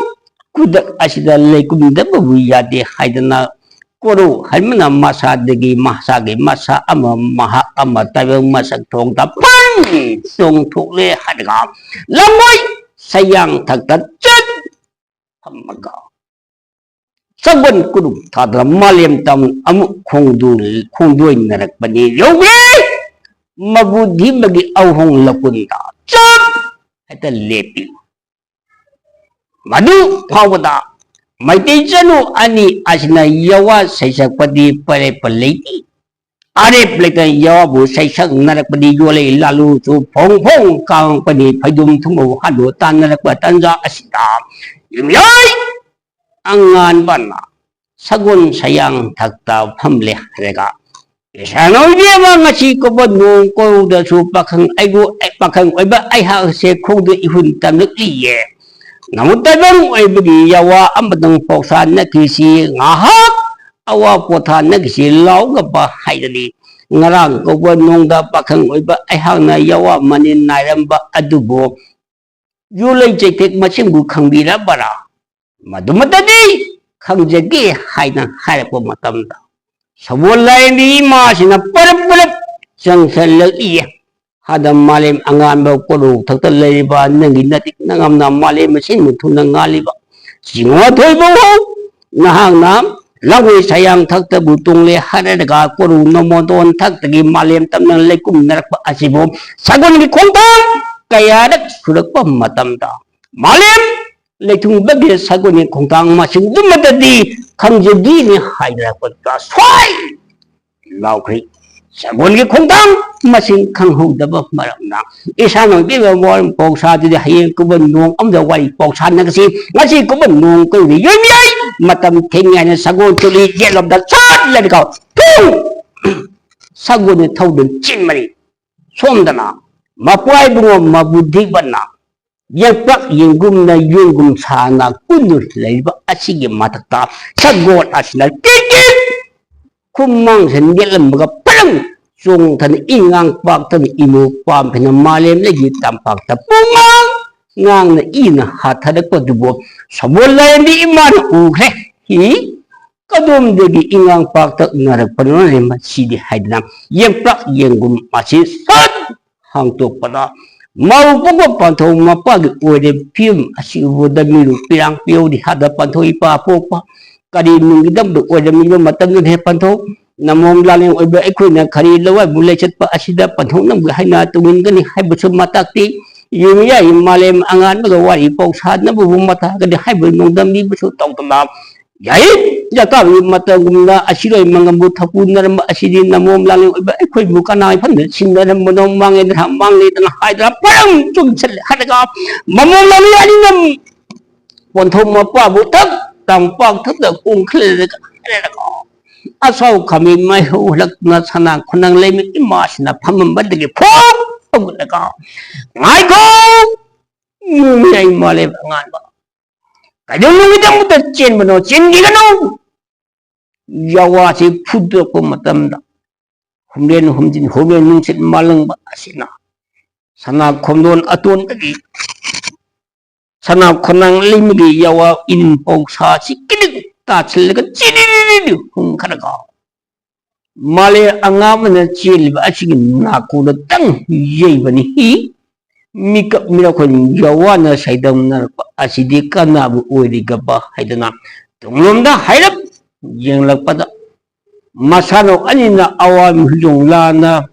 ꯈꯨꯗꯛ ꯑꯁꯤꯗ ꯂꯩꯀꯨꯝꯗꯕꯕꯨ ꯌꯥꯗꯦ ꯍꯥꯏꯗꯅ ꯀꯣꯔꯧ ꯍꯟꯕꯅ ꯃꯁꯥꯗꯒꯤ ꯃꯁꯥꯒꯤ ꯃꯁꯥ ꯑꯃ ꯃꯍꯥꯛ ꯑꯃ ꯇꯥꯏꯕꯪ ꯃꯁꯛ ꯊꯣꯡꯗ ꯐꯪ ꯆꯣꯡꯊꯣꯛꯂꯦ ꯍꯥꯏꯔꯒ ꯂꯝꯃꯣꯏ ꯁꯌꯥꯡ ꯊꯛꯇ ꯆꯠ ꯐꯝꯃꯒ ꯁꯒꯣꯜ ꯀꯨꯔꯨꯞ ꯊꯥꯗꯅ ꯃꯥꯂꯦꯝ ꯇꯝ ꯑꯃꯨꯛ ꯈꯣꯡꯗꯣꯏ-, ꯈꯣꯡꯗꯣꯏꯅꯔꯛꯄꯅꯤ꯫ ꯌꯧꯔꯦ! ꯃꯕꯨ ꯙꯤꯃꯒꯤ ꯑꯍꯣꯡ ꯂꯀꯨꯟꯗ ꯆꯞ ꯍꯦꯛꯇ ꯂꯦꯞꯄꯤ꯫ ꯃꯗꯨ ꯐꯥꯎꯕꯗ ꯃꯩꯇꯩ ꯆꯅꯨ ꯑꯅꯤ ꯑꯁꯤꯅ ꯌꯋꯥ ꯁꯩꯁꯛꯄꯗꯤ ꯄꯔꯦꯞꯄ ꯂꯩꯇꯦ꯫ ꯑꯔꯦꯞ ꯂꯩꯇꯅ ꯌꯋꯥꯕꯨ ꯁꯩꯁꯛꯅꯔꯛꯄꯗꯤ ꯌꯣꯜꯂꯦ ꯂꯥꯂꯨꯁꯨ ꯐꯣꯡ ꯐꯣꯡ ꯀꯥꯡꯉꯛꯄꯅꯤ꯫ ꯐꯩꯖꯣꯝ ꯊꯨꯝꯕꯕꯨ ꯍꯥꯟꯅ ꯇꯥꯟꯅꯔꯛꯄ ꯇꯟꯖꯥ ꯑꯁꯤꯗ ꯌꯨꯝꯌꯥꯏ ꯑꯉꯥꯟꯕꯅ ꯁꯒꯣꯜ ꯁꯌꯥꯡ ꯊꯛꯇ ꯐꯝꯂꯦ ꯍꯥꯏꯔꯒ ꯏꯁꯥꯅ ꯑꯣꯏꯕꯤꯔꯕ ꯉꯁꯤ ꯀꯧꯕ ꯅꯣꯡ ꯀꯧꯗꯁꯨ ꯄꯥꯈꯪ ꯑꯩꯕꯨ, ꯄꯥꯈꯪ ꯑꯣꯏꯕ ꯑꯩꯍꯥꯛꯁꯦ ꯈꯣꯡꯗ ꯏꯍꯨꯟ ꯇꯝꯂꯛꯂꯤꯌꯦ꯫ ꯅꯃꯨꯛ ꯇꯥꯏꯕꯪ ꯑꯣꯏꯕꯒꯤ ꯌꯥꯋꯥ ꯑꯃꯇꯪ ꯄꯥꯎꯁꯥ ꯅꯛꯈꯤꯁꯤ ꯉꯥꯏꯍꯥꯛ ꯑꯋꯥ ꯄꯣꯊꯥ ꯅꯛꯈꯤꯁꯤ ꯂꯥꯎꯒꯕ ꯍꯥꯏꯗꯅꯤ꯫ ꯉꯔꯥꯡ ꯀꯧꯕ ꯅꯣꯡꯗ ꯄꯥꯈꯪ ꯑꯣꯏꯕ ꯑꯩꯍꯥꯛꯅ ꯌꯥꯋꯥ ꯃꯅꯤꯟ ꯅꯥꯏꯔꯝꯕ ꯑꯗꯨꯕꯨ ꯌꯨꯂꯩ ꯆꯩꯇꯦꯛ ꯃꯁꯤꯡꯕꯨ ꯈꯪꯕꯤꯔꯕꯔꯥ? ꯃꯗꯨꯃꯇꯗꯤ ꯈꯪꯖꯒꯦ ꯍꯥꯏꯅ ꯍꯥꯏꯔꯛꯄ ꯃꯇꯝꯗ ꯁꯒꯣꯜ ꯂꯥꯏꯔꯦꯝꯕꯤ ꯏꯃꯥꯁꯤꯅ ꯄꯔꯞ ꯄꯔꯞ ꯆꯪꯁꯜꯂꯛꯏꯌꯦ꯫ ꯍꯥꯗ ꯃꯥꯂꯦꯝ ꯑꯉꯥꯟꯕ ꯀꯣꯔꯧ ꯊꯛꯇ ꯂꯩꯔꯤꯕ ꯅꯪꯒꯤ ꯅꯇꯤꯛ ꯅꯉꯝꯅ ꯃꯥꯂꯦꯝ ꯑꯁꯤꯟꯕ ꯊꯨꯡꯅ ꯉꯥꯜꯂꯤꯕ ꯁꯤꯡꯉꯣ ꯊꯣꯏꯕ ꯍꯣ, ꯅꯍꯥꯛꯅ ꯂꯥꯡꯒꯣꯏ ꯁꯌꯥꯡ ꯊꯛꯇꯕꯨ ꯇꯣꯡꯂꯦ ꯍꯥꯏꯔꯒ ꯀꯣꯔꯧ ꯅꯃꯣꯗꯣꯟ ꯊꯛꯇꯒꯤ ꯃꯥꯂꯦꯝ ꯇꯝꯅ ꯂꯩꯀꯨꯝꯅꯔꯛꯄ ꯑꯁꯤꯕꯨ ꯁꯒꯣꯜꯒꯤ ꯈꯣꯡꯊꯥꯡ ꯀꯌꯥꯔꯛ ꯁꯨꯔꯛꯄ ꯃꯇꯝꯗ ꯃꯥꯂꯦꯝ ꯂꯩꯊꯨꯡꯕꯒꯤ ꯁꯒꯣꯜꯒꯤ ꯈꯣꯡꯊꯥꯡ ꯃꯁꯤꯡꯗꯨꯃꯠꯇꯗꯤ ꯈꯪꯖꯗ꯭ꯔꯤꯅꯤ ꯍꯥꯏꯅꯔꯛꯄꯗ ꯁ꯭ꯋꯥꯏ ꯂꯥꯎꯈ꯭ꯔꯦ꯫ ꯁꯒꯣꯜꯒꯤ ꯈꯣꯡꯊꯥꯡ ꯃꯁꯤꯡ ꯈꯪꯍꯧꯗꯕ ꯃꯔꯝꯅ ꯏꯁꯥꯅ ꯄꯤꯕ ꯋꯥꯔꯤ ꯄꯥꯎꯁꯥꯗꯨꯗꯤ ꯍꯌꯦꯡ ꯀꯨꯝꯕ ꯅꯣꯡ ꯑꯃꯗ ꯋꯥꯔꯤ ꯄꯥꯎꯁꯥꯟꯅꯒꯁꯤ꯫ ꯉꯁꯤ ꯀꯨꯝꯕ ꯅꯣꯡ ꯀꯩꯗ ꯌꯣꯏꯃꯤ ꯌꯥꯏ꯫ ꯃꯇꯝ ꯊꯦꯡꯉꯤ ꯍꯥꯏꯅ ꯁꯒꯣꯜ ꯇꯨꯂꯤ ꯌꯦꯠꯂꯣꯝꯗ ꯁꯠ ꯂꯩꯔꯒ ꯊꯨ! ꯁꯒꯣꯜꯅ ꯊꯧꯗꯨꯅ ꯆꯦꯟꯕꯅꯤ꯫ ꯁꯣꯝꯗꯅ ꯃꯄꯨꯋꯥꯏꯕꯨꯡꯉꯣ ꯃꯕꯨꯙꯤꯕꯅ ꯌꯦꯛꯄꯛ ꯌꯦꯡꯒꯨꯝꯅ ꯌꯦꯡꯒꯨꯝ ꯁꯥꯅ ꯀꯨꯟꯗꯨ ꯂꯩꯔꯤꯕ ꯑꯁꯤꯒꯤ ꯃꯊꯛꯇ ꯁꯒꯣꯜ ꯑꯁꯤꯅ ꯇꯤꯛ ꯇꯤꯛ ꯈꯨꯃꯥꯡꯁꯤꯟ ꯌꯦꯠꯂꯝꯕꯒ ꯄꯔꯪ ꯆꯣꯡꯊꯅ ꯏꯉꯥꯡ ꯄꯥꯛꯇꯅ ꯏꯃꯨ ꯄꯥꯝꯐꯅ ꯃꯥꯂꯦꯝꯗꯒꯤ ꯇꯝꯄꯥꯛꯇ ꯄꯨꯡꯉꯥꯡ ꯉꯥꯡꯅ ꯏꯅ ꯍꯥꯊꯔꯛꯄꯗꯨꯕꯨ ꯁꯒꯣꯜ ꯂꯥꯏꯔꯦꯝꯕꯤ ꯏꯃꯥꯅ ꯎꯈ꯭ꯔꯦ꯫ ꯍꯤ! ꯀꯗꯣꯝꯗꯒꯤ ꯏꯉꯥꯡ ꯄꯥꯛꯇꯛꯅꯔꯛꯄꯅꯣꯅꯦ ꯃꯁꯤꯗꯤ ꯍꯥꯏꯗꯅ ꯌꯦꯡꯄ꯭ꯔꯛ ꯌꯦꯡꯒꯨꯝ ꯑꯁꯤ ꯁꯠ ꯍꯥꯡꯇꯣꯛꯄꯗ ꯃꯧ ꯄꯣꯛꯄ ꯄꯥꯟꯊꯧ ꯃꯄꯥꯒꯤ ꯑꯣꯏꯔꯦ ꯐꯤꯕꯝ ꯑꯁꯤ ꯎꯕꯗ ꯃꯤꯔꯨ ꯄꯤꯔꯥꯡ ꯄꯤꯌꯧꯔꯤ ꯍꯥꯗ ꯄꯥꯟꯊꯧ ꯏꯄꯥ ꯄꯣꯛꯄ ꯀꯔꯤ ꯅꯨꯡꯒꯤꯗꯃꯛꯇ ꯑꯣꯏꯔꯝꯃꯤꯕ ꯃꯇꯝꯗꯨꯗ ꯍꯦ ꯄꯥꯟꯊꯧ ꯅꯃꯣꯝ ꯂꯥꯂꯦꯡ ꯑꯣꯏꯕ ꯑꯩꯈꯣꯏꯅ ꯈꯔꯤ ꯂꯋꯥꯏꯕꯨ ꯂꯩꯆꯠꯄ ꯑꯁꯤꯗ ꯄꯥꯟꯊꯧ ꯅꯪꯕꯨ ꯍꯥꯏꯅ ꯇꯧꯅꯤꯡꯒꯅꯤ ꯍꯥꯏꯕꯁꯨ ꯃꯇꯥꯛꯇꯤ ꯌꯦꯡꯉꯨ ꯌꯥꯏ ꯃꯥꯂꯦꯝ ꯑꯉꯥꯟꯕꯒ ꯋꯥꯔꯤ ꯄꯥꯎ ꯁꯥꯗꯅꯕꯕꯨ ꯃꯇꯥꯒꯗꯤ ꯍꯥꯏꯕ ꯅꯣꯡꯗꯝꯕꯤꯕꯁꯨ ꯇꯧꯗꯅ ꯌꯥꯏ ꯖꯀꯥꯕꯤ ꯃꯇꯝꯒꯨꯝꯅ ꯑꯁꯤꯔꯣꯏ ꯃꯉꯝꯕꯨ ꯊꯛꯄꯨꯅꯔꯝꯕ ꯑꯁꯤꯗꯤ ꯅꯃꯣꯝ ꯂꯥꯂꯦꯡ ꯑꯣꯏꯕ ꯑꯩꯈꯣꯏꯕꯨ ꯀꯅꯥ ꯏꯐꯝꯗ ꯁꯤꯟꯅꯔꯝꯕꯅꯣ ꯃꯥꯡꯉꯦꯗꯅ ꯃꯥꯡꯂꯦꯗꯅ ꯍꯥꯏꯗꯅ ꯄꯔꯝ ꯆꯨꯝꯁꯜꯂꯦ ꯍꯥꯏꯔꯒ ꯃꯃꯣꯝ ꯂꯥꯂꯦꯡ ꯑꯅꯤꯅ ꯄꯣꯟꯊꯧ ꯃꯄꯥꯕꯨ ꯊꯛ ꯇꯝꯄꯥꯛ ꯊꯛꯇ ꯀꯣꯡꯈꯠꯂꯒ ꯍꯥꯏꯔꯒ ꯑꯁꯥꯎ ꯈꯥꯃꯤ ꯃꯥꯏꯍꯧ ꯍꯜꯂꯛꯇꯨꯅ ꯁꯅꯥ ꯈꯨꯅꯪ ꯂꯩꯃꯤ ꯏꯃꯥꯁꯤꯅ ꯐꯝꯃꯝꯕꯗꯒꯤ ꯐꯣꯡ ꯐꯝꯒꯠꯂꯒ ꯉꯥꯏꯈꯣ ꯅꯣꯡꯃꯩ ꯃꯥꯂꯦꯝ ꯑꯉꯥꯟꯕ ꯀꯩꯗꯧꯅꯨꯡꯒꯤꯗꯃꯛꯇ ꯆꯦꯟꯕꯅꯣ ꯆꯦꯟꯈꯤꯒꯅꯨ ꯌꯥꯋꯥꯁꯤ ꯐꯨꯗꯣꯔꯛꯄ ꯃꯇꯝꯗ ꯍꯨꯝꯂꯦꯟ ꯍꯨꯝꯖꯤꯟ ꯍꯨꯝꯂꯦꯟ ꯅꯨꯡꯁꯤꯠ ꯃꯥꯂꯪꯕ ꯑꯁꯤꯅ ꯁꯅꯥ ꯈꯣꯝꯗꯣꯟ ꯑꯇꯣꯟꯕꯒꯤ ꯁꯅꯥ ꯈꯣꯅꯥꯡ ꯂꯩꯃꯒꯤ ꯌꯥꯋꯥ ꯏꯟ ꯄꯧꯁꯥꯁꯤ ꯀꯤꯂꯤꯛ ꯇꯥꯁꯤꯜꯂꯒ ꯆꯤꯔꯤꯔꯤꯔꯤ ꯍꯨꯝꯈ꯭ꯔꯒ ꯃꯥꯂꯦꯝ ꯑꯉꯥꯡ ꯑꯃꯅ ꯆꯦꯜꯂꯤꯕ ꯑꯁꯤꯒꯤ ꯅꯥꯀꯣꯡꯗ ꯇꯪ ꯌꯩꯕꯅꯤ꯫ ꯍꯤ, ꯃꯤꯀꯞ ꯃꯤꯔꯥꯎꯈꯣꯟ ꯌꯥꯋꯥꯅ ꯁꯩꯗꯝꯅꯔꯛꯄ ꯑꯁꯤꯗꯤ ꯀꯅꯥꯕꯨ ꯑꯣꯏꯔꯤꯒꯕ ꯍꯥꯏꯗꯅ ꯇꯨꯡꯂꯣꯝꯗ ꯍꯥꯏꯔꯞ ꯌꯦꯡꯂꯛꯄꯗ, ꯃꯁꯥꯅꯧ ꯑꯅꯤꯅ ꯑꯋꯥ ꯍꯨꯏꯗꯣꯡ ꯂꯥꯅ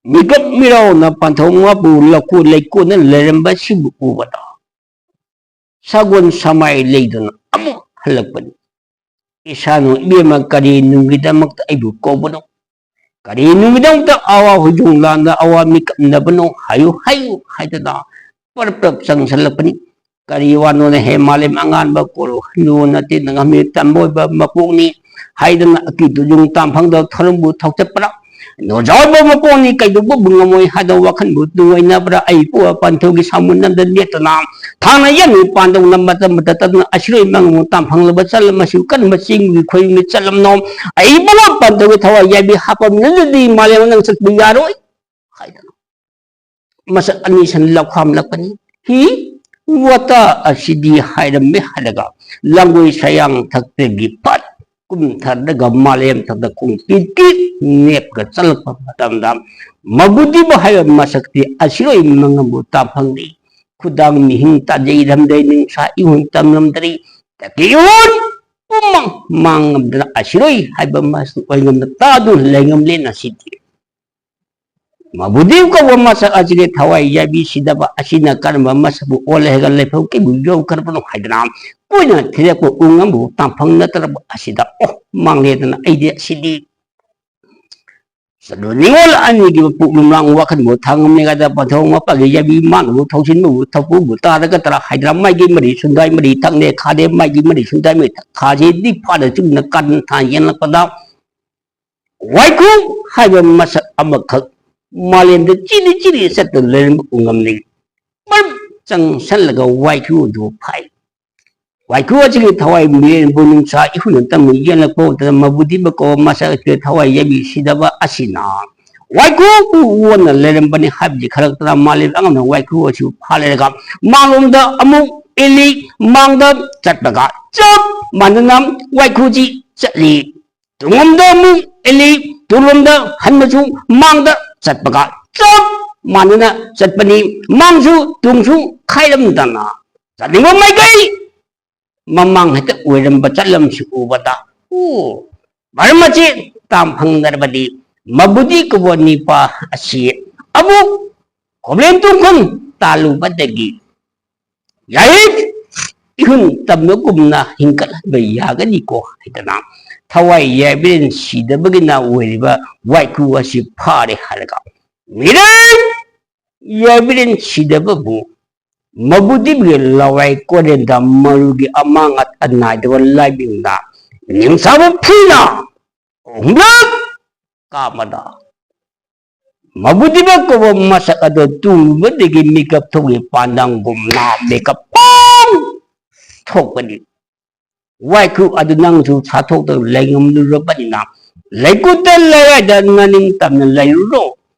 ꯃꯤꯀꯞ ꯃꯤꯔꯥꯎꯅ ꯄꯥꯟꯊꯧ ꯃꯥꯄꯨ ꯂꯧꯀꯨ ꯂꯩꯀꯣꯟꯅ ꯂꯩꯔꯝꯕꯁꯤꯕꯨ ꯎꯕꯗ, ꯁꯒꯣꯜ ꯁꯃꯥꯏ ꯂꯩꯗꯨꯅ ꯑꯃꯨꯛ ꯍꯜꯂꯛꯄꯅꯤ꯫ "ꯏꯁꯥꯅꯨ ꯏꯕꯦꯝꯃ, ꯀꯔꯤ ꯅꯨꯡꯒꯤꯗꯃꯛꯇ ꯑꯩꯕꯨ ꯀꯧꯕꯅꯣ? ꯀꯔꯤ ꯅꯨꯡꯒꯤꯗꯃꯛꯇ ꯑꯋꯥ ꯍꯨꯏꯗꯣꯡ ꯂꯥꯟꯗ ꯑꯋꯥ ꯃꯤꯀꯞꯅꯕꯅꯣ? ꯍꯥꯏꯌꯨ, ꯍꯥꯏꯌꯨ" ꯍꯥꯏꯗꯅ ꯄꯔꯞ ꯄꯔꯞ ꯆꯪꯁꯤꯜꯂꯛꯄꯅꯤ꯫ "ꯀꯔꯤ ꯋꯥꯅꯣꯅꯦ ꯍꯦ ꯃꯥꯂꯦꯝ ꯑꯉꯥꯟꯕ, ꯀꯣꯜꯂꯨ ꯍꯟꯗꯨ ꯅꯠꯇꯦ, ꯅꯪ ꯍꯥꯃꯦ ꯇꯝꯕ ꯑꯣꯏꯕ ꯃꯄꯣꯛꯅꯤ" ꯍꯥꯏꯗꯅ ꯑꯀꯤꯇꯨ ꯌꯨꯡ ꯇꯥꯟꯐꯝꯗ ꯊꯧꯔꯝꯕꯨ ꯊꯧꯆꯠꯄ꯭ꯔꯥ? "ꯅꯣꯖꯥꯎꯕ ꯃꯄꯣꯛꯅꯤ, ꯀꯩꯗꯧꯕꯕꯨ ꯉꯝꯃꯣꯏ" ꯍꯥꯏꯗꯅ ꯋꯥꯈꯜꯕꯨ ꯅꯨꯡꯉꯥꯏꯅꯕ꯭ꯔꯥ? ꯑꯩ ꯄꯨꯋꯥ ꯄꯥꯟꯊꯧꯒꯤ ꯁꯥꯃꯨ ꯅꯝꯗ ꯅꯦꯠꯇꯅ ꯊꯥꯡꯅ ꯌꯥꯝꯃꯤ ꯄꯥꯟꯗꯧ ꯅꯝꯕ ꯇꯝꯕ ꯇꯠꯇꯅ ꯑꯁꯤꯔꯣꯏ ꯃꯪ ꯇꯥꯟꯐꯪꯂꯕ ꯆꯠꯂꯝ ꯑꯁꯤꯕꯨ ꯀꯔꯝꯕ ꯆꯤꯡꯒꯤ ꯈꯣꯏꯅ ꯆꯠꯂꯝꯅꯣ? ꯑꯩ ꯄꯨꯋꯥ ꯄꯥꯟꯊꯧꯒꯤ ꯊꯋꯥꯏ ꯌꯥꯏꯕꯤ ꯍꯥꯞꯄꯝꯅꯗ꯭ꯔꯗꯤ ꯃꯥꯂꯦꯝ ꯅꯪ ꯆꯠꯄ ꯌꯥꯔꯣꯏ" ꯍꯥꯏꯗꯅ ꯃꯁꯛ ꯑꯅꯤ ꯁꯟ ꯂꯧꯈꯥꯝꯂꯛꯄꯅꯤ꯫ "ꯍꯤ, ꯋꯥꯇꯥ ꯑꯁꯤꯗꯤ ꯍꯥꯏꯔꯝꯃꯦ" ꯍꯥꯏꯔꯒ ꯂꯥꯡꯒꯣꯏ ꯁꯌꯥꯡ ꯊꯛꯇꯒꯤ ꯐꯠ ꯀꯨꯝꯊꯔꯒ ꯃꯥꯂꯦꯝ ꯊꯛꯇ ꯈꯣꯡ ꯄꯤꯠ ꯄꯤꯠ ꯅꯦꯞꯀ ꯆꯠꯂꯛꯄ ꯃꯇꯝꯗ, ꯃꯕꯨꯗꯤꯕ ꯍꯥꯏꯕ ꯃꯁꯛꯇꯤ ꯑꯁꯤꯔꯣꯏ ꯃꯉꯝꯕꯨ ꯇꯥ ꯐꯪꯗꯦ꯫ ꯈꯨꯗꯥꯡ ꯃꯤꯍꯤꯡ ꯇꯥꯖꯩꯔꯝꯗꯩ ꯅꯤꯡꯁꯥ ꯏꯍꯨꯟ ꯇꯝꯂꯝꯗ꯭ꯔꯤ꯫ ꯇꯀꯤꯌꯣꯟ ꯄꯨꯝꯃꯛ ꯃꯥꯡꯉꯝꯗꯅ ꯑꯁꯤꯔꯣꯏ ꯍꯥꯏꯕ ꯃꯁꯛ ꯑꯣꯏꯉꯝꯅ ꯇꯥꯗꯨꯅ ꯂꯩꯉꯝꯂꯦ ꯉꯁꯤꯗꯤ꯫ ꯃꯕꯨꯗꯤ ꯀꯧꯕ ꯃꯁꯛ ꯑꯁꯤꯒꯤ ꯊꯋꯥꯏ ꯌꯥꯕꯤ ꯁꯤꯗꯕ ꯑꯁꯤꯅ ꯀꯔꯝꯕ ꯃꯁꯛꯄꯨ ꯑꯣꯜꯂꯦ ꯍꯥꯏꯔꯒ ꯂꯩꯐꯝ ꯀꯩꯕꯨ ꯌꯧꯈ꯭ꯔꯕꯅꯣ ꯍꯥꯏꯗꯅ ꯀꯣꯏꯅ ꯊꯤꯔꯛꯄ ꯎꯉꯝꯕꯨ ꯇꯥꯟꯐꯝ ꯅꯠꯇ꯭ꯔꯕ ꯑꯁꯤꯗ, ꯑꯣ, ꯃꯥꯡꯂꯦꯗꯅ ꯑꯩꯗꯤ ꯑꯁꯤꯗꯤ꯫ ꯆꯠꯂꯨ ꯅꯤꯉꯣꯜ ꯑꯅꯤꯒꯤ ꯄꯨꯛꯂꯨꯝ ꯂꯥꯡ ꯋꯥꯈꯜꯕꯨ ꯊꯥꯡꯉꯝꯅꯤꯒꯥꯏꯗ ꯄꯟꯊꯧ ꯃꯄꯥꯒꯤ ꯌꯥꯕꯤ ꯃꯥꯅꯕꯨ ꯊꯧꯁꯤꯟꯕꯕꯨ ꯊꯧꯄꯨꯕꯨ ꯇꯥꯔꯒ ꯇꯔꯥ ꯍꯥꯏꯗ꯭ꯔꯥ ꯃꯥꯏꯒꯤ ꯃꯔꯤ ꯁꯨꯟꯗꯥꯏ ꯃꯔꯤ ꯊꯛꯅꯦ ꯈꯥꯗꯦ ꯃꯥꯏꯒꯤ ꯃꯔꯤ ꯁꯨꯟꯗꯥꯏ ꯃꯔꯤ ꯊꯛ ꯈꯥꯁꯦ ꯗꯤ ꯐꯥꯗ ꯆꯨꯝꯅ ꯀꯥꯗꯅ ꯊꯥ ꯌꯦꯡꯂꯛꯄꯗ ꯋꯥꯏꯈꯨ ꯍꯥꯏꯕ ꯃꯁꯛ ꯑꯃꯈꯛ ꯃꯥꯂꯦꯝꯗ ꯆꯤꯔꯤ ꯆꯤꯔꯤ ꯆꯠꯇꯨꯅ ꯂꯩꯔꯝꯕ ꯎꯉꯝꯅꯤ꯫ ꯃꯔꯝ ꯆꯪꯁꯜꯂꯒ ꯋꯥꯏꯈꯨ ꯑꯗꯨ ꯐꯥꯏ꯫ ꯋꯥꯏꯈꯨ ꯑꯁꯤꯒꯤ ꯊꯋꯥꯏ ꯃꯤꯔꯦꯟꯕꯨ ꯅꯨꯡꯁꯥ ꯏꯍꯨꯜꯅ ꯇꯝꯃꯤ ꯌꯦꯡꯂꯛꯄ ꯃꯇꯝꯗ ꯃꯕꯨꯗꯤꯕ ꯀꯧꯕ ꯃꯁꯛ ꯑꯁꯤꯒꯤ ꯊꯋꯥꯏ ꯌꯥꯕꯤ ꯁꯤꯗꯕ ꯑꯁꯤꯅ ꯋꯥꯏꯈꯨꯕꯨ ꯑꯣꯟꯅ ꯂꯩꯔꯝꯕꯅꯤ ꯍꯥꯏꯕꯁꯤ ꯈꯪꯂꯛꯇꯅ ꯃꯥꯂꯦꯝ ꯑꯉꯝꯅ ꯋꯥꯏꯈꯨ ꯑꯁꯤ ꯐꯥ ꯂꯩꯔꯒ ꯃꯥꯡꯂꯣꯝꯗ ꯑꯃꯨꯛ ꯏꯜꯂꯤ꯫ ꯃꯥꯡꯗ ꯆꯠꯄꯒ ꯆꯞ ꯃꯥꯟꯅꯅ ꯋꯥꯏꯈꯨꯁꯤ ꯆꯠꯂꯤ꯫ ꯇꯨꯡꯂꯣꯝꯗ ꯑꯃꯨꯛ ꯏꯜꯂꯤ, ꯇꯨꯡꯂꯣꯝꯗ ꯍꯟꯕꯁꯨ ꯃꯥꯡꯗ ꯆꯠꯄꯒ ꯆꯞ ꯃꯥꯟꯅꯅ ꯆꯠꯄꯅꯤ꯫ ꯃꯥꯡꯁꯨ ꯇꯨꯡꯁꯨ ꯈꯥꯏꯔꯝꯗꯅ ꯆꯠꯅꯤꯡꯕ ꯃꯥꯏꯀꯩ ꯃꯃꯥꯡ ꯍꯦꯛꯇ ꯑꯣꯏꯔꯝꯕ ꯆꯠꯂꯝꯁꯤ ꯎꯕꯗ, ꯑꯣ, ꯃꯔꯝ ꯑꯁꯤ ꯇꯥꯝ ꯐꯪꯗ꯭ꯔꯕꯗꯤ ꯃꯕꯨꯗꯤ ꯀꯧꯕ ꯅꯤꯄꯥ ꯑꯁꯤ ꯑꯃꯨꯛ ꯈꯣꯝꯂꯦꯟ ꯇꯨꯡꯈꯨꯟ ꯇꯥꯜꯂꯨꯕꯗꯒꯤ ꯌꯥꯏ ꯏꯍꯨꯟ ꯇꯝꯕꯒꯨꯝꯅ ꯍꯤꯡꯒꯠꯍꯟꯕ ꯌꯥꯒꯅꯤꯀꯣ ꯍꯥꯏꯗꯅ ꯊꯋꯥꯏ ꯌꯥꯏꯕꯤꯔꯦꯟ ꯁꯤꯗꯕꯒꯤꯅ ꯑꯣꯏꯔꯤꯕ ꯋꯥꯏꯈꯨ ꯑꯁꯤ ꯐꯥꯔꯦ ꯍꯥꯏꯔꯒ ꯃꯤꯔꯦꯝ ꯌꯥꯏꯕꯤꯔꯦꯟ ꯁꯤꯗꯕꯕꯨ ꯃꯕꯨꯗꯤꯕꯒꯤ ꯂꯋꯥꯏ ꯀꯣꯂꯦꯟꯗ ꯃꯔꯨꯒꯤ ꯑꯃꯥꯡ ꯑꯅꯥꯏꯗꯕ ꯂꯥꯏꯕꯤꯡꯗ ꯅꯤꯡꯁꯥꯕ ꯐꯤꯅ ꯑꯍꯨꯝꯂꯛ ꯀꯥꯞꯄꯗ ꯃꯕꯨꯗꯤꯕ ꯀꯧꯕ ꯃꯁꯛ ꯑꯗꯨ ꯇꯨꯝꯕꯗꯒꯤ ꯃꯤꯀꯞ ꯊꯣꯛꯂꯤ ꯄꯥꯟꯗꯝꯒꯨꯝꯅ ꯃꯤꯀꯞ ꯄꯥꯡ ꯊꯣꯛꯄꯅꯤ꯫ ꯋꯥꯏꯈꯨ ꯑꯗꯨ ꯅꯪꯁꯨ ꯁꯥꯊꯣꯛꯇꯅ ꯂꯩꯉꯝꯂꯨꯔꯕꯅꯤꯅ ꯂꯩꯀꯨꯠꯇ ꯂꯩꯔꯥꯏꯗ ꯅꯅꯤꯡ ꯇꯝꯅ ꯂꯩꯔꯨꯔꯣ꯫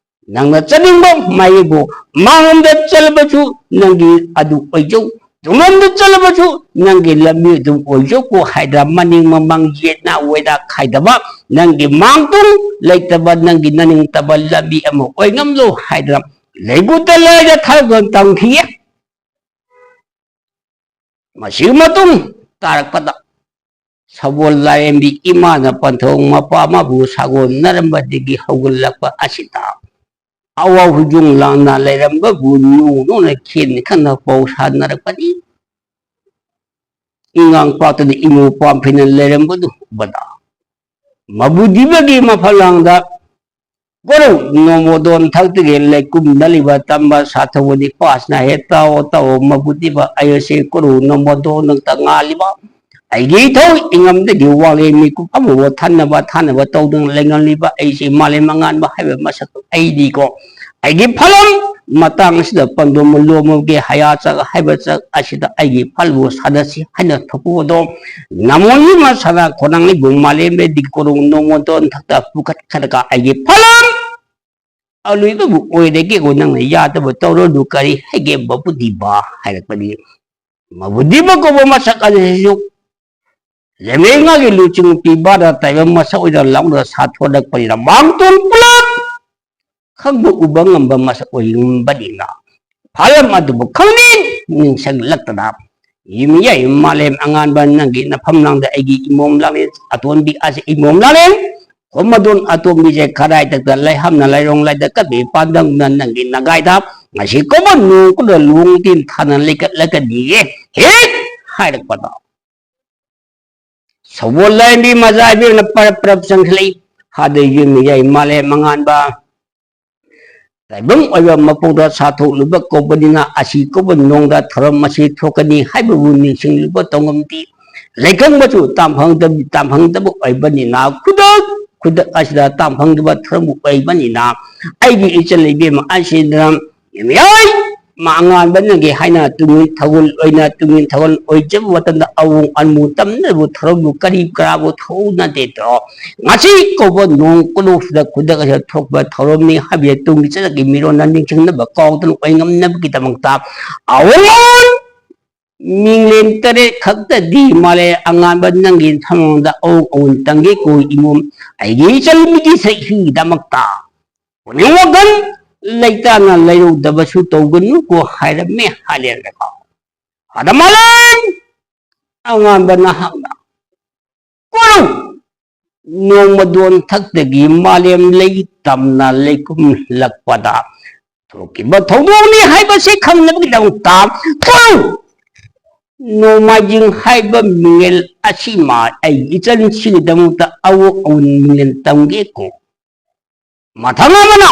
ꯅꯪꯅ ꯆꯠꯅꯤꯡꯕ ꯃꯥꯏꯕꯨ ꯃꯥꯡꯂꯣꯝꯗ ꯆꯠꯂꯕꯁꯨ ꯅꯪꯒꯤ ꯑꯗꯨ ꯑꯣꯏꯖꯧ, ꯇꯨꯡꯂꯣꯝꯗ ꯆꯠꯂꯕꯁꯨ ꯅꯪꯒꯤ ꯂꯝꯕꯤ ꯑꯗꯨꯝ ꯑꯣꯏꯖꯧꯀꯣ ꯍꯥꯏꯗꯅ ꯃꯅꯤꯡ ꯃꯃꯥꯡ ꯌꯦꯠꯅ ꯑꯣꯏꯗ ꯈꯥꯏꯗꯕ ꯅꯪꯒꯤ ꯃꯥꯡ ꯇꯨꯡ ꯂꯩꯇꯕ ꯅꯪꯒꯤ ꯅꯅꯤꯡꯇꯕ ꯂꯝꯕꯤ ꯑꯃ ꯑꯣꯏꯉꯝꯂꯣ ꯍꯥꯏꯗꯅ ꯂꯩꯕꯨꯛꯇ ꯂꯩꯔ ꯊꯥꯔꯛꯇꯨꯅ ꯇꯝꯈꯤꯌꯦ꯫ ꯃꯁꯤꯒꯤ ꯃꯇꯨꯡ ꯇꯥꯔꯛꯄꯗ ꯁꯒꯣꯜ ꯂꯥꯏꯔꯦꯝꯕꯤ ꯏꯃꯥꯅ ꯄꯟꯊꯧ ꯃꯄꯥ ꯑꯃꯕꯨ ꯁꯥꯒꯣꯟꯅꯔꯝꯕꯗꯒꯤ ꯍꯧꯒꯠꯂꯛꯄ ꯑꯁꯤꯗ ꯑꯋꯥ ꯍꯨꯏꯖꯣꯡ ꯂꯥꯡꯅ ꯂꯩꯔꯝꯕꯕꯨ ꯅꯣꯡ ꯅꯣꯡꯅ ꯈꯦꯟ ꯈꯟꯅ ꯄꯥꯎ ꯁꯥꯟꯅꯔꯛꯄꯅꯤ꯫ ꯏꯉꯥꯡ ꯄꯥꯛꯇꯅ ꯏꯃꯨ ꯄꯥꯝꯐꯤꯅ ꯂꯩꯔꯝꯕꯗꯨ ꯎꯕꯗ ꯃꯕꯨꯗꯤꯕꯒꯤ ꯃꯐꯝꯂꯥꯡꯗ ꯀꯣꯔꯧ ꯅꯣꯡꯃꯣꯗꯣꯟ ꯊꯛꯇꯒꯤ ꯂꯩꯀꯨꯝꯅꯂꯤꯕ ꯇꯝꯕ ꯁꯥꯊꯧꯕꯗꯤ ꯄꯥꯁꯅ ꯍꯦꯛ ꯇꯥꯎꯑꯣ ꯇꯥꯎꯑꯣ ꯃꯕꯨꯗꯤꯕ ꯑꯩ ꯑꯁꯤ ꯀꯣꯔꯧ ꯅꯣꯡꯃꯣꯗꯣꯟ ꯅꯛꯇ ꯉꯥꯜꯂꯤꯕ ꯑꯩꯒꯤ ꯏꯊꯧ ꯏꯉꯝꯗꯒꯤ ꯋꯥꯡꯂꯦꯟ ꯃꯤꯀꯨꯞ ꯑꯃꯕꯨ ꯊꯥꯅꯕ ꯊꯥꯅꯕ ꯇꯧꯗꯨꯅ ꯂꯩꯉꯝꯂꯤꯕ ꯑꯩꯁꯤ ꯃꯥꯂꯦꯝ ꯑꯉꯥꯟꯕ ꯍꯥꯏꯕ ꯃꯁꯛ ꯑꯩꯗꯤꯀꯣ ꯑꯩꯒꯤ ꯐꯂꯝ ꯃꯇꯥꯡ ꯑꯁꯤꯗ ꯄꯟꯗꯣꯝ ꯂꯣꯝꯃꯒꯦ ꯍꯌꯥ ꯆꯛ ꯍꯥꯏꯕ ꯆꯛ ꯑꯁꯤꯗ ꯑꯩꯒꯤ ꯐꯜꯕꯨ ꯁꯥꯟꯅꯁꯤ ꯍꯥꯏꯅ ꯊꯣꯛꯄꯗꯣ ꯅꯃꯣꯟꯒꯤ ꯃꯁꯥꯅ ꯈꯣꯡꯅꯥꯡ ꯂꯩꯕꯨ ꯃꯥꯂꯦꯝ ꯂꯩꯗꯤ ꯀꯣꯔꯧ ꯅꯣꯡꯃꯣꯗꯣꯟ ꯊꯛꯇ ꯄꯨꯈꯠꯈ꯭ꯔꯒ ꯑꯩꯒꯤ ꯐꯂꯝ ꯑꯂꯣꯏꯕꯕꯨ ꯑꯣꯏꯔꯒꯦꯀꯣ ꯅꯪꯅ ꯌꯥꯗꯕ ꯇꯧꯔꯅꯨ ꯀꯔꯤ ꯍꯥꯏꯒꯦ ꯃꯕꯨꯗꯤꯕ ꯍꯥꯏꯔꯛꯄꯅꯤ꯫ ꯃꯕꯨꯗꯤꯕ ꯀꯧꯕ ꯃꯁꯛ ꯑꯗꯨꯁꯨ ꯂꯩꯃꯔꯦꯟꯒꯤ ꯂꯨꯆꯤꯡ ꯄꯤꯕꯗ ꯇꯥꯏꯕꯪ ꯃꯁꯛ ꯑꯣꯏꯅ ꯂꯥꯎꯅ ꯁꯥꯊꯣꯔꯛꯄꯅꯤꯅ ꯃꯥꯡꯇꯣꯟ ꯄꯨꯂꯞ ꯈꯪꯕ ꯎꯕ ꯉꯝꯕ ꯃꯁꯛ ꯑꯣꯏꯔꯝꯕꯅꯤꯅ ꯐꯥꯂꯝ ꯑꯗꯨꯕꯨ ꯈꯪꯅꯤꯡ ꯅꯤꯡꯁꯤꯡꯂꯛꯇꯅ ꯌꯨꯝꯌꯥꯏ ꯃꯥꯂꯦꯝ ꯑꯉꯥꯟꯕ ꯅꯪꯒꯤ ꯅꯐꯝ ꯂꯥꯡꯗ ꯑꯩꯒꯤ ꯏꯃꯣꯝ ꯂꯥꯂꯦꯟ ꯑꯇꯣꯟꯕꯤ ꯑꯁꯤ ꯏꯃꯣꯝ ꯂꯥꯂꯦꯟ ꯈꯣꯝꯃꯗꯣꯟ ꯑꯇꯣꯝꯕꯤꯁꯦ ꯈꯔꯥꯏꯇꯛꯇ ꯂꯩꯍꯝꯅ ꯂꯩꯔꯣꯡ ꯂꯩꯗ ꯀꯠꯄꯤ ꯄꯥꯟꯗꯝꯅ ꯅꯪꯒꯤ ꯅꯒꯥꯏꯗ ꯉꯁꯤ ꯀꯣꯕ ꯅꯣꯡ ꯀꯨꯗ ꯂꯣꯡ ꯇꯤꯟ ꯊꯥꯅ ꯂꯩꯀꯠꯂꯛꯀꯅꯤꯌꯦ ꯍꯦꯛ ꯍꯥꯏꯔꯛꯄꯗꯣ ꯁꯒꯣꯜ ꯂꯥꯏꯔꯦꯝꯕꯤ ꯃꯖꯥ ꯏꯕꯦꯝꯅ ꯄꯔꯞ ꯄꯔꯞ ꯆꯪꯁꯤꯜꯂꯛꯏ꯫ ꯍꯥꯗ ꯌꯨꯝ ꯃꯤꯌꯥꯏ ꯃꯥꯂꯦꯝ ꯃꯉꯥꯟꯕ ꯇꯥꯏꯕꯪ ꯑꯣꯏꯕ ꯃꯄꯣꯛꯇ ꯁꯥꯊꯣꯛꯂꯨꯕ ꯀꯧꯕꯅꯤꯅ ꯑꯁꯤ ꯀꯧꯕ ꯅꯣꯡꯗ ꯊꯧꯔꯝ ꯑꯁꯤ ꯊꯣꯛꯀꯅꯤ ꯍꯥꯏꯕꯕꯨ ꯅꯤꯡꯁꯤꯡꯂꯨꯕ ꯇꯧꯉꯝꯗꯦ꯫ ꯂꯩꯀꯪꯕꯁꯨ ꯇꯥꯝꯐꯪꯗꯕ ꯇꯥꯝꯐꯪꯗꯕ ꯑꯣꯏꯕꯅꯤꯅ ꯈꯨꯗꯛ ꯈꯨꯗꯛ ꯑꯁꯤꯗ ꯇꯥꯝꯐꯪꯗꯕ ꯊꯧꯔꯝꯕꯨ ꯑꯣꯏꯕꯅꯤꯅ ꯑꯩꯒꯤ ꯏꯆꯜ ꯏꯕꯦꯝꯃ ꯑꯁꯤꯅ ꯌꯨꯝꯌꯥꯏ ꯃꯉꯥꯟꯕ ꯅꯪꯒꯤ ꯍꯥꯏꯅ ꯇꯨꯡꯒꯤ ꯊꯧꯒꯜ ꯑꯣꯏꯅ ꯇꯨꯡꯒꯤ ꯊꯧꯒꯜ ꯑꯣꯏꯖꯕ ꯃꯇꯝꯗ ꯑꯋꯣꯡ ꯑꯟꯃꯨ ꯇꯝꯅꯕꯨ ꯊꯧꯔꯝꯕꯨ ꯀꯔꯤ ꯀꯔꯥꯕꯨ ꯊꯧꯅꯗꯦꯗꯣ꯫ ꯉꯁꯤ ꯀꯧꯕ ꯅꯣꯡ ꯀꯨꯂꯣꯛꯁꯤꯗ ꯈꯨꯗꯛ ꯑꯁꯤꯗ ꯊꯣꯛꯄ ꯊꯧꯔꯝꯅꯤ ꯍꯥꯏꯕꯁꯦ ꯇꯨꯡꯒꯤ ꯆꯠꯅꯒꯤ ꯃꯤꯔꯣꯟꯅ ꯅꯤꯡꯁꯤꯡꯅꯕ ꯀꯥꯎꯗꯅ ꯑꯣꯏꯉꯝꯅꯕꯒꯤꯗꯃꯛꯇ ꯑꯋꯣꯡ ꯃꯤꯡꯂꯦꯟ ꯇꯔꯦꯠ ꯈꯛꯇꯗꯤ ꯃꯥꯂꯦ ꯑꯉꯥꯟꯕ ꯅꯪꯒꯤ ꯊꯃꯣꯡꯗ ꯑꯋꯣꯡ ꯑꯋꯣꯟ ꯇꯝꯒꯦ ꯀꯣ ꯏꯃꯣꯝ ꯑꯩꯒꯤ ꯏꯆꯜ ꯃꯤꯒꯤ ꯁꯛꯍꯤꯒꯤꯗꯃꯛꯇ ꯄꯨꯛꯅꯤꯡ ꯋꯥꯈꯜ ꯂꯩꯇꯥꯅ ꯂꯩꯔꯧꯗꯕꯁꯨ ꯇꯧꯒꯅꯨꯀꯣ ꯍꯥꯏꯔꯝꯃꯦ ꯍꯥꯏꯔꯦꯀꯣ꯫ ꯑꯗ ꯃꯥꯂꯦꯝ ꯑꯉꯥꯟꯕ ꯅꯍꯥꯛꯅ ꯀꯣꯔꯧ ꯅꯣꯡꯃꯗꯣꯟ ꯊꯛꯇꯒꯤ ꯃꯥꯂꯦꯝ ꯂꯩ ꯇꯝꯅ ꯂꯩꯀꯨꯝꯂꯛꯄꯗ ꯊꯣꯛꯈꯤꯕ ꯊꯧꯗꯣꯛꯅꯤ ꯍꯥꯏꯕꯁꯤ ꯈꯪꯅꯕꯒꯤꯗꯃꯛꯇ ꯀꯣꯔꯧ ꯅꯣꯡꯃꯥꯏꯖꯤꯡ ꯍꯥꯏꯕ ꯃꯤꯡꯒꯜ ꯑꯁꯤꯃ ꯑꯩꯒꯤ ꯏꯆꯟꯁꯤꯒꯤꯗꯃꯛꯇ ꯑꯋꯣꯛ ꯑꯋꯣꯟ ꯃꯤꯡꯒꯜ ꯇꯝꯒꯦꯀꯣ꯫ ꯃꯊꯪ ꯑꯃꯅ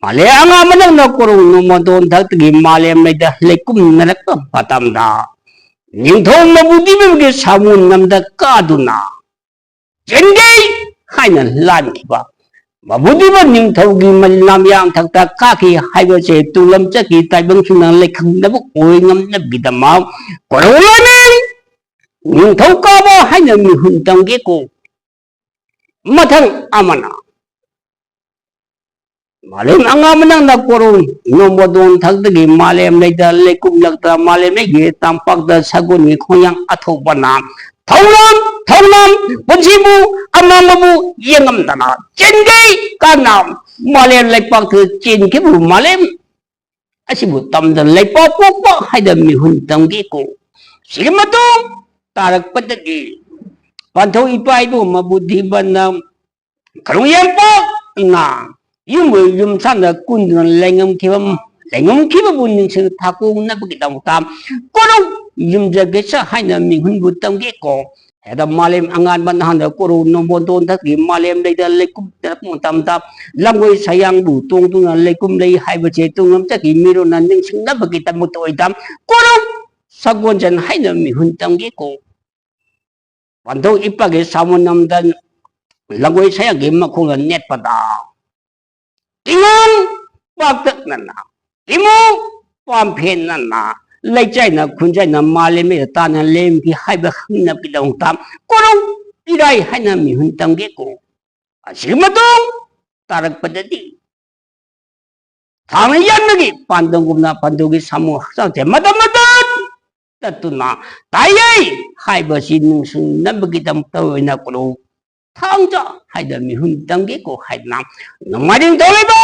ꯃꯥꯂꯦ ꯑꯉꯥꯡ ꯑꯃꯅ ꯀꯣꯔꯧ ꯅꯣꯡꯃꯗꯣꯟ ꯊꯛꯇꯒꯤ ꯃꯥꯂꯦꯝ ꯂꯩꯗ ꯂꯩꯀꯨꯝꯅꯔꯛꯄ ꯃꯇꯝꯗ ꯅꯤꯡꯊꯧ ꯃꯕꯨꯗꯤꯕꯒꯤ ꯁꯥꯃꯨ ꯅꯝꯗ ꯀꯥꯗꯨꯅ ꯆꯦꯟꯒꯦ ꯍꯥꯏꯅ ꯂꯥꯟꯈꯤꯕ ꯃꯕꯨꯗꯤꯕ ꯅꯤꯡꯊꯧꯒꯤ ꯃ- ꯅꯥꯝꯌꯥꯡ ꯊꯛꯇ ꯀꯥꯈꯤ ꯍꯥꯏꯕꯁꯦ ꯇꯨꯡꯂꯝ ꯆꯠꯈꯤ ꯇꯥꯏꯕꯪꯁꯤꯡꯅ ꯂꯩꯈꯪꯗꯕ ꯑꯣꯏ ꯉꯝꯅꯕꯒꯤꯗꯃꯛ ꯀꯣꯔꯧ ꯂꯥꯟꯃꯤ ꯅꯤꯡꯊꯧ ꯀꯥꯕ ꯍꯥꯏꯅ ꯃꯤꯍꯨꯟ ꯇꯝꯒꯦꯀꯣ꯫ ꯃꯊꯪ ꯑꯃꯅ ꯃꯥꯂꯦꯝ ꯑꯉꯥꯡꯕ ꯅꯪꯅ ꯀꯣꯔꯧ ꯅꯣꯡꯃꯗꯣꯟ ꯊꯛꯇꯒꯤ ꯃꯥꯂꯦꯝ ꯂꯩꯗ ꯂꯩꯀꯨꯝꯂꯛꯇ ꯃꯥꯂꯦꯝ ꯂꯩꯒꯤ ꯇꯝꯄꯥꯛꯇ ꯁꯒꯣꯜꯒꯤ ꯈꯣꯡꯌꯥꯡ ꯑꯊꯧꯕꯅ ꯊꯧꯅꯝ, ꯊꯧꯅꯝ, ꯄꯨꯟꯁꯤꯕꯨ ꯑꯃꯥꯡꯕꯕꯨ ꯌꯦꯡꯉꯝꯗꯅ ꯆꯦꯟꯒꯦ ꯀꯥꯟꯅ ꯃꯥꯂꯦꯝ ꯂꯩꯄꯥꯛꯇ ꯆꯦꯟꯈꯤꯕ ꯃꯥꯂꯦꯝ ꯑꯁꯤꯕꯨ ꯇꯝꯗ ꯂꯩꯄꯥꯛ ꯄꯣꯛꯄ ꯍꯥꯏꯗ ꯃꯤꯍꯨꯟ ꯇꯝꯒꯦꯀꯣ꯫ ꯁꯤꯒꯤ ꯃꯇꯨꯡ ꯇꯥꯔꯛꯄꯗꯗꯤ ꯄꯥꯟꯊꯧ ꯏꯄꯥ ꯏꯕꯨꯡ ꯃꯕꯨꯙꯤꯕꯅ ꯈꯔꯨꯡ ꯌꯦꯝꯄꯥꯛꯅ ꯌꯨꯝꯕꯨ ꯌꯨꯝ ꯁꯥꯅ ꯀꯨꯟꯗꯨꯅ ꯂꯩꯉꯝꯈꯤꯕ, ꯂꯩꯉꯝꯈꯤꯕꯕꯨ ꯅꯤꯡꯁꯤꯡ ꯊꯥꯀꯣꯡꯅꯕꯒꯤꯗꯃꯛꯇ ꯀꯣꯔꯧ ꯌꯨꯝꯖꯒꯦꯁ ꯍꯥꯏꯅ ꯃꯤꯍꯨꯟꯕꯨ ꯇꯝꯒꯦꯀꯣ꯫ ꯍꯦꯗ ꯃꯥꯂꯦꯝ ꯑꯉꯥꯟꯕ ꯅꯍꯥꯟꯗ ꯀꯣꯔꯧ ꯅꯣꯡꯕꯣꯟꯗꯣꯟꯗꯒꯤ ꯃꯥꯂꯦꯝ ꯂꯩꯗ ꯂꯩꯀꯨꯞ ꯇꯥꯔꯛꯄ ꯃꯇꯝꯗ ꯂꯝꯒꯣꯏ ꯁꯌꯥꯡꯕꯨ ꯇꯣꯡꯗꯨꯅ ꯂꯩꯀꯨꯝ ꯂꯩ ꯍꯥꯏꯕꯁꯦ ꯇꯨꯡꯂꯝꯆꯠꯀꯤ ꯃꯤꯔꯣꯟꯅ ꯅꯤꯡꯁꯤꯡꯅꯕꯒꯤꯗꯃꯛꯇ ꯑꯣꯏꯗ ꯀꯣꯔꯧ ꯁꯒꯣꯜꯁꯦꯟ ꯍꯥꯏꯅ ꯃꯤꯍꯨꯟ ꯇꯝꯒꯦꯀꯣ꯫ ꯄꯥꯟꯊꯧ ꯏꯄꯥꯒꯤ ꯁꯥꯃꯨ ꯅꯝꯗ ꯂꯝꯒꯣꯏ ꯁꯌꯥꯡꯒꯤ ꯃꯈꯣꯡꯗ ꯅꯦꯠꯄꯗ ꯏꯉꯥꯡ ꯄꯥꯛꯇꯛꯅꯅ ꯏꯃꯨꯡ ꯄꯥꯝꯐꯦꯟꯅꯅ ꯂꯩꯆꯥꯏꯅ ꯈꯨꯟꯖꯥꯏꯅ ꯃꯥꯂꯦꯝ ꯂꯩꯗ ꯇꯥꯅ ꯂꯦꯝꯈꯤ ꯍꯥꯏꯕ ꯈꯪꯅꯕꯒꯤꯗꯃꯛꯇ ꯀꯣꯔꯧ ꯏꯔꯥꯏ ꯍꯥꯏꯅ ꯃꯤꯍꯨꯟ ꯇꯝꯒꯦꯀꯣ꯫ ꯑꯁꯤꯒꯤ ꯃꯇꯨꯡ ꯇꯥꯔꯛꯄꯗꯗꯤ ꯊꯥꯡꯅ ꯌꯥꯟꯕꯒꯤ ꯄꯥꯟꯗꯝꯒꯨꯝꯅ ꯄꯥꯟꯗꯧꯒꯤ ꯁꯥꯃꯨ ꯍꯛꯆꯥꯡꯁꯦ ꯃꯇꯝ ꯃꯇꯝ ꯇꯠꯇꯨꯅ ꯇꯥꯏꯌꯦ ꯍꯥꯏꯕꯁꯤ ꯅꯤꯡꯁꯤꯡꯅꯕꯒꯤꯗꯃꯛꯇ ꯑꯣꯏꯅ ꯀꯣꯔꯧ ꯊꯥꯡꯖ ꯍꯥꯏꯗꯅ ꯃꯤꯍꯨꯟ ꯇꯝꯒꯦꯀꯣ ꯍꯥꯏꯗꯅ ꯅꯣꯡꯃꯥꯏꯖꯤꯡ ꯊꯧꯔꯤꯕ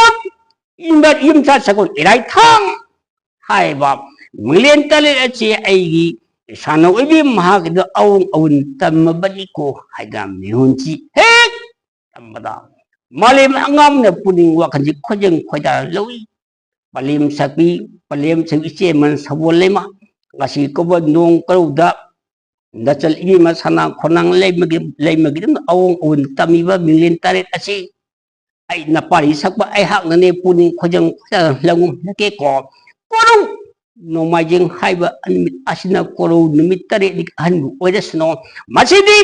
ꯌꯨꯝꯗ ꯌꯨꯝꯁꯥ ꯁꯒꯣꯜ ꯏꯔꯥꯏ ꯊꯥꯡ ꯍꯥꯏꯕ ꯃꯤꯡꯂꯦꯟ ꯇꯔꯦꯠ ꯑꯁꯤ ꯑꯩꯒꯤ ꯏꯁꯥꯅ ꯑꯣꯏꯕꯤ ꯃꯍꯥꯛꯀꯤꯗ ꯑꯋꯨꯡ ꯑꯋꯨꯟ ꯇꯝꯃꯕꯅꯤꯀꯣ ꯍꯥꯏꯗꯅ ꯃꯤꯍꯨꯟꯁꯤ ꯍꯦꯛ ꯇꯝꯕꯗ ꯃꯥꯂꯦꯝ ꯑꯉꯥꯡꯅ ꯄꯨꯛꯅꯤꯡ ꯋꯥꯈꯜꯁꯤ ꯈꯣꯏꯖꯪ ꯈꯣꯏꯗꯥ ꯂꯧꯏ꯫ ꯄꯂꯦꯝ ꯁꯛꯄꯤ, ꯄꯂꯦꯝ ꯁꯛꯄꯤ ꯏꯆꯦ ꯑꯃꯅ ꯁꯒꯣꯜ ꯂꯩꯃ ꯉꯁꯤ ꯀꯧꯕ ꯅꯣꯡ ꯀꯔꯧꯗ ꯅꯆꯜ ꯏꯕꯦꯝꯃ ꯁꯅꯥ ꯈꯣꯡꯅꯥꯡ ꯂꯩꯃꯒꯤ, ꯂꯩꯃꯒꯤ ꯑꯗꯨꯝ ꯑꯋꯣꯡ ꯑꯋꯣꯟ ꯇꯝꯃꯤꯕ ꯃꯤꯡꯂꯦꯟ ꯇꯔꯦꯠ ꯑꯁꯤ ꯑꯩ ꯅꯄꯥꯔꯤ ꯁꯛꯄ ꯑꯩꯍꯥꯛꯅꯅꯦ ꯄꯨꯛꯅꯤꯡ ꯈꯣꯏꯖꯪ ꯈꯣꯏꯖꯪ ꯂꯧꯉꯝꯂꯒꯦꯀꯣ꯫ ꯀꯣꯔꯧ ꯅꯣꯡꯃꯥꯏꯖꯤꯡ ꯍꯥꯏꯕ ꯅꯨꯃꯤꯠ ꯑꯁꯤꯅ ꯀꯣꯔꯧ ꯅꯨꯃꯤꯠ ꯇꯔꯦꯠꯅꯤꯒꯤ ꯑꯍꯟꯕꯨ ꯑꯣꯏꯔꯁꯅꯨ꯫ ꯃꯁꯤꯗꯤ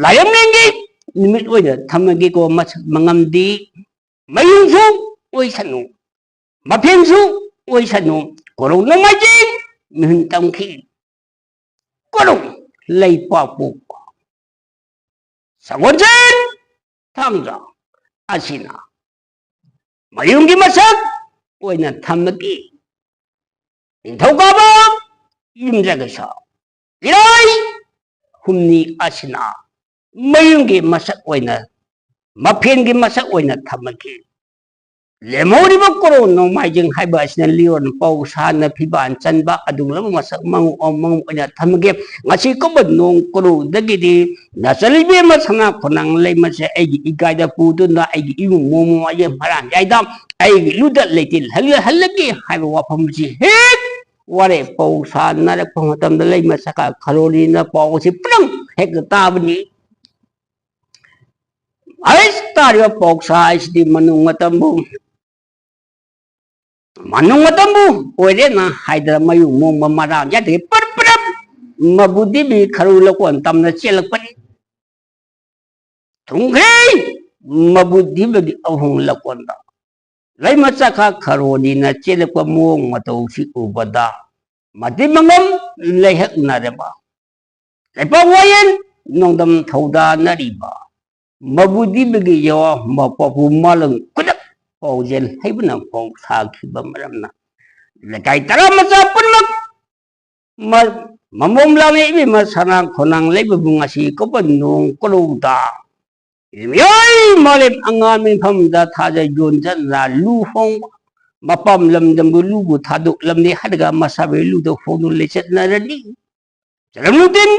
ꯂꯥꯏꯔꯦꯝꯕꯤꯒꯤ ꯅꯨꯃꯤꯠ ꯑꯣꯏꯅ ꯊꯝꯃꯒꯦꯀꯣ꯫ ꯃꯁꯛ ꯃꯉꯝꯗꯤ ꯃꯌꯨꯝꯁꯨ ꯑꯣꯏꯁꯅꯨ, ꯃꯐꯦꯟꯁꯨ ꯑꯣꯏꯁꯅꯨ꯫ ꯀꯣꯔꯧ ꯅꯣꯡꯃꯥꯏꯖꯤꯡ ꯃꯤꯍꯨꯟ ꯇꯝꯈꯤ꯫ ꯀꯣꯔꯧ ꯂꯩꯄꯥꯛꯄꯣꯛꯄ ꯁꯒꯣꯜꯁꯦꯟ ꯊꯥꯡꯖ ꯑꯁꯤꯅ ꯃꯌꯨꯝꯒꯤ ꯃꯁꯛ ꯑꯣꯏꯅ ꯊꯝꯃꯒꯤ ꯅꯤꯡꯊꯧꯀꯥꯕ ꯌꯨꯝꯖꯀꯩꯁ ꯏꯔꯥꯏ ꯍꯨꯝꯅꯤ ꯑꯁꯤꯅ ꯃꯌꯨꯝꯒꯤ ꯃꯁꯛ ꯑꯣꯏꯅ, ꯃꯐꯦꯟꯒꯤ ꯃꯁꯛ ꯑꯣꯏꯅ ꯊꯝꯃꯒꯦ꯫ ꯂꯦꯝꯍꯧꯔꯤꯕ ꯀꯣꯔꯧ ꯅꯣꯡꯃꯥꯏꯖꯤꯡ ꯍꯥꯏꯕ ꯑꯁꯤꯅ ꯂꯤꯔꯣꯟ ꯄꯥꯎ ꯁꯥꯅ ꯐꯤꯕꯥꯟ ꯆꯟꯕ ꯑꯗꯨꯒꯨꯝꯂꯕ ꯃꯁꯛ ꯃꯑꯣꯡ ꯑꯣꯏꯅ ꯊꯝꯃꯒꯦ꯫ ꯉꯁꯤ ꯀꯨꯝꯕ ꯅꯣꯡ ꯀꯣꯔꯧꯗꯒꯤꯗꯤ ꯅꯆꯜ ꯏꯕꯦꯝꯃ ꯁꯅꯥ ꯈꯣꯅꯥꯡ ꯂꯩꯃꯁꯦ ꯑꯩꯒꯤ ꯏꯀꯥꯏꯗ ꯄꯨꯗꯨꯅ ꯑꯩꯒꯤ ꯏꯃꯨꯡ ꯃꯣꯃꯣ ꯑꯩꯒꯤ ꯃꯔꯥꯡ ꯌꯥꯏꯗ ꯑꯩꯒꯤ ꯏꯂꯨꯗ ꯂꯩꯇꯦꯜ ꯍꯜꯂ-, ꯍꯜꯂꯒꯦ ꯍꯥꯏꯕ ꯋꯥꯐꯝ ꯑꯁꯤ ꯍꯦꯛ ꯋꯥꯔꯦ ꯄꯥꯎ ꯁꯥꯅꯔꯛꯄ ꯃꯇꯝꯗ ꯂꯩꯃ ꯁꯀꯥ ꯈꯔꯣꯂꯤꯅ ꯄꯥꯎ ꯑꯁꯤ ꯄꯨꯔꯪ ꯍꯦꯛꯇ ꯇꯥꯕꯅꯤ꯫ ꯑꯩꯁ ꯇꯥꯔꯤꯕ ꯄꯥꯎꯁꯥ ꯍꯥꯏꯁꯤꯗꯤ ꯃꯅꯨꯡ ꯃꯇꯝꯕꯨ, ꯃꯅꯨꯡ ꯃꯇꯝꯕꯨ ꯑꯣꯏꯔꯦꯅ ꯍꯥꯏꯗꯅ ꯃꯌꯨꯝ ꯃꯣꯡꯕ ꯃꯔꯥꯡ ꯌꯥꯗꯒꯤ ꯄꯔꯞ ꯄꯔꯞ ꯃꯕꯨꯗꯤꯕꯤ ꯈꯔꯨ ꯂꯀꯣꯟ ꯇꯝꯅ ꯆꯦꯜꯂꯛꯄꯅꯤ꯫ ꯊꯨꯡꯈ꯭ꯔꯦ ꯃꯕꯨꯗꯤꯕꯒꯤ ꯑꯍꯣꯡ ꯂꯀꯣꯟꯗ꯫ ꯂꯩꯃ ꯆꯈꯥ ꯈꯔꯣꯅꯤꯅ ꯆꯦꯜꯂꯛꯄ ꯃꯑꯣꯡ ꯃꯇꯧꯁꯤ ꯎꯕꯗ ꯃꯇꯤꯛ ꯃꯉꯝ ꯂꯩꯍꯛꯅꯔꯕ ꯂꯩꯄꯥꯛ ꯋꯥꯌꯦꯜ ꯅꯣꯡꯗꯝ ꯊꯧꯗꯥꯅꯔꯤꯕ ꯃꯕꯨꯗꯤꯕꯒꯤ ꯌꯥꯋꯥ ꯃꯄꯥꯕꯨ ꯃꯥꯂꯪ ꯈꯨꯗꯛ ꯄꯥꯎꯖꯦꯜ ꯍꯩꯕꯅ ꯄꯥꯎ ꯁꯥꯈꯤꯕ ꯃꯔꯝꯅ ꯂꯩꯀꯥꯏ ꯇꯔꯥ ꯃꯆꯥ ꯄꯨꯝꯅꯃꯛ ꯃ-, ꯃꯃꯣꯝ ꯂꯥꯡꯅ ꯏꯕꯦꯝꯃ ꯁꯅꯥ ꯈꯣꯅꯥꯡ ꯂꯩꯕꯕꯨ ꯉꯁꯤ ꯀꯧꯕ ꯅꯣꯡ ꯀꯣꯔꯧꯗ ꯃꯤꯑꯣꯏ ꯃꯥꯂꯦꯝ ꯑꯉꯥꯡ ꯃꯤꯐꯝꯗ ꯊꯥꯖ ꯌꯣꯟꯖꯟꯅ ꯂꯨꯍꯣꯡꯕ ꯃꯄꯥꯝ ꯂꯝꯗꯝꯕꯨ ꯂꯨꯕꯨ ꯊꯥꯗꯣꯛꯂꯝꯂꯦ ꯍꯥꯏꯔꯒ ꯃꯁꯥꯕꯨ ꯂꯨꯗ ꯍꯣꯡꯗꯨꯅ ꯂꯩꯆꯠꯅꯔꯅꯤ꯫ ꯆꯔꯝꯂꯨꯇꯤꯟ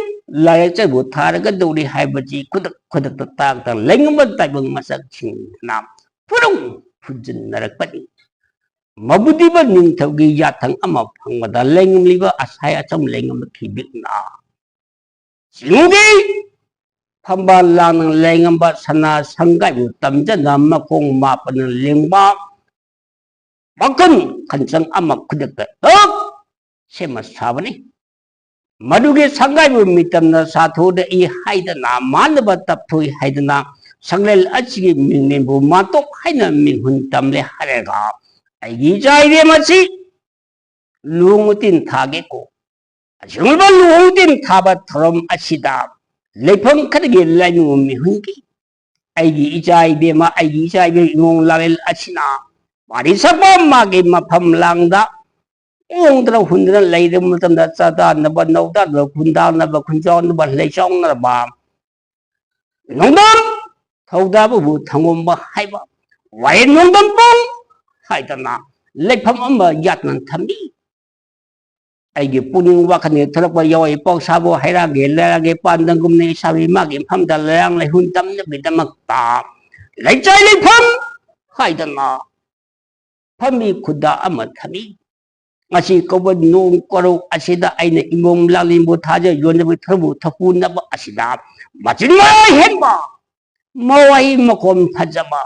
ꯂꯥꯏꯔꯤꯛꯇꯕꯨ ꯊꯥꯔꯒꯗꯧꯔꯤ ꯍꯥꯏꯕꯁꯤ ꯈꯨꯗꯛ ꯈꯨꯗꯛꯇ ꯇꯥꯛꯇ ꯂꯩꯉꯝꯕ ꯇꯥꯏꯕꯪ ꯃꯁꯛꯁꯤꯡꯅ ꯐꯨꯔꯨꯡ ꯐꯨꯖꯤꯟꯅꯔꯛꯄꯅꯤ꯫ ꯃꯕꯨꯗꯤꯕ ꯅꯤꯡꯊꯧꯒꯤ ꯌꯥꯊꯪ ꯑꯃ ꯐꯪꯕꯗ ꯂꯩꯉꯝꯂꯤꯕ ꯑꯁꯥꯏ ꯑꯆꯝ ꯂꯩꯉꯝꯕ ꯈꯤꯕꯤꯛꯅ ꯆꯤꯡꯒꯤ ꯐꯝꯕꯥꯜ ꯂꯥꯡꯅ ꯂꯩꯉꯝꯕ ꯁꯅꯥ ꯁꯪꯒꯥꯏꯕꯨ ꯇꯝꯖꯅ ꯃꯈꯣꯡ ꯃꯥꯄꯟꯅ ꯂꯦꯡꯕ ꯃꯈꯨꯟ ꯈꯟꯆꯪ ꯑꯃ ꯈꯨꯗꯛꯇ ꯍꯛ ꯁꯦꯝꯃ ꯁꯥꯕꯅꯤ꯫ ꯃꯗꯨꯒꯤ ꯁꯪꯒꯥꯏꯕꯨ ꯃꯤꯇꯝꯅ ꯁꯥꯊꯣꯛꯂꯛꯏ ꯍꯥꯏꯗꯅ ꯃꯥꯟꯅꯕ ꯇꯞꯊꯣꯛꯏ ꯍꯥꯏꯗꯅ ꯁꯪꯂꯦꯜ ꯑꯁꯤꯒꯤ ꯃꯤꯡꯅꯦꯟꯕꯨ ꯃꯥꯟꯇꯣꯞ ꯍꯥꯏꯅ ꯃꯤꯡꯍꯨꯟ ꯇꯝꯂꯦ ꯍꯥꯏꯔꯒ ꯑꯩꯒꯤ ꯏꯆꯥ ꯏꯕꯦꯝ ꯑꯁꯤ ꯂꯨꯍꯣꯡ ꯎꯇꯤꯟ ꯊꯥꯒꯦꯀꯣ꯫ ꯑꯁꯤꯒꯨꯝꯕ ꯂꯨꯍꯣꯡ ꯎꯇꯤꯟ ꯊꯥꯕ ꯊꯧꯔꯝ ꯑꯁꯤꯗ ꯂꯩꯐꯝ ꯈꯔꯒꯤ ꯂꯥꯏꯅꯤꯡꯕ ꯃꯤꯍꯨꯟꯒꯤ ꯑꯩꯒꯤ ꯏꯆꯥ ꯏꯕꯦꯝꯃ, ꯑꯩꯒꯤ ꯏꯆꯥ ꯏꯕꯦꯝ ꯏꯃꯣꯡ ꯂꯥꯡꯂꯦꯟ ꯑꯁꯤꯅ ꯋꯥꯔꯤ ꯁꯛꯄ ꯃꯥꯒꯤ ꯃꯐꯝ ꯂꯥꯡꯗ ꯎꯪꯗꯅ ꯍꯨꯟꯗꯅ ꯂꯩꯔꯕ ꯃꯇꯝꯗ ꯆꯥꯗꯥꯅꯕ, ꯅꯧꯗꯥꯅꯕ, ꯈꯨꯟꯗꯥꯅꯕ, ꯈꯨꯟꯖꯥꯎꯅꯕ, ꯂꯩꯆꯥꯎꯅꯔꯕ ꯅꯣꯡꯗꯝ ꯊꯧꯗꯥꯕꯕꯨ ꯊꯪꯒꯣꯝꯕ ꯍꯥꯏꯕ ꯋꯥꯌꯦꯜ ꯅꯣꯡꯗꯝ ꯄꯨꯡ ꯍꯥꯏꯗꯅ ꯂꯩꯐꯝ ꯑꯃ ꯌꯥꯠꯅ ꯊꯝꯃꯤ꯫ ꯑꯩꯒꯤ ꯄꯨꯛꯅꯤꯡ ꯋꯥꯈꯜꯗ ꯊꯣꯛꯂꯛꯄ ꯌꯥꯎꯏ ꯄꯥꯎꯁꯥꯕꯨ ꯍꯩꯔꯥꯡꯒꯦ ꯂꯩꯔꯥꯡꯒꯦ ꯄꯥꯟꯗꯝꯒꯨꯝꯅ ꯏꯁꯥꯕꯤ ꯃꯥꯒꯤ ꯃꯐꯝꯗ ꯂꯩꯔꯥꯡ ꯂꯩꯍꯨꯟ ꯇꯝꯅꯕꯒꯤꯗꯃꯛꯇ ꯂꯩꯆꯥꯏ ꯂꯩꯐꯝ ꯍꯥꯏꯗꯅ ꯐꯝꯃꯤ ꯈꯨꯗꯥ ꯑꯃ ꯊꯝꯃꯤ꯫ ꯉꯁꯤ ꯀꯧꯕ ꯅꯣꯡ ꯀꯧꯔꯧ ꯑꯁꯤꯗ ꯑꯩꯅ ꯏꯃꯣꯝ ꯂꯥꯡꯂꯤꯕꯨ ꯊꯥꯖ ꯌꯣꯟꯖꯕ ꯊꯧꯕꯨ ꯊꯧꯄꯨꯅꯕ ꯑꯁꯤꯗ ꯃꯆꯤꯟ ꯃꯔꯥꯏ ꯍꯦꯟꯕ, ꯃꯋꯥꯏ ꯃꯈꯣꯟ ꯐꯖꯕ,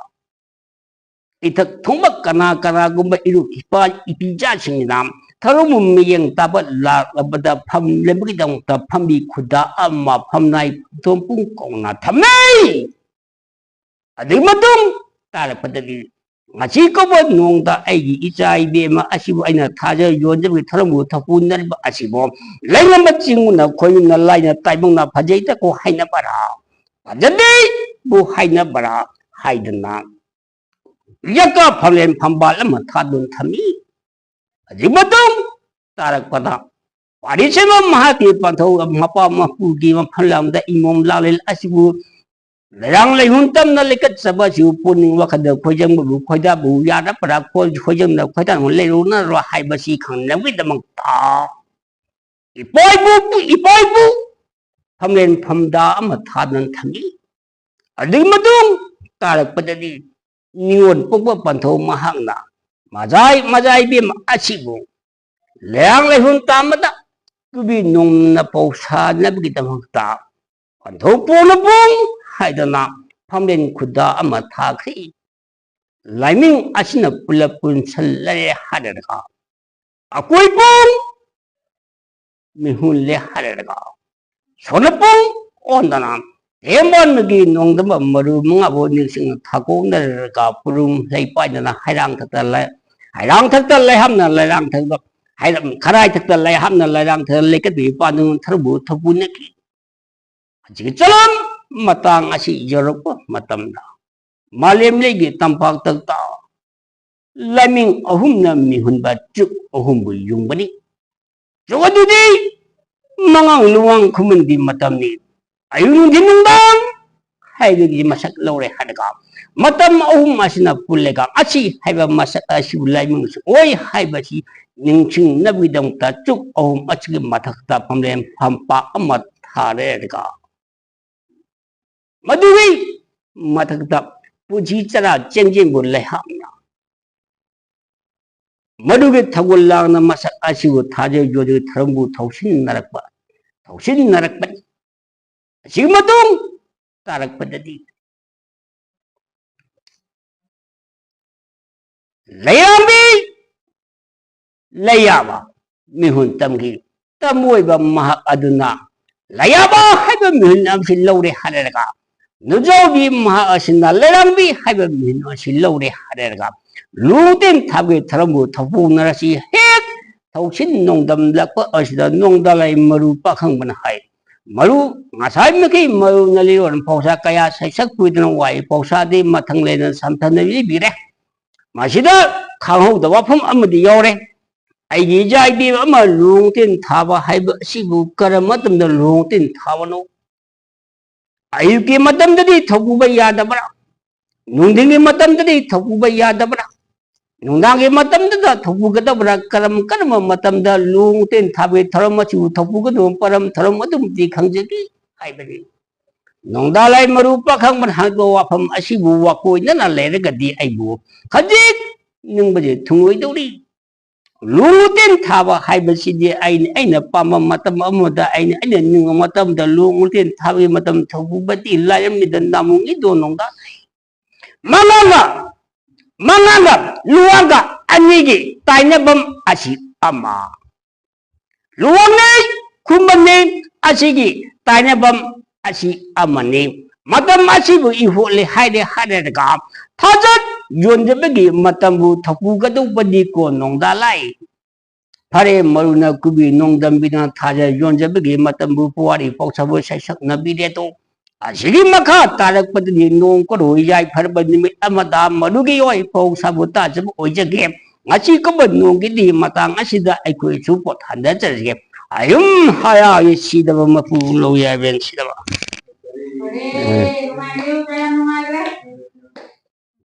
ꯏꯊꯛ ꯊꯣꯡꯕ ꯀꯅꯥ ꯀꯅꯥꯒꯨꯝꯕ ꯏꯔꯨꯞ ꯏꯄꯥ ꯏꯄꯤꯖꯥꯁꯤꯡꯅ ꯊꯧꯔꯝ ꯃꯤꯠꯌꯦꯡ ꯇꯥꯕ ꯂꯥꯛꯂꯕꯗ ꯐꯝꯂꯕꯒꯤꯗꯃꯛꯇ ꯐꯝꯕꯤ ꯈꯨꯗꯥ ꯑꯃ ꯐꯝꯅꯥꯏ ꯊꯣꯡ ꯄꯨꯡ ꯀꯧꯅ ꯊꯝꯃꯤ꯫ ꯑꯗꯨꯒꯤ ꯃꯇꯨꯡ ꯇꯥꯔꯛꯄꯗꯗꯤ ꯉꯁꯤ ꯀꯧꯕ ꯅꯣꯡꯗ ꯑꯩꯒꯤ ꯏꯆꯥ ꯏꯕꯦꯝꯃ ꯑꯁꯤꯕꯨ ꯑꯩꯅ ꯊꯥꯖ ꯌꯣꯟꯖꯕꯒꯤ ꯊꯧꯔꯝꯕꯨ ꯊꯧꯄꯨꯅꯔꯤꯕ ꯑꯁꯤꯕꯨ ꯂꯩꯉꯝꯕ ꯆꯤꯡꯒꯨꯝꯅ ꯈꯣꯏꯒꯨꯝꯅ ꯂꯥꯏꯅ ꯇꯥꯏꯕꯪꯅ ꯐꯖꯩꯗꯀꯣ ꯍꯥꯏꯅꯕꯔꯥ, ꯐꯖꯗꯦꯕꯨ ꯍꯥꯏꯅꯕꯔꯥ ꯍꯥꯏꯗꯅ ꯌꯦꯛꯀ ꯐꯝꯂꯦꯟ ꯐꯝꯕꯥꯜ ꯑꯃ ꯊꯥꯗꯨꯅ ꯊꯝꯃꯤ꯫ ꯑꯗꯨꯒꯤ ꯃꯇꯨꯡ ꯇꯥꯔꯛꯄꯗ ꯋꯥꯔꯤ ꯁꯦꯝꯕ ꯃꯍꯥꯛꯀꯤ ꯄꯥꯟꯊꯧ ꯃꯄꯥ ꯃꯄꯨꯒꯤ ꯃꯐꯝ ꯂꯝꯗ ꯏꯃꯣꯝ ꯂꯥꯡꯂꯦꯟ ꯑꯁꯤꯕꯨ ꯂꯩꯔꯥꯡ ꯂꯩꯍꯨꯟ ꯇꯝꯅ ꯂꯩꯀꯠꯆꯕ ꯑꯁꯤꯕꯨ ꯄꯨꯛꯅꯤꯡ ꯋꯥꯈꯜꯗ ꯈꯣꯏꯖꯪꯕꯕꯨ ꯈꯣꯏꯗꯥꯕꯨ ꯌꯥꯔꯕ꯭ꯔꯥ, ꯈꯣꯏ-, ꯈꯣꯏꯖꯪꯅ ꯈꯣꯏꯗꯥꯅ ꯂꯩꯔꯨꯅꯔꯣ ꯍꯥꯏꯕꯁꯤ ꯈꯪꯅꯕꯒꯤꯗꯃꯛꯇ ꯏꯄꯥ ꯏꯄꯨ, ꯏꯄꯥ ꯏꯄꯨ ꯐꯝꯂꯦꯟ ꯐꯝꯗꯥ ꯑꯃ ꯊꯥꯗꯨꯅ ꯊꯝꯃꯤ꯫ ꯑꯗꯨꯒꯤ ꯃꯇꯨꯡ ꯇꯥꯔꯛꯄꯗꯗꯤ ꯅꯤꯉꯣꯜ ꯄꯣꯛꯄ ꯄꯟꯊꯧ ꯃꯍꯥꯛꯅ ꯃꯖꯥꯏ, ꯃꯖꯥꯏ ꯏꯕꯦꯝꯃ ꯑꯁꯤꯕꯨ ꯂꯩꯔꯥꯡ ꯂꯩꯍꯨꯟ ꯇꯥꯝꯕꯗ ꯀꯨꯕꯤ ꯅꯣꯡꯅ ꯄꯧꯁꯥꯅꯕꯒꯤꯗꯃꯛꯇ ꯄꯟꯊꯧ ꯄꯣꯅ ꯄꯣꯡ ꯍꯥꯏꯗꯅ ꯐꯝꯂꯦꯟ ꯈꯨꯗꯥ ꯑꯃ ꯊꯥꯈ꯭ꯔꯤ꯫ ꯂꯥꯏꯃꯤꯡ ꯑꯁꯤꯅ ꯄꯨꯂꯞ ꯄꯨꯟꯁꯜꯂꯦ ꯍꯥꯏꯔꯒ ꯑꯀꯣꯏ ꯄꯣꯡ ꯃꯤꯍꯨꯜꯂꯦ ꯍꯥꯏꯔꯒ ꯁꯣꯅꯄꯣꯡ ꯑꯣꯟꯗꯅ ꯊꯦꯝꯕꯥꯟꯕꯒꯤ ꯅꯣꯡꯗꯝꯕ ꯃꯔꯨ ꯃꯉꯥꯕꯨ ꯅꯤꯡꯁꯤꯡꯅ ꯊꯥꯀꯣꯛꯅꯔꯒ ꯄꯨꯔꯨꯝ ꯂꯩ ꯄꯥꯏꯗꯅ ꯍꯩꯔꯥꯡ ꯊꯛꯇ ꯂꯩ-, ꯍꯩꯔꯥꯡ ꯊꯛꯇ ꯂꯩꯍꯥꯝꯅ ꯂꯩꯔꯥꯡ ꯊꯛꯇ ꯍꯩꯔꯝ-, ꯈꯔꯥꯏ ꯊꯛꯇ ꯂꯩꯍꯥꯝꯅ ꯂꯩꯔꯥꯡ ꯊꯛꯇ ꯂꯩꯀꯠꯄꯤ ꯄꯥꯟꯗꯨꯅ ꯊꯔꯨꯕꯨ ꯊꯧꯄꯨꯅꯈꯤ꯫ ꯍꯧꯖꯤꯛꯀꯤ ꯆꯂꯝ ꯃꯇꯥꯡ ꯑꯁꯤ ꯌꯧꯔꯛꯄ ꯃꯇꯝꯗ ꯃꯥꯂꯦꯝ ꯂꯩꯒꯤ ꯇꯝꯄꯥꯛꯇ ꯂꯥꯏꯃꯤꯡ ꯑꯍꯨꯝꯅ ꯃꯤꯍꯨꯟꯕ ꯆꯨꯛ ꯑꯍꯨꯝꯕꯨ ꯌꯨꯡꯕꯅꯤ꯫ ꯆꯨꯛ ꯑꯗꯨꯗꯤ ꯃꯉꯥꯡ ꯂꯨꯋꯥꯡ ꯈꯨꯃꯟꯒꯤ ꯃꯇꯝꯅꯤ꯫ ꯑꯌꯨꯛ ꯅꯨꯡꯊꯤꯟ ꯅꯨꯡꯗꯥꯡ ꯍꯥꯏꯕꯒꯤ ꯃꯁꯛ ꯂꯧꯔꯦ ꯍꯥꯏꯔꯒ, ꯃꯇꯝ ꯑꯍꯨꯝ ꯑꯁꯤꯅ ꯄꯨꯜꯂꯒ ꯑꯁꯤ ꯍꯥꯏꯕ ꯃꯁꯛ ꯑꯁꯤꯕꯨ ꯂꯥꯏꯃꯤꯡꯁꯨ ꯑꯣꯏ ꯍꯥꯏꯕꯁꯤ ꯅꯤꯡꯁꯤꯡꯅꯕꯒꯤꯗꯃꯛꯇ ꯆꯨꯛ ꯑꯍꯨꯝ ꯑꯁꯤꯒꯤ ꯃꯊꯛꯇ ꯐꯝꯂꯦꯟ ꯐꯝꯄꯥꯛ ꯑꯃ ꯊꯥꯔꯦ ꯍꯥꯏꯔꯒ, ꯃꯗꯨꯒꯤ ꯃꯊꯛꯇ ꯄꯨꯟꯁꯤ ꯆꯔꯥ ꯆꯦꯟꯖꯦꯟꯕꯨ ꯂꯩꯍꯥꯛꯅ ꯃꯗꯨꯒꯤ ꯊꯧꯒꯜ ꯂꯥꯡꯅ ꯃꯁꯛ ꯑꯁꯤꯕꯨ ꯊꯥꯖ ꯌꯣꯟꯗꯨꯒꯤ ꯊꯧꯔꯝꯕꯨ ꯊꯧꯁꯤꯟꯅꯔꯛꯄ, ꯊꯧꯁꯤꯟꯅꯔꯛꯄꯅꯤ꯫ ꯑꯁꯤꯒꯤ ꯃꯇꯨꯡ ꯇꯥꯔꯛꯄꯗꯗꯤ ꯂꯩꯔꯥꯡꯕꯤ ꯂꯩꯌꯥꯕ ꯃꯤꯍꯨꯟ ꯇꯝꯈꯤ꯫ ꯇꯝꯕ ꯑꯣꯏꯕ ꯃꯍꯥꯛ ꯑꯗꯨꯅ ꯂꯩꯌꯥꯕ ꯍꯥꯏꯕ ꯃꯤꯍꯨꯟ ꯑꯃꯁꯤ ꯂꯧꯔꯦ ꯍꯥꯏꯔꯒ, ꯅꯨꯖꯥꯎꯕꯤ ꯃꯍꯥꯛ ꯑꯁꯤꯅ ꯂꯩꯔꯥꯡꯕꯤ ꯍꯥꯏꯕ ꯃꯤꯍꯨꯟ ꯑꯁꯤ ꯂꯧꯔꯦ ꯍꯥꯏꯔꯒ, ꯂꯨꯍꯣꯡ ꯇꯦꯟ ꯊꯥꯕꯒꯤ ꯊꯧꯔꯝꯕꯨ ꯊꯧꯄꯨꯅꯔꯁꯤ ꯍꯦꯛ ꯊꯧꯁꯤꯟ ꯅꯣꯡꯗꯝꯂꯛꯄ ꯑꯁꯤꯗ ꯅꯣꯡꯗꯥꯂꯥꯏ ꯃꯔꯨ ꯄꯥꯈꯪꯕꯅ ꯍꯥꯏ, ꯃꯔꯨ ꯉꯁꯥꯏꯃꯛꯀꯤ ꯃꯔꯨ ꯅꯂꯤꯔꯣꯟ ꯄꯥꯎꯁꯥ ꯀꯌꯥ ꯁꯩꯁꯛ ꯄꯨꯗꯨꯅ ꯋꯥꯍꯩ ꯄꯥꯎꯁꯥꯗꯤ ꯃꯊꯪ ꯂꯩꯅ ꯁꯝꯊꯅ ꯂꯤꯕꯤꯔꯦ꯫ ꯃꯁꯤꯗ ꯈꯪꯍꯧꯗꯕ ꯋꯥꯐꯝ ꯑꯃꯗꯤ ꯌꯥꯎꯔꯦ꯫ ꯑꯩꯒꯤ ꯏꯆꯥ ꯏꯕꯦꯝ ꯑꯃ ꯂꯨꯍꯣꯡ ꯇꯦꯟ ꯊꯥꯕ ꯍꯥꯏꯕ ꯑꯁꯤꯕꯨ ꯀꯔꯝꯕ ꯃꯇꯝꯗ ꯂꯨꯍꯣꯡ ꯇꯦꯟ ꯊꯥꯕꯅꯣ? ꯑꯌꯨꯛꯀꯤ ꯃꯇꯝꯗꯗꯤ ꯊꯧꯒꯨꯕ ꯌꯥꯗꯕ꯭ꯔꯥ? ꯅꯨꯡꯊꯤꯟꯒꯤ ꯃꯇꯝꯗꯗꯤ ꯊꯧꯒꯨꯕ ꯌꯥꯗꯕ꯭ꯔꯥ? ꯅꯨꯡꯗꯥꯡꯒꯤ ꯃꯇꯝꯗꯨꯗ ꯊꯧꯒꯨꯒꯗꯕ꯭ꯔꯥ? ꯀꯔꯝ ꯀꯔꯝꯕ ꯃꯇꯝꯗ ꯂꯨꯍꯣꯡ ꯇꯦꯟ ꯊꯥꯕꯒꯤ ꯊꯧꯔꯝ ꯑꯁꯤꯕꯨ ꯊꯧꯒꯨꯒꯗꯕ ꯄꯔꯝ ꯊꯧꯔꯝ ꯑꯗꯨꯃꯗꯤ ꯈꯪꯖꯗꯦ ꯍꯥꯏꯕꯅꯤ꯫ ꯅꯣꯡꯗꯥꯂꯥꯏ ꯃꯔꯨ ꯄꯥꯈꯪꯕꯅ ꯍꯪꯕ ꯋꯥꯐꯝ ꯑꯁꯤꯕꯨ ꯋꯥꯀꯣꯏꯅꯅ ꯂꯩꯔꯒꯗꯤ ꯑꯩꯕꯨ ꯈꯖꯤꯛ ꯅꯤꯡꯕꯁꯦ ꯊꯨꯡꯉꯣꯏꯗꯧꯔꯤ꯫ ꯂꯨꯍꯣꯡ ꯇꯦꯟ ꯊꯥꯕ ꯍꯥꯏꯕꯁꯤꯗꯤ ꯑꯩꯅ, ꯑꯩꯅ ꯄꯥꯝꯕ ꯃꯇꯝ ꯑꯃꯗ, ꯑꯩꯅ, ꯑꯩꯅ ꯅꯤꯡꯕ ꯃꯇꯝꯗ ꯂꯨꯍꯣꯡ ꯇꯦꯟ ꯊꯥꯕꯒꯤ ꯃꯇꯝ ꯊꯧꯕꯨꯕꯗꯤ ꯂꯥꯏꯔꯝꯃꯤꯗ ꯅꯥꯃꯨꯡ ꯏꯗꯣ ꯅꯣꯡꯗꯥ꯫ ꯃꯉꯥꯡꯒ, ꯃꯉꯥꯡꯒ ꯂꯨꯋꯥꯡꯒ ꯑꯅꯤꯒꯤ ꯇꯥꯏꯅꯐꯝ ꯑꯁꯤ ꯑꯃ꯫ ꯂꯨꯋꯥꯡꯅꯤ, ꯈꯨꯃꯟꯅꯤ, ꯑꯁꯤꯒꯤ ꯇꯥꯏꯅꯐꯝ ꯑꯁꯤ ꯑꯃꯅꯤ꯫ ꯃꯇꯝ ꯑꯁꯤꯕꯨ ꯏꯍꯣꯠꯂꯦ ꯍꯥꯏꯔꯦ ꯍꯥꯏꯔꯒ ꯊꯥꯖꯠ ꯌꯣꯟꯖꯕꯒꯤ ꯃꯇꯝꯕꯨ ꯊꯧꯄꯨꯒꯗꯧꯕꯗꯤ ꯀꯣ ꯅꯣꯡꯗꯥ ꯂꯥꯏ꯫ ꯐꯔꯦ, ꯃꯔꯨꯅ ꯀꯨꯕꯤ ꯅꯣꯡꯗꯝꯕꯤꯅ ꯊꯥꯖ ꯌꯣꯟꯖꯕꯒꯤ ꯃꯇꯝꯕꯨ ꯄꯨꯋꯥꯔꯤ ꯄꯥꯎꯁꯥꯕꯨ ꯁꯩꯁꯛꯅꯕꯤꯔꯦꯗꯣ꯫ ꯑꯁꯤꯒꯤ ꯃꯈꯥ ꯇꯥꯔꯛꯄꯗꯗꯤ ꯅꯣꯡ ꯀꯔꯣꯏ ꯌꯥꯏꯐꯔꯕ ꯅꯨꯃꯤꯠ ꯑꯃꯗ ꯃꯗꯨꯒꯤ ꯑꯣꯏ ꯄꯥꯎ ꯁꯥꯕꯨ ꯇꯥꯖꯕ ꯑꯣꯏꯖꯒꯦ꯫ ꯉꯁꯤ ꯀꯨꯝꯕ ꯅꯣꯡꯒꯤꯗꯤ ꯃꯇꯥꯡ ꯑꯁꯤꯗ ꯑꯩꯈꯣꯏꯁꯨ ꯄꯣꯊꯥꯅꯖꯔꯒꯦ꯫ ꯑꯌꯨꯝ ꯍꯌꯥꯒꯤ ꯁꯤꯗꯕ ꯃꯄꯨ ꯂꯧ ꯌꯥꯏꯕꯦꯟ ꯁꯤꯗꯕ꯫